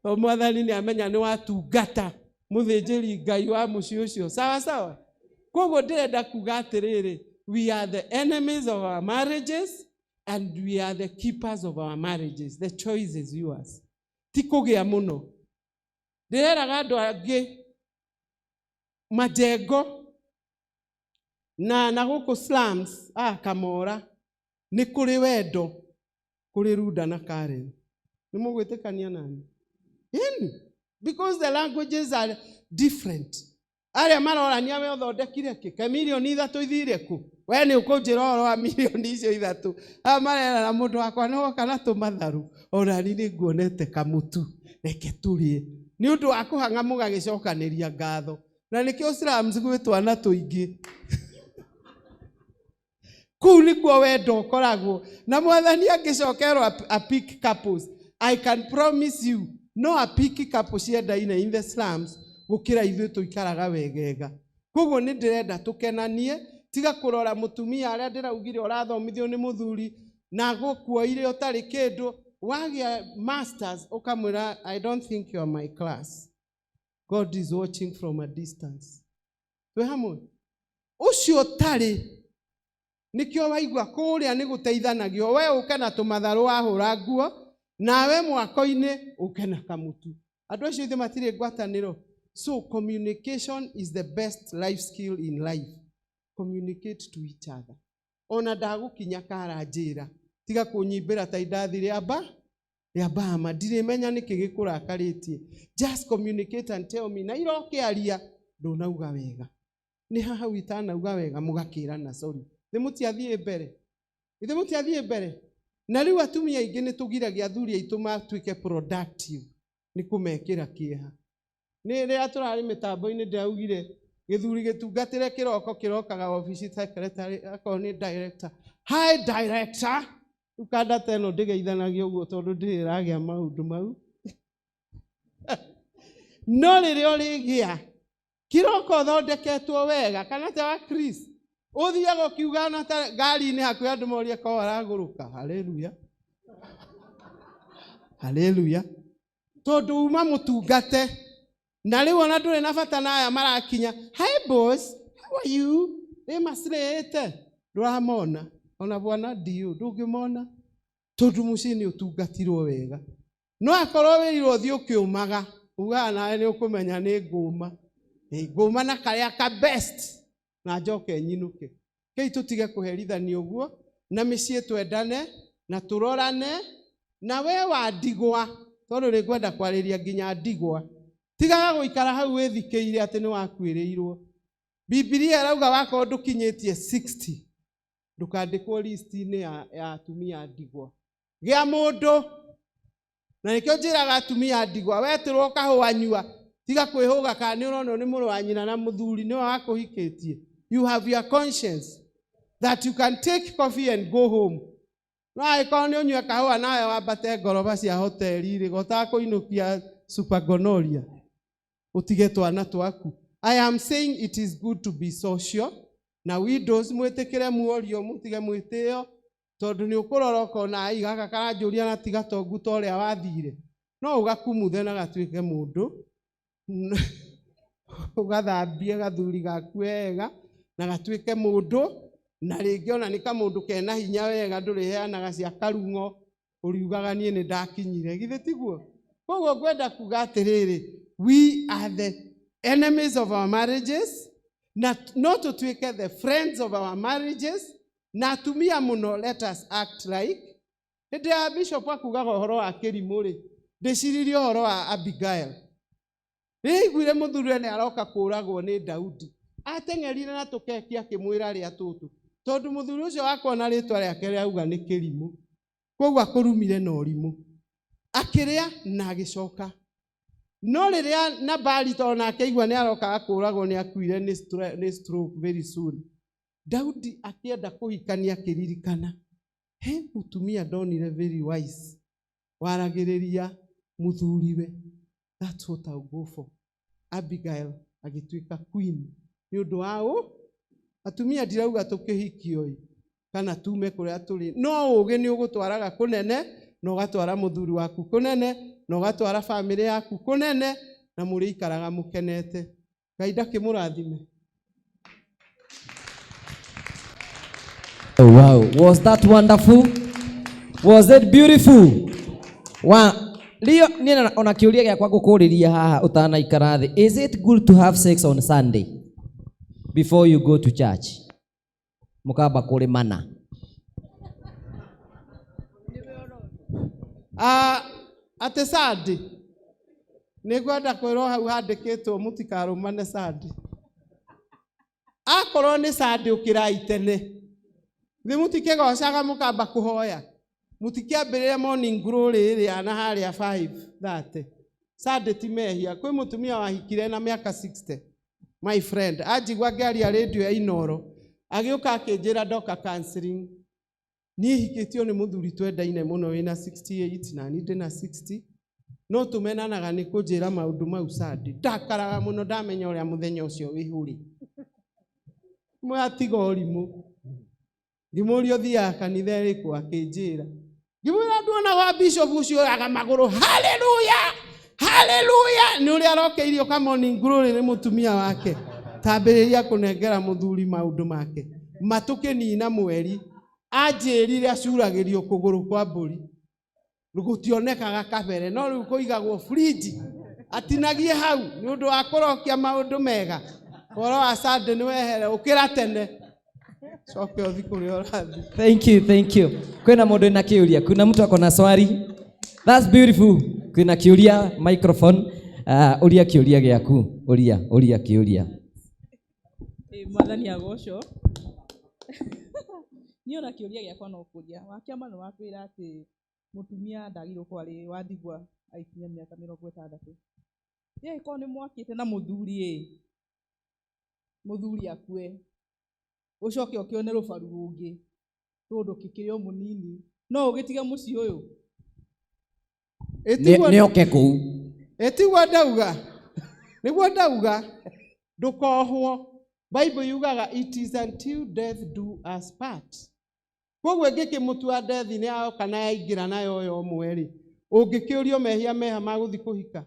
to mwathani nĩ amenya nĩ watungata mũthĩnjĩri Ngai wa mũciĩ ũcio. Sawa sawa. Koguo ndĩrenda kuga atĩrĩrĩ, we are the enemies of our marriages and we are the keepers of our marriages. The choice is yours. Ti kũgĩa mũno. Ndĩreraga andũ angĩ majengo na gũkũ slums, Kamora nĩ kũrĩ wendo kũrĩ Runda na Karen. Nĩ mũgwĩtĩkania nani? Ĩni, because the languages are different. Arĩa marorania we ũthondekire kĩ ke mirioni 3 ithire kũ, we nĩ ũkũnjĩra ũhoro wa mirioni icio 3. Aya marerana mũndũ wakwa nĩ woka na tũmatharũ, ona ni nĩ nguonete kamũtu, reke tũrĩe, nĩ ũndũ wa kũhang'a mũgagĩcokanĩria ngatho. Na nĩkĩo slums gwĩ twana tũingĩ. Kũu nĩkuo wendo ũkoragwo. Na mwathani angĩcokerwo a pick couples, I can promise you no a pick couple ciendaine in the slums gũkĩra ithuĩ tũikaraga wegega. Koguo nĩ ndĩrenda tũkenanie, tiga kũrora mũtumia arĩa ndĩraugire ũrathomithio nĩ mũthuri na gũkuoire ũtarĩ kĩndũ. Wagĩa masters ũkamwĩra, "I don't think you are my class. God is watching from a distance." Twĩ hamwe? Ũcio ũtarĩ nĩkĩo waigua kũrĩa nĩ gũteithanagio. We ũke na tũmatharũ wahũra nguo, nawe mwako-inĩ ũke na kamũtu. Andũ acio ithe matirĩ ngwatanĩro. So communication is the best life skill in life. Communicate to each other. Ona ndagũkinya kara njĩra, tiga kũnyimbĩra ta indathi rĩa mba rĩa mbama, ndirĩmenya nĩkĩ gĩkũrakarĩtie. Just communicate and tell me. Na ira ũkĩaria ndũnauga wega, nĩ haha itanauga wega, mũgakĩrana sorry. Nĩ mũtiathiĩ mbere, ithe mũtiathiĩ mbere. Na rĩu atumia aingĩ nĩ tũgiragia athuri aitũ matuĩke productive nĩ kũmekĩra kĩeha. Nĩ rĩrĩa tũrarĩ mĩtambo-inĩ ndĩraugire gĩthuri gĩtungatĩre kĩroko kĩrokaga obici, secretary akorwo nĩ director, "Hi, director." Rĩu kanda ta ĩno ndĩgeithanagia ũguo tondũ ndĩrĩ ĩragĩa maũndũ mau. No rĩrĩa ũrĩgĩa kĩroko ũthondeketwo wega kana ta wa Chris, ũthiaga ũkiuga na ta ngari-inĩ hakuhĩ andũ morie korwo aragũrũka. Haleluya, haleluya! Tondũ uma mũtungate na rĩu ona ndũrĩ na bata na aya marakinya, "Hi boss, how are you?" Ĩ macirĩte ndũramona ona bwana ndiũ ndũngĩmona tondũ mũciĩ nĩ ũtungatirwo wega. No akorwo wĩrirwo ũthiĩ ũkĩũmaga, ugaga nawe nĩ ũkũmenya nĩ ngũma. Ĩ, ngũma na karĩa ka best na njoke nyinũke. Kĩi tũtige kũherithania ũguo na mĩciĩ, twendane na tũrorane. Na we wa ndigwa, tondũ nĩ ngwenda kwarĩria nginya ndigwa, tigaga gũikara hau wĩthikĩire atĩ nĩ wakuĩrĩirwo. Bibilia ĩrauga wakorwo ndũkinyĩtie 60 ndũkandĩkwo list-inĩ ya atumia ndigwa. Gĩa mũndũ. Na nĩkĩo njĩraga atumia ndigwa, wetĩrwo kahũa nyua, tiga kwĩhũga kana nĩ ũronwo nĩ mũrũ wa nyina na mũthuri nĩwe wakũhikĩtie. You have your conscience that you can take coffee and go home. No angĩkorwo nĩ ũnyue kahũa nawe wambate ngoroba cia hoteli rĩ, gotakũinũkia super gonorrhea ũtige twana twaku. I am saying it is good to be social. Na widows, mwĩtĩkĩre muorio, mũtige mwĩtĩo, tondũ nĩ ũkũrora ũkona, ai, gaka karanjũria na tiga tongu ta ũrĩa wathire. No ũgakumuthe na gatuĩke mũndũ, ũgathambie gathuri gaku wega na gatuĩke mũndũ. Na rĩngĩ ona nĩ kamũndũ kena hinya wega, ndũrĩheanaga cia karung'o, ũriugaga niĩ nĩ ndakinyire. Githĩ tiguo? Koguo ngwenda kuga atĩrĩrĩ, we are the enemies of our marriages na no tũtuĩke the friends of our marriages. Na atumia mũno, let us act like hĩndĩ ya bishop akugaga ũhoro wa kĩrimũ rĩ, ndĩciririe ũhoro wa Abigail. Rĩrĩa aiguire mũthuri nĩ aroka kũragwo nĩ Daudi, ateng'erire na tũkeki akĩmwĩra rĩa tũtũ, tondũ mũthuri ũcio wakona rĩtwa rĩake rĩauga nĩ kĩrimũ, koguo akũrumire na ũrimũ, akĩrĩa na agĩcoka. No rĩrĩa Nabali, tondũ nake aigua nĩ arokaga kũragwo, nĩ akuire nĩ stroke very soon. Daudi akĩenda kũhikania, akĩririkana he mũtumia ndonire very wise waragĩrĩria mũthuriwe. That's what I'll go for. Abigail agĩtuĩka queen nĩ ũndũ wa ũ atumia. Ndirauga tũkĩhikio ĩ kana tume kũrĩa tũrĩ, no ũgĩ nĩ ũgũtwaraga kũnene na ũgatwara mũthuri waku kũnene na ũgatwara bamĩrĩ yaku kũnene na mũrĩikaraga mũkenete. Ngai ndakĩmũrathime. Oh, wow. Was that wonderful? Was it beautiful? Wa Leo niĩ ona kĩũria gĩakwa ngũkũrĩria haha ũtanaikara thĩ. Is it good to have sex on Sunday before you go to church? Mũkamba kũrĩmana. Ah, atĩ Sunday nĩ ngwenda kwĩrwo hau handĩkĩtwo mũtikarũmane Sunday. Akorwo nĩ Sunday, ũkĩrai tene thĩ, mũtikĩgocaga, mũkamba kũhoya, mũtikĩambĩrĩre morning glory ĩrĩa na harĩa 5:30. Sunday ti mehia. Kwĩ mũtumia wahikire na mĩaka 60, my friend, anjigua ngĩaria rĩndio ya Inoro, agĩũka akĩnjĩra, ndoka counseling, niĩ hikĩtio nĩ mũthuri twendaine mũno wĩna 68 na niĩ ndĩna 60, no tũmenanaga nĩ kũnjĩra maũndũ mau Sunday. Ndakaraga mũno ndamenya ũrĩa mũthenya ũcio wĩhũrĩ mwatiga ũrimũ. Ngĩmũria, ũthiaga kanitha ĩrĩkũ? Akĩnjĩra. Ngĩmwĩra nduona wa bishop ũcio ũraga magũrũ, haleluya haleluya, nĩ ũrĩa arokeirio ka morning glory nĩ mũtumia wake. Tambĩrĩria kũnengera mũthuri maũndũ make. Matũkĩnina mweri anjĩrire acuragĩrio kũgũrũ kwa mbũri, gũtionekaga kabere, no rĩu kũigagwo fridge, atinagie hau nĩ ũndũ wa kũrokia maũndũ mega. Ũhoro wa Sunday nĩ wehere, ũkĩra tene coke ũthi kũrĩa ũrathiĩ. Thank you, thank you. Kwĩna mũndũ na kĩũria? Kuna mtu ako na swali? That's beautiful. Kwĩna kĩũria, microphone. Ũria kĩũria gĩaku. Ũria, ũria kĩũria. Mwathani agocwo. Niĩ ona kĩũria gĩakwa no kũria. Wakĩama nĩ wakwĩra atĩ mũtumia ndagĩrĩirwo gũkorwo arĩ wa ndigwa agĩkinyia mĩaka 60. Ĩ angĩkorwo nĩ mwakĩte na mũthuri ĩ, mũthuri akue, ũcoke ũkĩone rũbaru rũngĩ tondũ kĩkĩrĩ o mũnini, no ũgĩtige mũciĩ ũyũ? Nĩ oke kũu. Ĩtiguo ndauga, nĩguo ndauga ndũkohwo. Bible yugaga it is until death do us part. Koguo ĩngĩkĩmũtua death nĩ yoka na yaingĩra nayo yo ũmwe rĩ, ũngĩkĩũrio mehia meha ma gũthiĩ kũhika.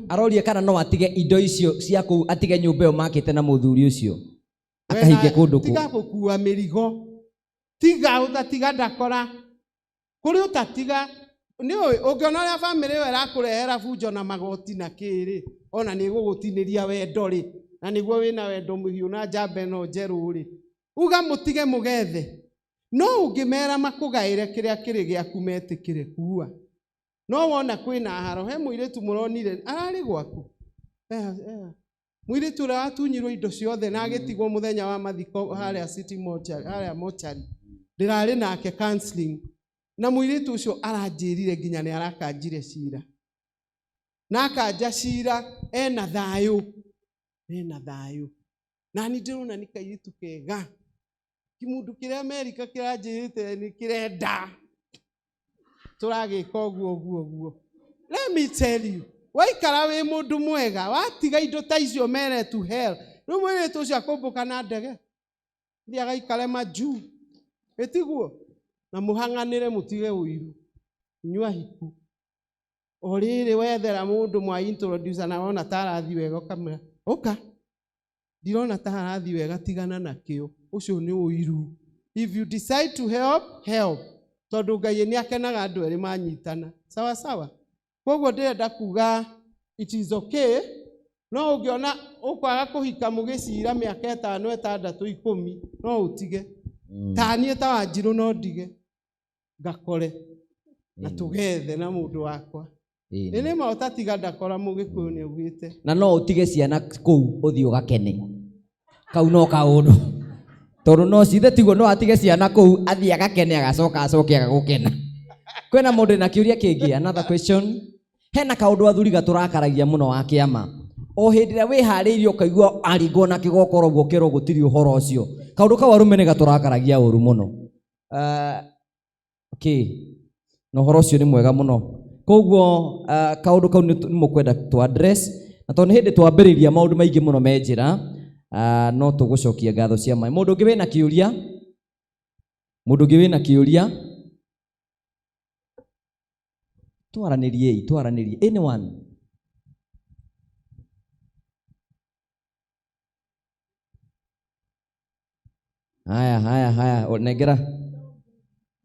Aroria kana no atige indo icio cia kũu, atige nyũmba ĩyo makĩte na mũthuri ũcio, akahike kũndũ kũu. Tiga gũkua mĩrigo, tiga ũtatiga ndakora kũrĩ ũtatiga. Nĩ ũĩ ũngĩona ũrĩa bamĩrĩ ĩyo ĩrakũrehera bunjo na magoti na kĩrĩ, ona nĩ ĩgũgũtinĩria wendo rĩ, na nĩguo wĩna wendo mũhiũ na njamba ĩno njerũ rĩ, uga mũtige mũgethe. No ũngĩmera makũgaĩre kĩrĩa kĩrĩ gĩaku metĩkĩre kuua. No wona kwĩna haro, he mũirĩtu mũronire ararĩ gwaku, mũirĩtu ũrĩa watunyirwo indo ciothe na agĩtigwo mũthenya wa mathiko harĩa city mortuary, harĩa mortuary, ndĩrarĩ nake counseling, na mũirĩtu ũcio aranjĩrire nginya nĩ arakanjire cira, na akanja cira ena thayũ, ena thayũ. Na ni ndĩrona nĩ kairĩtu kega, kĩmũndũ kĩrĩa Amerika kĩranjĩrĩte nĩ kĩrenda, tũragĩka ũguo ũguo ũguo. Let me tell you, waikara wĩ mũndũ mwega, watiga indo ta icio mere to hell. Rĩu mũirĩtu ũcio akũmbũka na ndege, thiĩ agaikare majuu, ĩtiguo? Na mũhang'anĩre mũtige ũiru, inyuĩ ahiku. O rĩrĩ wethera mũndũ mwa introduce na wona ta arathiĩ wega, ũkamwĩra ũka, ndirona ta harathiĩ wega, tigana nakĩo. Ũcio nĩ ũiru. If you decide to help, help. Tondũ Ngai nĩ akenaga andũ erĩ manyitana. Sawa sawa. Koguo ndĩrenda kuga it is okay, no ũngĩona ũkwaga kũhika mũgĩcira mĩaka 5, 6, 10, no ũtige. Ta niĩ ta Wanjirũ no ndige ngakore na tũgethe na mũndũ wakwa. Nĩ ma ũtatiga ndakora, mũgĩkũyũ nĩ augĩte. Na no ũtige ciana kũu ũthiĩ ũgakene. Kau no kaũndũ. Tondũ no cithe tiguo, no atige ciana kũu athiĩ agakene, agacoka acoke agagũkena. Kwĩna mũndũ na kĩũria kĩngĩ? Another question. Hena kaũndũ athuri gatũrakaragia mũno wa kĩama. O hĩndĩ ĩrĩa wĩharĩirie ũkaigua aringwo na kĩgokoro ũguo ũkerwo gũtirĩ ũhoro ũcio. Kaũndũ kau arũme nĩ gatũrakaragia ũru mũno. Okay. Na ũhoro ũcio nĩ mwega mũno. Koguo kaũndũ kau nĩ mũkwenda tũ address, na tondũ nĩ hĩndĩ twambĩrĩria maũndũ maingĩ mũno me njĩra, no tũgũcokia ngatho cia maĩ. Mũndũ ũngĩ wĩna kĩũria? Mũndũ ũngĩ wĩna kĩũria? Twaranĩriei, twaranĩrie. Anyone? Haya, haya, haya, nengera.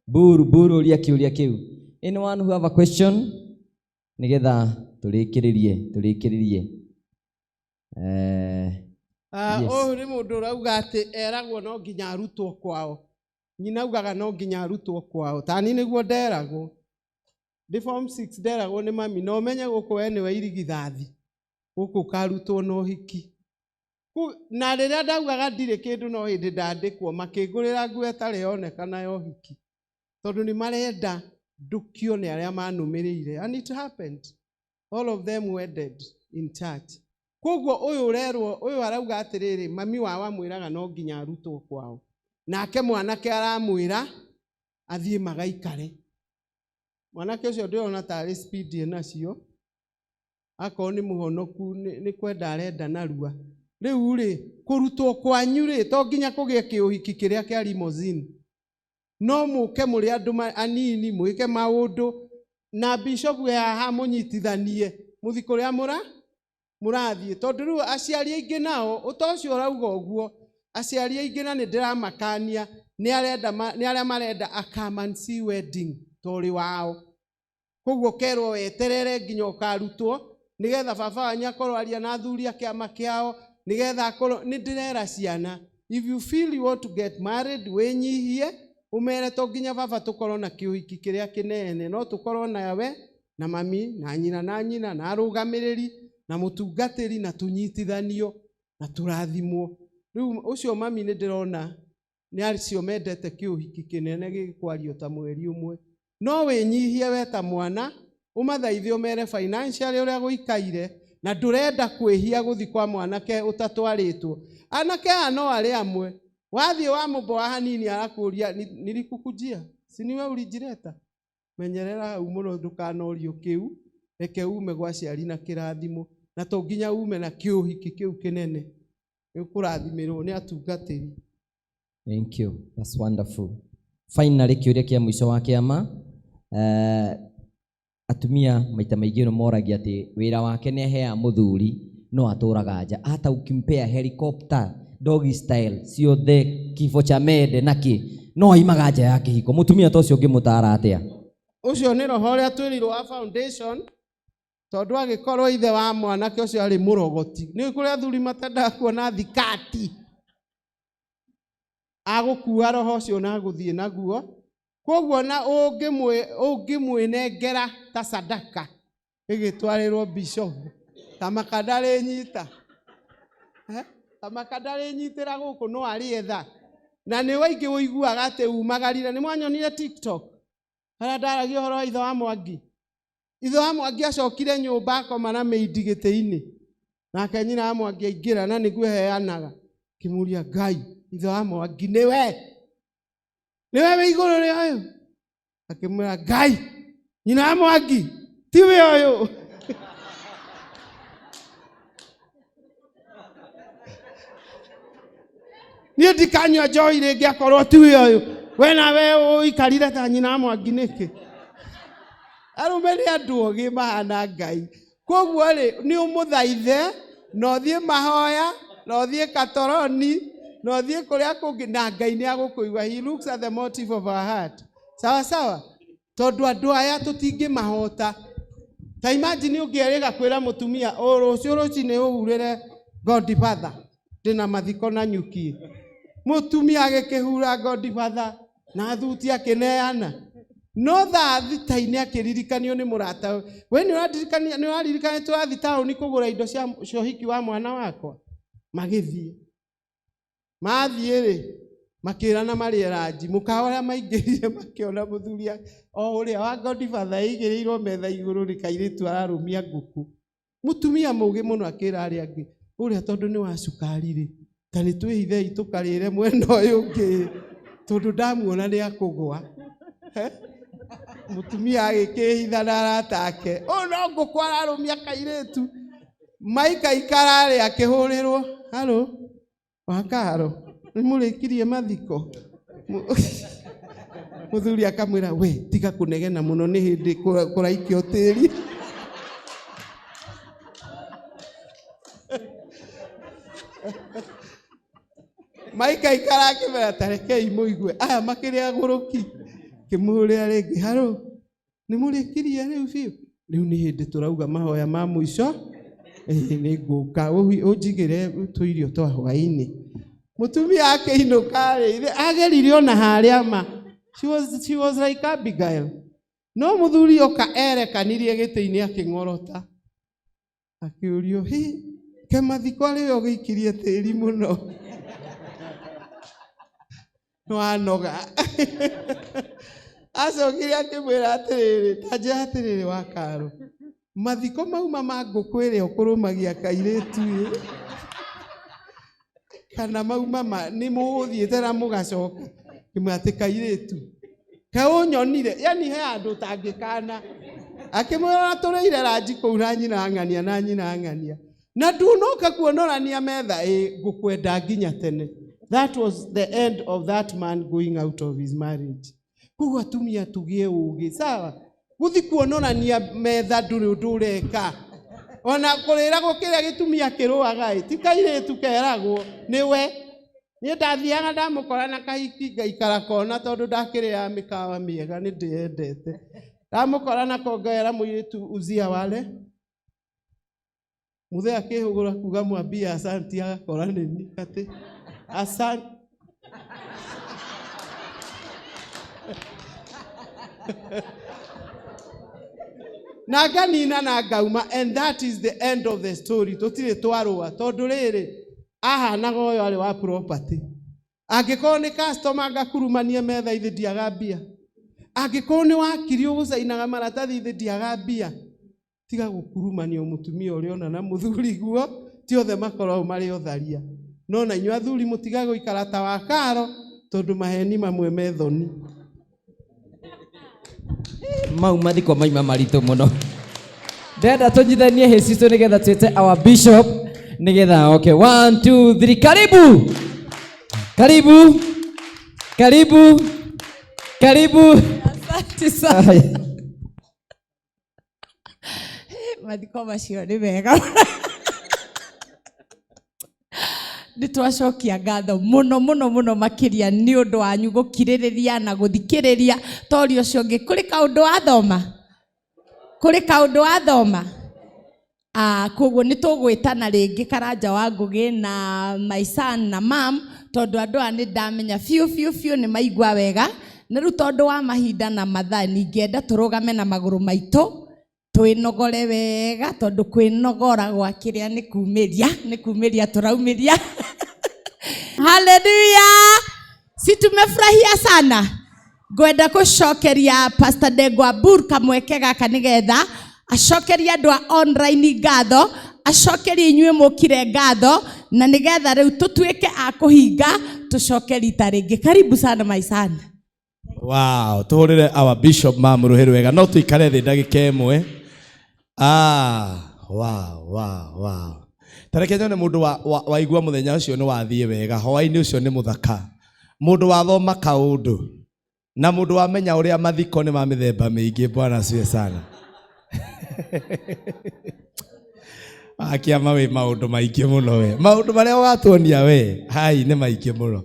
Buru, buru, ũria kĩũria kĩu. Anyone who have a question? Nĩgetha tũrĩkĩrĩrie, tũrĩkĩrĩrie. Yes. Ũyũ nĩ mũndũ ũrauga atĩ eragwo no nginya arutwo kwao. Nyina augaga no nginya arutwo kwao. Ta niĩ nĩguo nderagwo. Ndĩ form 6 nderagwo nĩ mami, no ũmenye gũkũ we nĩwe irigithathi. Gũkũ ũkarutwo na ũhiki. Na rĩrĩa ndaugaga ndirĩ kĩndũ no hĩndĩ ndandĩkwo, makĩngũrĩra nguo ĩtarĩ yonekana ya ũhiki. Tondũ nĩ marenda ndũkio nĩ arĩa manũmĩrĩire. And it happened. All of them wedded in church. Koguo ũyũ ũrerwo, ũyũ arauga atĩrĩrĩ, mami wao amwĩraga no nginya arutwo kwao. Nake mwanake aramwĩra athiĩ magaikare. Mwanake ũcio ndĩrona tarĩ speed enacio. Akorwo nĩ mũhonoku, nĩ kwenda arenda narua. Rĩu rĩ, kũrutwo kwanyu rĩ, to nginya kũgĩe kĩũhiki kĩrĩa kĩa limousine. No mũke mũrĩ andũ anini mwĩke maũndũ na bishop e haha mũnyitithanie mũthi kũrĩa mũrathiĩ, tondũ rĩu aciari aingĩ nao ũta ũcio ũrauga ũguo, aciari aingĩ na nĩ ndĩramakania nĩ arĩa marenda a come and see wedding torĩ wao. Koguo kerwo weterere nginya ũkarutwo nigetha baba wanyu akorwo aria na athuri a kĩama kĩao, nigetha akorwo nĩ ndĩrera ciana, if you feel you want to get married, wĩnyihie ũmere to nginya baba tũkorwo na kĩũhiki kĩrĩa kĩnene, no tũkorwo nawe na mami na nyina na nyina na arũgamĩrĩri na mũtungatĩri na tũnyitithanio na tũrathimwo. Rĩu ũcio mami nĩ ndĩrona nĩ acio mendete kĩũhiki kĩnene gĩkwario ta mweri ũmwe. No wĩnyihie we ta mwana, ũmathaithe ũmere financially ũrĩa gũikaire, na ndũrenda kwĩhia gũthi kwa mwanake ũtatwarĩtwo. Anake aya no arĩ amwe, wathiĩ wamũmboa hanini arakũria nilikukujia, si niwe ulijileta? Menyerera hau mũno ndũkanorio kĩu, reke ume gwa aciari na kĩrathimo, na to nginya ume na kĩũhiki kĩu kĩnene, nĩ ũkũrathimĩrwo nĩ atungatĩri. Thank you. That's wonderful. Finally, kĩũria kĩa mũico wa kĩama, atumia maita maingĩ nĩ moragia atĩ wĩra wake nĩ aheaga mũthuri no atũraga nja, hata ukimpea helicopter doggy style ciothe kifo cha mende na kĩ, no aimaga nja ya kĩhiko. Mũtumia ta ũcio ũngĩmũtara atĩa? Ũcio nĩ roho ũrĩa twĩrirwo wa foundation, tondũ agĩkorwo ithe wa mwanake ũcio arĩ mũrogoti. Nĩ kũrĩ athuri matendaga kuona thikati, agũkua roho ũcio na agũthiĩ naguo. Koguo na ũngĩmwĩnengera ta sadaka ĩgĩtwarĩrwo bishop, ta maka ndarĩnyita, ta maka ndarĩnyitĩra gũkũ no arĩetha. Na nĩ waingĩ ũiguaga atĩ umagarire. Nĩ mwanyonire TikTok harĩa ndaragia ũhoro wa ithe wa Mwangi. Ithe wa Mwangi acokire nyũmba akoma na mĩindi gĩtĩ-inĩ, nake nyina wa Mwangi aingĩra na nĩguo heanaga, kĩmũria Ngai, ithe wa Mwangi nĩwe, nĩwe wĩ igũrũ rĩa ũyũ? Akĩmwĩra Ngai, nyina wa Mwangi tiwe ũyũ. Niĩ ndikanyua njohi rĩngĩ akorwo tiwe ũyũ. We nawe ũikarire ta nyina wa Mwangi nĩkĩ? Arũme nĩ andũ ogĩ mahana Ngai. Koguo rĩ, nĩ ũmũthaithe na ũthiĩ mahoya na ũthiĩ katoroni na ũthiĩ kũrĩa kũngĩ, na Ngai nĩ agũkũigua. He looks at the motive of our heart. Sawa sawa? Tondũ andũ aya tũtingĩmahota. Ta imagine ũngĩerĩga kwĩra mũtumia, o rũciũ rũcinĩ ũhurĩre Godfather, ndĩna mathiko na nyuki. Mũtumia agĩkĩhura Godfather na thuti akĩneana. No thaa thita-inĩ akĩririkanio nĩ mũrata. We nĩ ũraririkania, nĩ ũraririkana tũrathiĩ taũni kũgũra indo cia ũhiki wa mwana wakwa? Magĩthiĩ. Mathiĩ rĩ, makĩrana marĩe ranji. Mũkawa ũrĩa maingĩrire makĩona mũthuri o ũrĩa wa Godfather aigĩrĩirwo metha igũrũ nĩ kairĩtu ararũmia ngũkũ. Mũtumia mũũgĩ mũno akĩra arĩa angĩ, ũrĩa tondũ nĩ wa cukari rĩ, ta nĩ twĩhithei tũkarĩre mwena ũyũ ũngĩ, tondũ ndamuona nĩ akũgwa. Mũtumia agĩkĩhitha na arata ake, ũyũ no ngũkũ ararũmia kairĩtu. Maikaikara rĩ, akĩhũrĩrwo, haro wakaro, nĩ mũrĩkirie mathiko? Mũthuri akamwĩra, we tiga kũnegena mũno, nĩ hĩndĩ kũraikio tĩri. Maikaikara akĩmera, ta rekei mũigue aya makĩrĩ agũrũki. Kĩmũhũrĩra rĩngĩ, haro nĩ mũrĩkirie rĩu biũ? Rĩu nĩ hĩndĩ tũrauga mahoya ma mũico. Nĩ ngũka ũnjigĩre tũirio twa hwaĩ-inĩ. Mũtumia akĩinũka rĩ, ageririe ona harĩa ma. She was like Abigail. No mũthuri oka erekanirie gĩtĩ-inĩ akĩng'orota. Akĩũrio, hi, ke mathiko arĩ we ũgĩikirie tĩri mũno. Nĩwanoga. Acokire akĩmwĩra atĩrĩrĩ, ta njĩra atĩrĩrĩ wa Karo, mathiko mauma ma ngũkũ ĩrĩa ũkũrũmagia kairĩtu ĩ, kana mauma ma nĩ mũgũthiĩte na mũgacoka. Kĩmwĩra atĩ kairĩtu kaĩ ũnyonire, yani he handũ ũtangĩkana. Akĩmwĩra tũrĩire ranji kũu na nyina ng'ania na nyina ng'ania, na ndunoka kuonorania metha ĩ, ngũkwenda nginya tene. That was the end of that man going out of his marriage. Koguo atumia tũgĩe ũgĩ, sawa? Gũthi kuonorania metha ndũrĩ ũndũ ũreka. Ona kũrĩragwo kĩrĩa gĩtumia kĩrũaga ĩ, ti kairĩtu keragwo, nĩwe. Niĩ ndathiaga ndamũkora na kahiki ngaikara kona tondũ ndakĩrĩaga mĩkawa mĩega nĩ ndĩyendete. Ndamũkora nako ngera mũirĩtu uzia wale. Mũthee akĩhũgũra kuga mwambie asanti agakora nĩni atĩ asanti. Na nganina na ngauma, and that is the end of the story. Tũtirĩ twarũa tondũ rĩrĩ ahanaga ũyũ arĩ wa property. Angĩkorwo nĩ customer ngakurumanie metha ithe ndiaga mbia. Angĩkorwo nĩ wakiri ũgũcainaga maratathi ithe ndiaga mbia. Tiga gũkurumania mũtumia ũrĩa ona na mũthuri guo, ti othe makoragwo marĩ otharia. No na inyuĩ athuri mũtiga gũikara ta wa karo tondũ maheni mamwe me thoni. Mau mathiko maima maritũ mũno. Ndĩrenda tũnyithanie hĩ citũ nĩgetha twĩte our bishop nĩgetha oke. 1 2 3, karibu. Karibu. Karibu. Karibu. Asante sana. Mathiko macio nĩ mega. Nĩ twacokia ngatho mũno mũno mũno makĩria nĩ ũndũ wanyu gũkirĩrĩria na gũthikĩrĩria. Tori ũcio ũngĩ, kũrĩ kaũndũ wathoma? Kũrĩ kaũndũ wathoma? Koguo nĩ tũgwĩtana rĩngĩ Karanja wa Ngũgĩ na my son na mam, tondũ andũ aya nĩ ndamenya biũ biũ biũ nĩ maigua wega. Na rĩu tondũ wa mahinda na mathaa, ningĩenda tũrũgame na magũrũ maitũ twĩnogore wega, tondũ kwĩnogora gwa kĩrĩa nĩ kumĩria, nĩ kumĩria tũraumĩria. Haleluya! Si tumefurahia sana. Ngwenda gũcokeria Pastor Ndegwa Bur kamweke gaka nĩgetha acokerie andũ a online ngatho, acokerie inyuĩ mũkire ngatho, na nĩgetha rĩu tũtuĩke a kũhinga tũcoke rita rĩngĩ. Karibu sana my son. Wow, tũhũrĩre our bishop mam rũhĩ rwega. No tũikare thĩ ndagĩka ĩmwe. Wow, wow, wow. Ta reke nyone mũndũ waigua mũthenya ũcio nĩ wathiĩ wega, hwaĩ-inĩ ũcio nĩ mũthaka. Mũndũ wathoma kaũndũ na mũndũ wamenya ũrĩa mathiko nĩ ma mĩthemba mĩingĩ. Bwana asifiwe sana. Akĩama wĩ maũndũ maingĩ mũno we. Maũndũ marĩa ũgatuonia we, hai nĩ maingĩ mũno.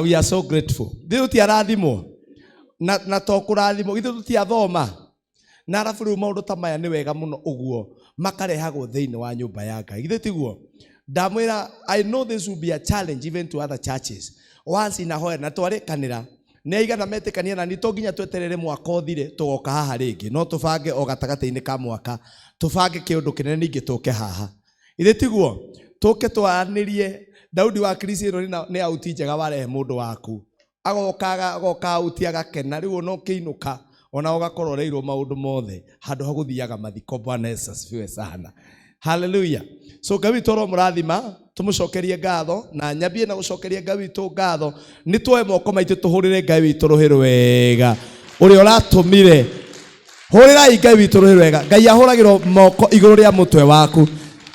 We are so grateful. Ithuĩ tũtiarathimwo. Na to kũrathimwo, ithuĩ tũtiathoma. Na arabu rĩu maũndũ ta maya nĩ wega mũno ũguo makarehagwo thĩinĩ wa nyũmba ya Ngai. Githĩ tiguo? Ndamwĩra, I know this will be a challenge even to other churches. Once in a while, na twarĩkanĩra, nĩ aigana metĩkania na niĩ, to nginya tweterere mwaka ũthire tũgoka haha rĩngĩ. No tũbange o gatagatĩ-inĩ ka mwaka, tũbange kĩũndũ kĩnene ningĩ tũke haha. Githĩ tiguo? Tũke twaranĩrie. Daudi wa Kristo ĩno nĩ auti njega warehe mũndũ waku. Agoka, agoka auti agakena, rĩu ona ũkĩinũka, ona ũgakorwo ũreirwo maũndũ mothe, handũ ha gũthiaga mathiko. Bwana Yesu asifiwe sana. Hallelujah. So Ngai witũ aromũrathima, tũmũcokerie ngatho, na nyambie na gũcokeria Ngai witũ ngatho. Nĩ tuoe moko maitũ tũhũrĩre Ngai witũ rũhĩ rwega, ũrĩa ũratũmire. Hũrĩrai Ngai witũ rũhĩ rwega. Ngai ahũragĩrwo moko igũrũ rĩa mũtwe waku.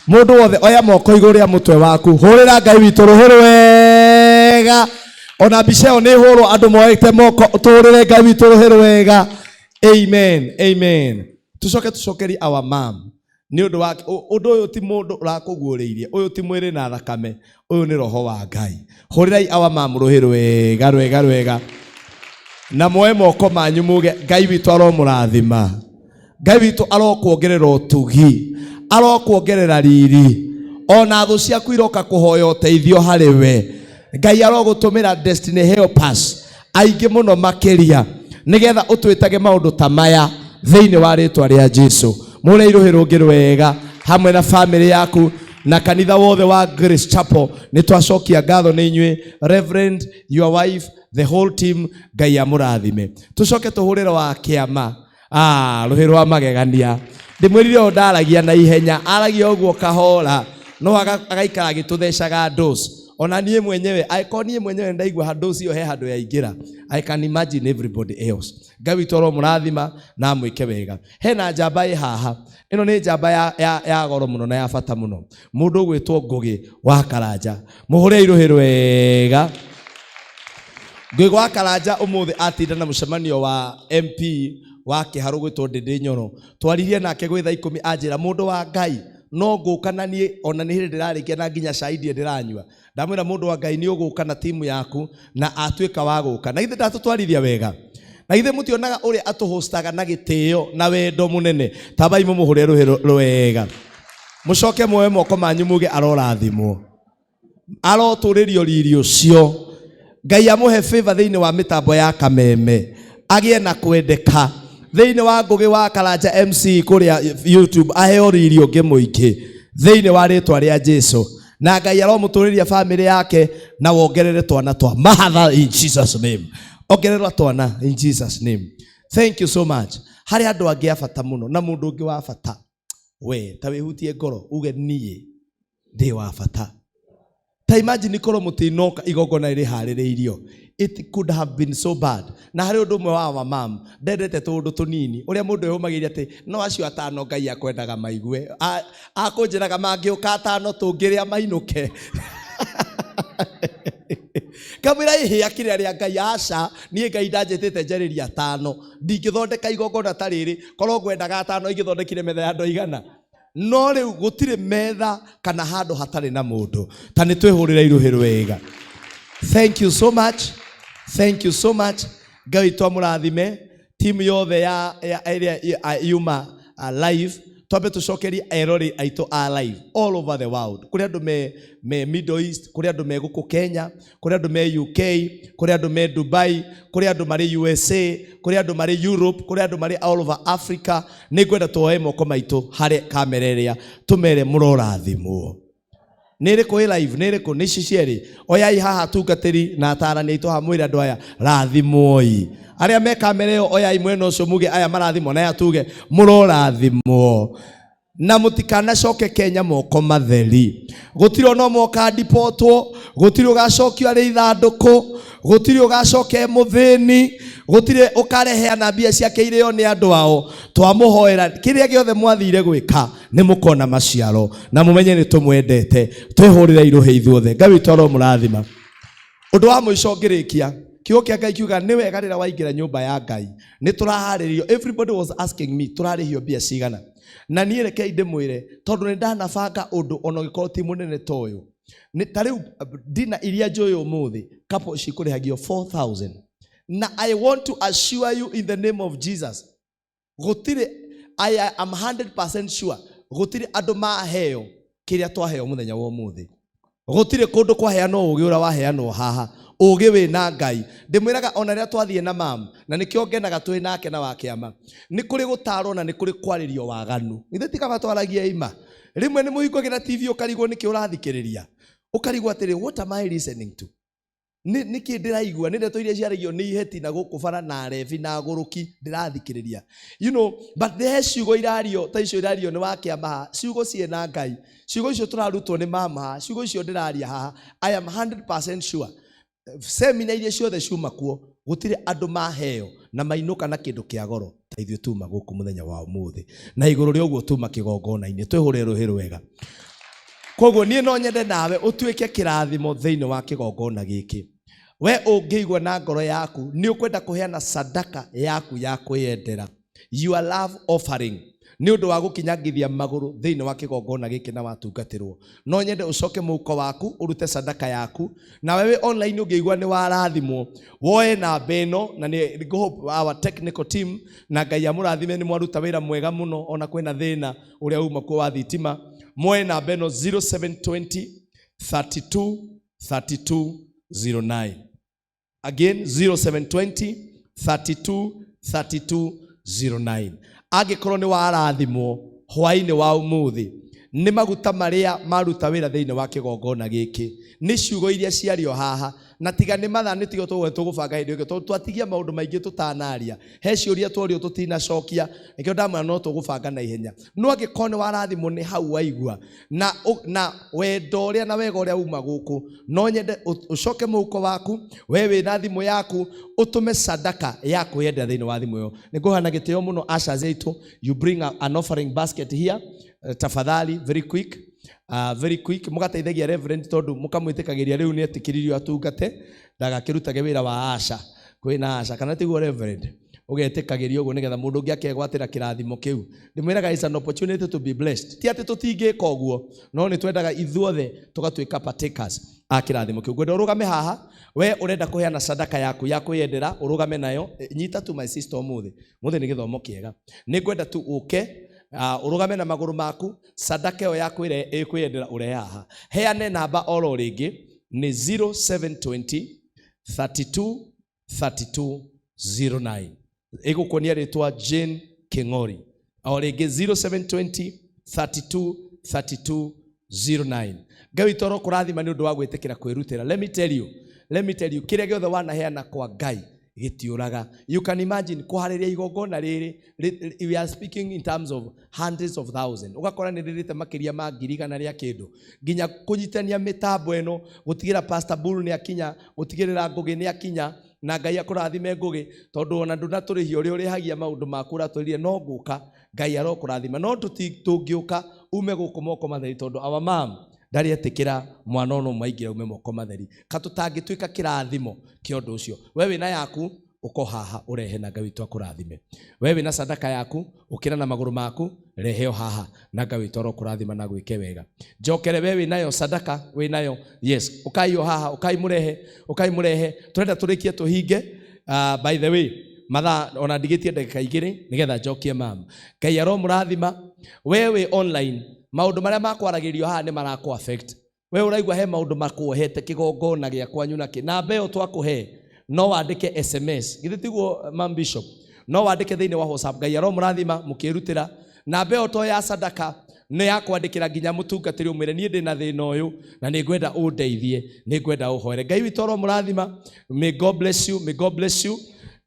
Mũndũ wothe oya moko igũrũ rĩa mũtwe waku, hũrĩra Ngai witũ rũhĩ rwega. Ona mbica ĩyo nĩ hũrwo andũ moete moko, tũhũrĩre Ngai witũ rũhĩ rwega. Amen, amen. Tũcoke tũcokerie our mom nĩ ũndũ wa ũndũ ũyũ. Ti mũndũ ũrakũguũrĩirie, ũyũ ti mwĩrĩ na thakame, ũyũ nĩ roho wa Ngai. Hũrĩrai our mom rũhĩ rwega rwega rwega, na muoe moko manyu muge Ngai witũ aromũrathima, Ngai witũ arokuongerera ũtugi, arokuongerera riri, ona thũ ciaku iroka kũhoya ũteithio harĩ we. Ngai arogũtũmĩra destiny helpers aingĩ mũno makĩria, nĩgetha ũtwĩtage maũndũ ta maya thĩinĩ wa rĩtwa rĩa Jesu. Mũre irũhĩ rũngĩ rwega hamwe na family yaku na kanitha wothe wa Grace Chapel. Nĩ twacokia ngatho nĩ inyuĩ, Reverend, your wife, the whole team. Ngai amũrathime. Tũcoke tũhũrĩre wa kĩama. Rũhĩ rwa magegania. Ndĩmwĩrire ũũ ndaragia na ihenya, aragia ũguo kahora, no agaikara agĩtũthecaga dose. Ona niĩ mwenyewe, angĩkorwo niĩ mwenyewe ndaigua handũ ũcio he handũ yaingĩra, I can imagine everybody else. Ngai witũ aromũrathima na amwĩke wega. Hena njamba ĩ haha. Ĩno nĩ njamba ya, ya, ya goro mũno na ya bata mũno. Mũndũ ũgwĩtwo Ngũgĩ wa Karanja. Mũhũre irũhĩ wega. Ngũgĩ wa Karanja ũmũthĩ atinda na mũcemanio wa MP wa Kĩharũ gwĩtwo Ndĩndĩ Nyoro. Twaririe nake gwĩ thaa ikũmi anjĩra mũndũ wa Ngai no ngũka na niĩ ona nĩ hĩndĩ ndĩrarĩkia na nginya cai ndirĩ ndĩranyua. Ndamwĩra mũndũ wa Ngai nĩ ũgũka na timu yaku na atuĩka wa gũka. Na githĩ ndatũtwarithia wega? Na githĩ mũtionaga ũrĩa atũhostaga na gĩtĩo na wendo mũnene? Tambai mũmũhũre rũhĩ rwega. Mũcoke muoe moko manyu muge arorathimwo. Arotũrĩrio riri ũcio. Ngai amũhe favor thĩinĩ wa mĩtambo ya kameme. Agĩe na kwendeka. Thĩinĩ wa Ngũgĩ wa Karanja MC kũrĩa YouTube aheo riri ũngĩ mũingĩ. Thĩinĩ wa rĩtwa rĩa Jesu. Na Ngai aromũtũrĩria famĩlĩ yake na wongerere twana twa mahatha in Jesus name. Ongererwa twana in Jesus name. Thank you so much. Harĩ andũ angĩ a bata mũno na mũndũ ũngĩ wa bata. We ta wĩhutie ngoro uge niĩ ndĩ wa bata. Ta imagine korwo mũtinoka igongona rĩharĩrĩirio. It could have been so bad. Na harĩ ũndũ ũmwe wa our mom ndendete tũũndũ tũnini ũrĩa mũndũ eyũmagĩria atĩ no acio atano Ngai akwendaga maigue. Akũnjĩraga mangĩũka atano tũngĩrĩa mainũke. Kamwĩra ĩhĩa kĩrĩa rĩa Ngai aca niĩ Ngai ndanjĩtĩte njarĩrie atano. Ndingĩthondeka igongona ta rĩrĩ korwo ngwendaga atano ingĩthondekire metha ya andũ aigana. No rĩu gũtirĩ metha kana handũ hatarĩ na mũndũ. Ta nĩ twĩhũrĩre irũhĩ rwega. Thank you so much. Thank you so much. Ngai witũ amũrathime. Timu yothe ya ĩrĩa yuma live. Twambe tũcokerie erori aitũ a live all over the world. Kũrĩ andũ me Middle East, kũrĩ andũ me gũkũ Kenya, kũrĩ andũ me UK, kũrĩ andũ me Dubai, kũrĩ andũ marĩ USA, kũrĩ andũ marĩ Europe, kũrĩ andũ marĩ all over Africa. Nĩ ngwenda tuoe moko maitũ harĩ kamera ĩrĩa tũmere mũrorathimwo. Nĩ ĩrĩkũ ĩ live? Nĩ ĩrĩkũ? Nĩ ici cierĩ. Oyai haha atungatĩri na atarani aitũ haha mwĩre andũ aya rathimwoi. Arĩa me kamera ĩyo oyai mwena ũcio muge aya marathimwo na aya tuge mũrorathimwo. Na mũtikanacoke Kenya moko matheri. Gũtirĩ ona ũmwe ũkandipotwo, gũtirĩ ũgacokio arĩ ithandũkũ, gũtirĩ ũgacoka e mũthĩni, gũtirĩ ũkareheana mbia ciake irĩo nĩ andũ ao. Twamũhoera kĩrĩa gĩothe mwathire gwĩka nĩ mũkona maciaro na mũmenye nĩ tũmwendete. Twĩhũrĩre irũhĩ ithuothe. Ngai witũ aromũrathima. Ũndũ wa mũico ngĩrĩkia, kiugo kĩa Ngai kiuga nĩ wega rĩrĩa waingĩra nyũmba ya Ngai. Nĩ tũraharĩrio. Everybody was asking me tũrarĩhio mbia cigana. Na niĩ rekei ndĩmwĩre tondũ nĩ ndanabanga ũndũ ona ũngĩkorwo ti mũnene ta ũyũ. Nĩ ta rĩu dina iria njũĩ ũmũthĩ couple cikũrĩhagio 4000. Na I want to assure you in the name of Jesus. Gũtirĩ, I am 100% sure gũtirĩ andũ maheo kĩrĩa twaheo mũthenya wa ũmũthĩ. Gũtirĩ kũndũ kwaheanwo ũgĩ ũrĩa waheanwo haha. Ũgĩ wĩ na Ngai. Ndĩmwĩraga ona rĩrĩa twathiĩ na mam, na nĩkĩo ngenaga twĩ nake na wa kĩama. Nĩ kũrĩ gũtarwo na nĩ kũrĩ kwarĩrio waganu. Githĩ ti kaba twaragie ima? Rĩmwe nĩ mũhingũgĩra TV ũkarigwo nĩkĩ ũrathikĩrĩria. Ũkarigwo atĩrĩ, what am I listening to? Nĩ nĩkĩ ndĩraigua? Nĩ ndeto iria ciaragio nĩ iheti na gũkũ bara na arebi na agũrũki ndĩrathikĩrĩria. You know, but he ciugo irario ta icio irario nĩ wa kĩama haha, ciugo ciĩna Ngai. Ciugo icio tũrarutwo nĩ mama haha, ciugo icio ndĩraria haha, I am 100% sure. Semina iria ciothe ciuma kuo, gũtirĩ andũ maheo na mainũka na kĩndũ kĩa goro ta ithuĩ tuma gũkũ mũthenya wa ũmũthĩ. Na igũrũ rĩa ũguo tuma kĩgongona-inĩ, twĩhũre rũhĩ rwega. Koguo niĩ no nyende nawe ũtuĩke kĩrathimo thĩinĩ wa kĩgongona gĩkĩ. We ũngĩigua na ngoro yaku nĩ ũkwenda kũheana sadaka yaku ya kwĩyendera, your love offering, nĩ ũndũ wa gũkinyangithia magũrũ thĩinĩ wa kĩgongona gĩkĩ na watungatĩrwo. No nyende ũcoke mũhuko waku ũrute sadaka yaku. Nawe wĩ online ũngĩigua nĩ warathimwo, woe namba ĩno, na nĩ ngũ-hope our technical team na Ngai amũrathime nĩ mwaruta wĩra mwega mũno ona kwĩna thĩna ũrĩa uma kuo wa thitima. Moe namba ĩno 0720 32 32 09. Again 0720 32 32 09. Angĩkorwo nĩ warathimwo hwaĩ-inĩ wa ũmũthĩ nĩ maguta marĩa maruta wĩra thĩinĩ wa kĩgongona gĩkĩ, nĩ ciugo iria ciario haha, Na tiga nĩ mathaa nĩ tiga tũgwe tũgũbanga hĩndĩ ĩngĩ tondũ twatigia maũndũ maingĩ tũtanaria. He ciũria tworio tũtinacokia, nĩkĩo ndamwĩra no tũgũbanga na ihenya. No angĩkorwo nĩ warathimwo nĩ hau waigua na, na wendo ũrĩa na wega ũrĩa uma gũkũ, no nyende ũcoke mũhuko waku, we wĩna thimũ yaku, ũtũme sadaka ya kwĩyendera thĩinĩ wa thimũ ĩyo. Nĩ ngũheana gĩtĩo mũno ushers aitũ, you bring an offering basket here, tafadhali, very quick. Very quick mugateithagia reverend tondu mukamwitikagiria riu ni etikiririo atungate ndagakĩrutage wĩra wa asha kwĩna asha kana tiguo reverend ũgetĩkagĩria ũguo nĩgetha mũndũ ũngĩ akegwatĩra kĩrathimo kĩu. Ndĩmwĩraga it's an opportunity to be blessed. Ti atĩ tũtingĩka ũguo, no nĩ twendaga ithuothe tũgatuĩka partakers a kĩrathimo kĩu. Ngwenda ũrũgame haha, we ũrenda kũheana sadaka yaku ya kwĩyendera, ũrũgame nayo. Nyita tu my sister ũmũthĩ. Mũthĩ nĩ gĩthomo kĩega. Nĩ ngwenda tu ũke ũrũgame na magũrũ maku, sadaka ĩyo ya kwĩyendera ũrehe haha. Heane namba oro rĩngĩ nĩ 0720 32 32 09. Ĩgũkuonia rĩtwa Jane King'ori. O rĩngĩ 0720 32 32 09. Ngai witũ arokũrathima nĩ ũndũ wa gwĩtĩkĩra kwĩrutĩra. Let me tell you, let me tell you, kĩrĩa gĩothe wanaheana kwa Ngai gĩtiũraga. You can imagine kũharĩria igongona rĩrĩ, we are speaking in terms of hundreds of thousands. Ũgakora nĩ rĩrĩte makĩria ma ngiri igana rĩa kĩndũ. Nginya kũnyitania mĩtambo ĩno, gũtigĩra Pastor Bull nĩ akinya, gũtigĩrĩra Ngũgĩ nĩ akinya, na Ngai akũrathime Ngũgĩ, tondũ ona ndũnatũrĩhia ũrĩa ũrĩhagia maũndũ maku ũratũrĩrie, no ngũka, Ngai arokũrathima. No tũngĩũka ume gũkũ moko matheri, tondũ our mom ndarĩ etĩkĩra mwana ona ũmwe aingĩre ume moko matheri. Ka tũtangĩtuĩka kĩrathimo kĩa ũndũ ũcio. We wĩna yaku, ũko haha ũrehe na Ngai witũ akũrathime. We wĩna sadaka yaku, ũkĩra na magũrũ maku, rehe o haha na Ngai witũ arokũrathima na gwĩke wega. Njokere we wĩnayo sadaka, wĩnayo, yes, ũkai o haha, ũkai mũrehe, ũkai mũrehe. Tũrenda tũrĩkie tũhinge. By the way, mathaa ona ndigĩtie ndagĩka igĩrĩ nĩgetha njokie mam. Ngai aromũrathima. We wĩ online, maũndũ marĩa makwaragĩrio haha nĩ marakũ affect. We ũraigua he maũndũ makuohete kĩgongona gĩa kwanyu na kĩ. Namba ĩyo twakũhe no wandĩke SMS. Githĩ tiguo mam Bishop? No wandĩke thĩinĩ wa WhatsApp. Ngai aromũrathima mũkĩrutĩra. Namba ĩyo to ya sadaka nĩ ya kwandĩkĩra nginya mũtungatĩri ũmwĩre niĩ ndĩna thĩna ũyũ na nĩ ngwenda ũndeithie, nĩ ngwenda ũhoere. Ngai witũ aromũrathima. May God bless you, may God bless you.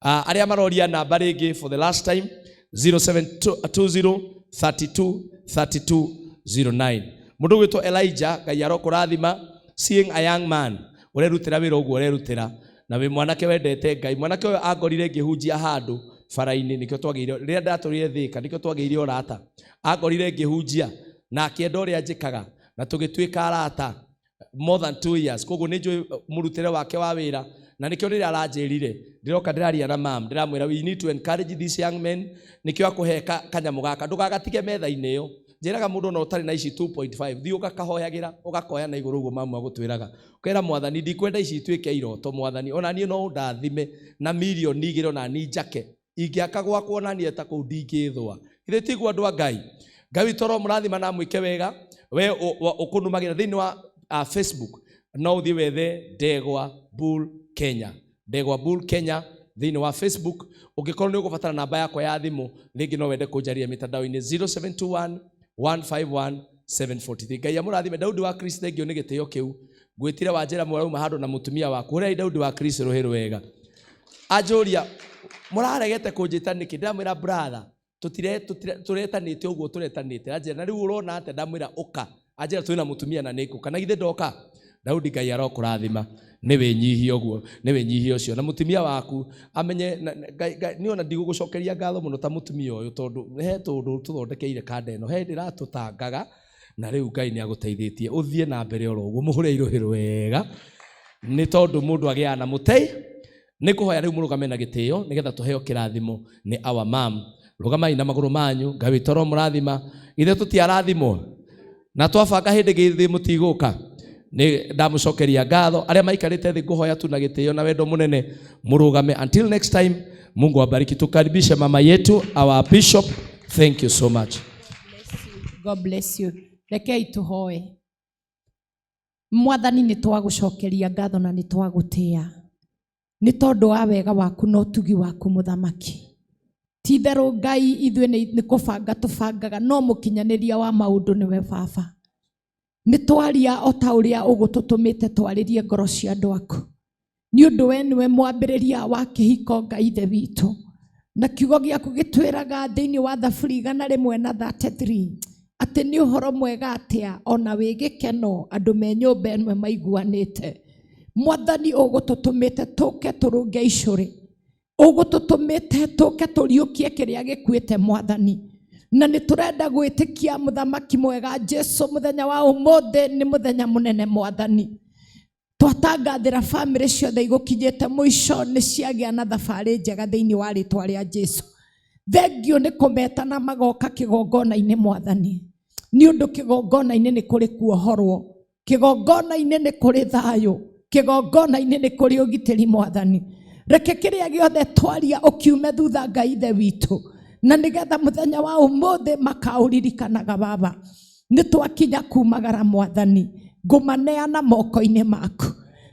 Arĩa maroria namba rĩngĩ for the last time 0720 32 32 09. Mũndũ ũgwĩtwo Elijah, Ngai arokũrathima, seeing a young man ũrerutĩra wĩra ũguo ũrerutĩra na wĩ mwanake wendete Ngai. Mwanake ũyũ angorire ngĩhunjia handũ bara-inĩ, nĩkĩo twagĩire, rĩrĩa ndatũrire Thĩka, nĩkĩo twagĩire ũrata. Angorire ngĩhunjia na akĩenda ũrĩa njĩkaga na tũgĩtuĩka arata more than 2 years. Koguo nĩ njũĩ mũrutĩre wake wa wĩra na nĩkĩo rĩrĩa aranjĩrire ndĩroka ndĩraria na mam, ndĩramwĩra we need to encourage these young men, nĩkĩo akũhe kanyamũ gaka, ndũgagatige metha-inĩ ĩyo. Njĩraga mũndũ ona ũtarĩ na ici 2.5, thiĩ ũgakahoyagĩra, ũgakoya na igũrũ ũguo mamu agũtwĩraga. Ũkera mwathani ndikwenda ici ituĩke iroto mwathani, ona niĩ no ũndathime na mirioni igĩrĩ ona niĩ njake. Ingĩaka gwakwa ona niĩ ta kũu ndingĩthũa. Githĩ tiguo andũ a Ngai? Ngai witũ aromũrathima na amwĩke wega. We ũkũnumagĩra thĩinĩ wa Facebook, no ũthiĩ wethe Ndegwa Bull Kenya. Ndegwa Bull Kenya thĩinĩ wa Facebook. Ũngĩkorwo nĩ ũgũbatara namba yakwa ya thimũ, rĩngĩ no wende kũnjaria mĩtandao-inĩ 0721 151 743. Ngai amũrathime. Daudi wa Kristo, thengio nĩ gĩtĩo kĩu. Ngwĩtire wanjĩra mũrauma handũ na mũtumia waku. Hũrĩrai Daudi wa Kristo rũhĩ rwega. Anjũria, mũraregete kũnjĩta nĩkĩ? Ndĩramwĩra brother, tũretanĩte ũguo tũretanĩte. Anjĩra, na rĩu ũrona atĩa? Ndamwĩra ũka. Anjĩra twĩna mũtumia na nĩngũka. Na githĩ ndoka? Daudi Ngai arokũrathima. Nĩ wĩnyihia ũguo, nĩ wĩnyihia ũcio. Na mũtumia waku amenye, Ngai, Ngai, niĩ ona ndigũgũcokeria ngatho mũno ta mũtumia ũyũ, tondũ he tũndũ tũthondekeire kanda ĩno, he hĩndĩ ĩratũtangaga, na rĩu Ngai nĩ agũteithĩtie. Ũthiĩ na mbere oro ũguo, mũhũre irũhĩ rwega, nĩ tondũ mũndũ agĩaga na mũtei. Nĩ ngũhoya rĩu mũrũgame na gĩtĩo nĩgetha tũheo kĩrathimo nĩ our mom. Rũgamai na magũrũ manyu, Ngai witũ aromũrathima. Ithe tũtiarathimwo na twabanga hĩndĩ gĩthĩ mũtigũka. Nĩ ndamũcokeria ngatho. Arĩa maikarĩte thĩ ngũhoya tu na gĩtĩo na wendo mũnene mũrũgame. Until next time, Mungu awabariki. Tukaribishe mama yetu, our bishop. Thank you so much. God bless you. Rekei tũhoe. Mwathani, nĩ twagũcokeria ngatho na nĩ twagũtĩa nĩ tondũ wa wega waku na ũtugi waku mũthamaki. Ti itherũ Ngai, ithuĩ nĩ kũbanga tũbangaga, no mũkinyanĩria wa maũndũ nĩwe Baba. Nĩ twaria o ta ũrĩa ũgũtũtũmĩte twarĩrie ngoro cia andũ aku. Nĩ ũndũ we nĩwe mwambĩrĩria wa kĩhiko Ngai Ithe witũ. Na kiugo gĩaku gĩtwĩraga thĩinĩ wa Thaburi 133 atĩ nĩ ũhoro mwega atĩa ona wĩ gĩkeno andũ me nyũmba ĩmwe maiguanĩte. Mwathani ũgũtũtũmĩte tũke tũrũnge icũrĩ, ũgũtũtũmĩte tũke tũriũkie kĩrĩa gĩkuĩte Mwathani. Na nĩ tũrenda gwĩtĩkia mũthamaki mwega Jesu, mũthenya wa ũmũthĩ nĩ mũthenya mũnene Mwathani. Twatangathĩra bamĩrĩ ciothe igũkinyĩte mũico nĩ ciagĩa na thabarĩ njega thĩinĩ wa rĩtwa rĩa Jesu. Thengio nĩ kũmetana magoka kĩgongona-inĩ Mwathani, nĩ ũndũ kĩgongona-inĩ nĩ kũrĩ kuohorwo, kĩgongona-inĩ nĩ kũrĩ thayũ, kĩgongona-inĩ nĩ kũrĩ ũgitĩri Mwathani. Reke kĩrĩa gĩothe twaria ũkiume thutha Ngai Ithe witũ, na nĩgetha mũthenya wa ũmũthĩ makaũririkanaga Baba. Nĩ twakinya kumagara Mwathani, ngũmaneana moko-inĩ maku.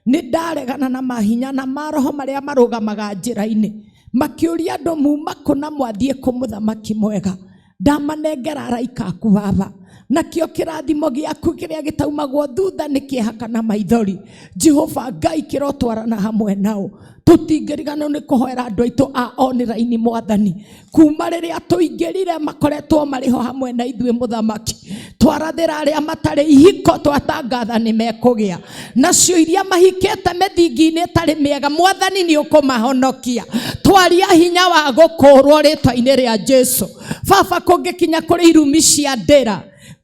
Nĩ ndaregana na mahinya na maroho marĩa marũgamaga njĩra-inĩ makĩũria andũ muma kũ na mwathiĩ kũ mũthamaki mwega. Ndamanengera araika aku Baba, nakĩo kĩrathimo gĩaku kĩrĩa gĩtaumagwo thutha nĩ kĩeha kana maithori. Jehova Ngai kĩrotwarana hamwe nao. Tũtingĩriganĩrwo nĩ kũhoera andũ aitũ a online Mwathani, kuma rĩrĩa tũingĩrire makoretwo marĩ ho hamwe na ithuĩ mũthamaki. Twarathĩra arĩa matarĩ ihiko twatangatha nĩ mekũgĩa, nacio iria mahikĩte mĩthingi-inĩ ĩtarĩ mĩega Mwathani nĩ ũkũmahonokia. Twaria hinya wa gũkũrwo rĩtwa-inĩ rĩa Jesu. Baba, kũngĩkinya kũrĩ irumi cia ndĩra,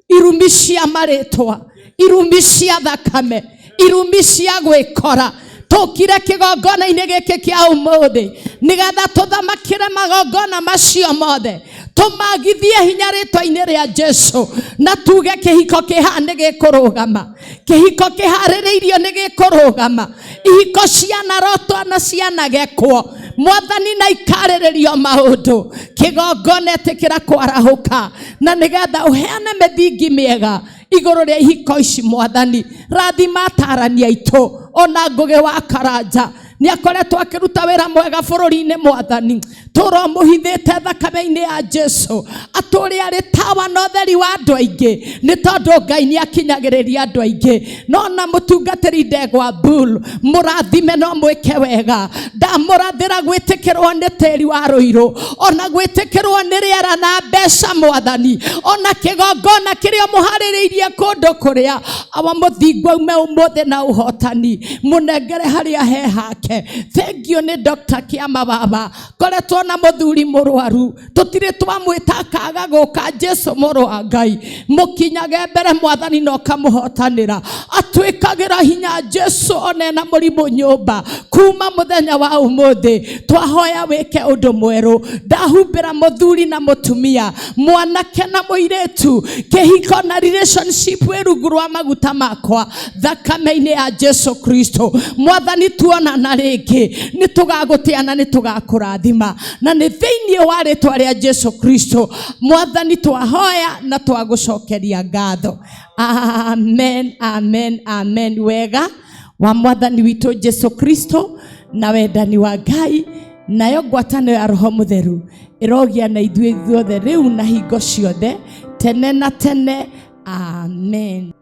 irumi cia marĩtwa, irumi cia thakame, irumi cia gwĩkora, tũkire kĩgongona-inĩ gĩkĩ kĩa ũmũthĩ nĩgetha tũthamakĩre magongona macio mothe, tũmagithie hinya rĩtwa-inĩ rĩa Jesu, na tuge kĩhiko kĩha nĩ gĩkũrũgama, kĩhiko kĩharĩrĩirio nĩ gĩkũrũgama, ihiko cianarotwo na cianagekwo Mwathani na ikarĩrĩrio maũndũ, kĩgongona ĩtĩkĩra kwarahũka, na nĩgetha ũheane mĩthingi mĩega igũrũ rĩa ihiko ici Mwathani. Rathima atarani aitũ, ona Ngũgĩ wa Karanja nĩ akoretwo akĩruta wĩra mwega bũrũri-inĩ Mwathani, tũromũhithĩte thakame-inĩ ya Jesu, atũrĩ arĩ tawa na ũtheri wa andũ aingĩ, nĩ tondũ Ngai nĩ akinyagĩrĩria andũ aingĩ. No na mũtungatĩri Ndegwa Bull, mũrathime no mwĩke wega. Ndamũrathĩra gwĩtĩkĩrwo nĩ tĩri wa Rũirũ, ona gwĩtĩkĩrwo nĩ rĩera na mbeca Mwathani, ona kĩgongona kĩrĩa mũharĩrĩirie kũndũ kũrĩa awa mũthingu aume ũmũthĩ na ũhotani, mũnengere harĩa he hake. Thengio nĩ Dr. Kĩama Baba, koretwo na mũthuri mũrwaru, tũtirĩ twamwĩta akaga gũka. Jesu mũrũ wa Ngai, mũkinyage mbere Mwathani na ũkamũhotanĩra. Atwĩkagĩra hinya Jesu onena mũrimũ nyũmba kuma mũthenya wa ũmũthĩ, twahoya wĩke ũndũ mwerũ. Ndahumbĩra mũthuri na mũtumia, mwanake na mũirĩtu, kĩhiko na relationship wĩ rungu rwa maguta makwa thakame-inĩ ya Jesu Kristo. Mwathani tuonana rĩngĩ nĩ tũgagũtĩa na nĩ tũgakũrathima, na nĩ thĩinĩ wa rĩtwa rĩa Jesu Kristo Mwathani twahoya na twagũcokeria ngatho. Amen, amen, amen. Wega wa Mwathani witũ Jesu Kristo na wendani wa Ngai nayo ngwatanĩro ya Roho Mũtheru ĩrogĩa na ithuĩ ithuothe rĩu na hingo ciothe tene na tene. Amen.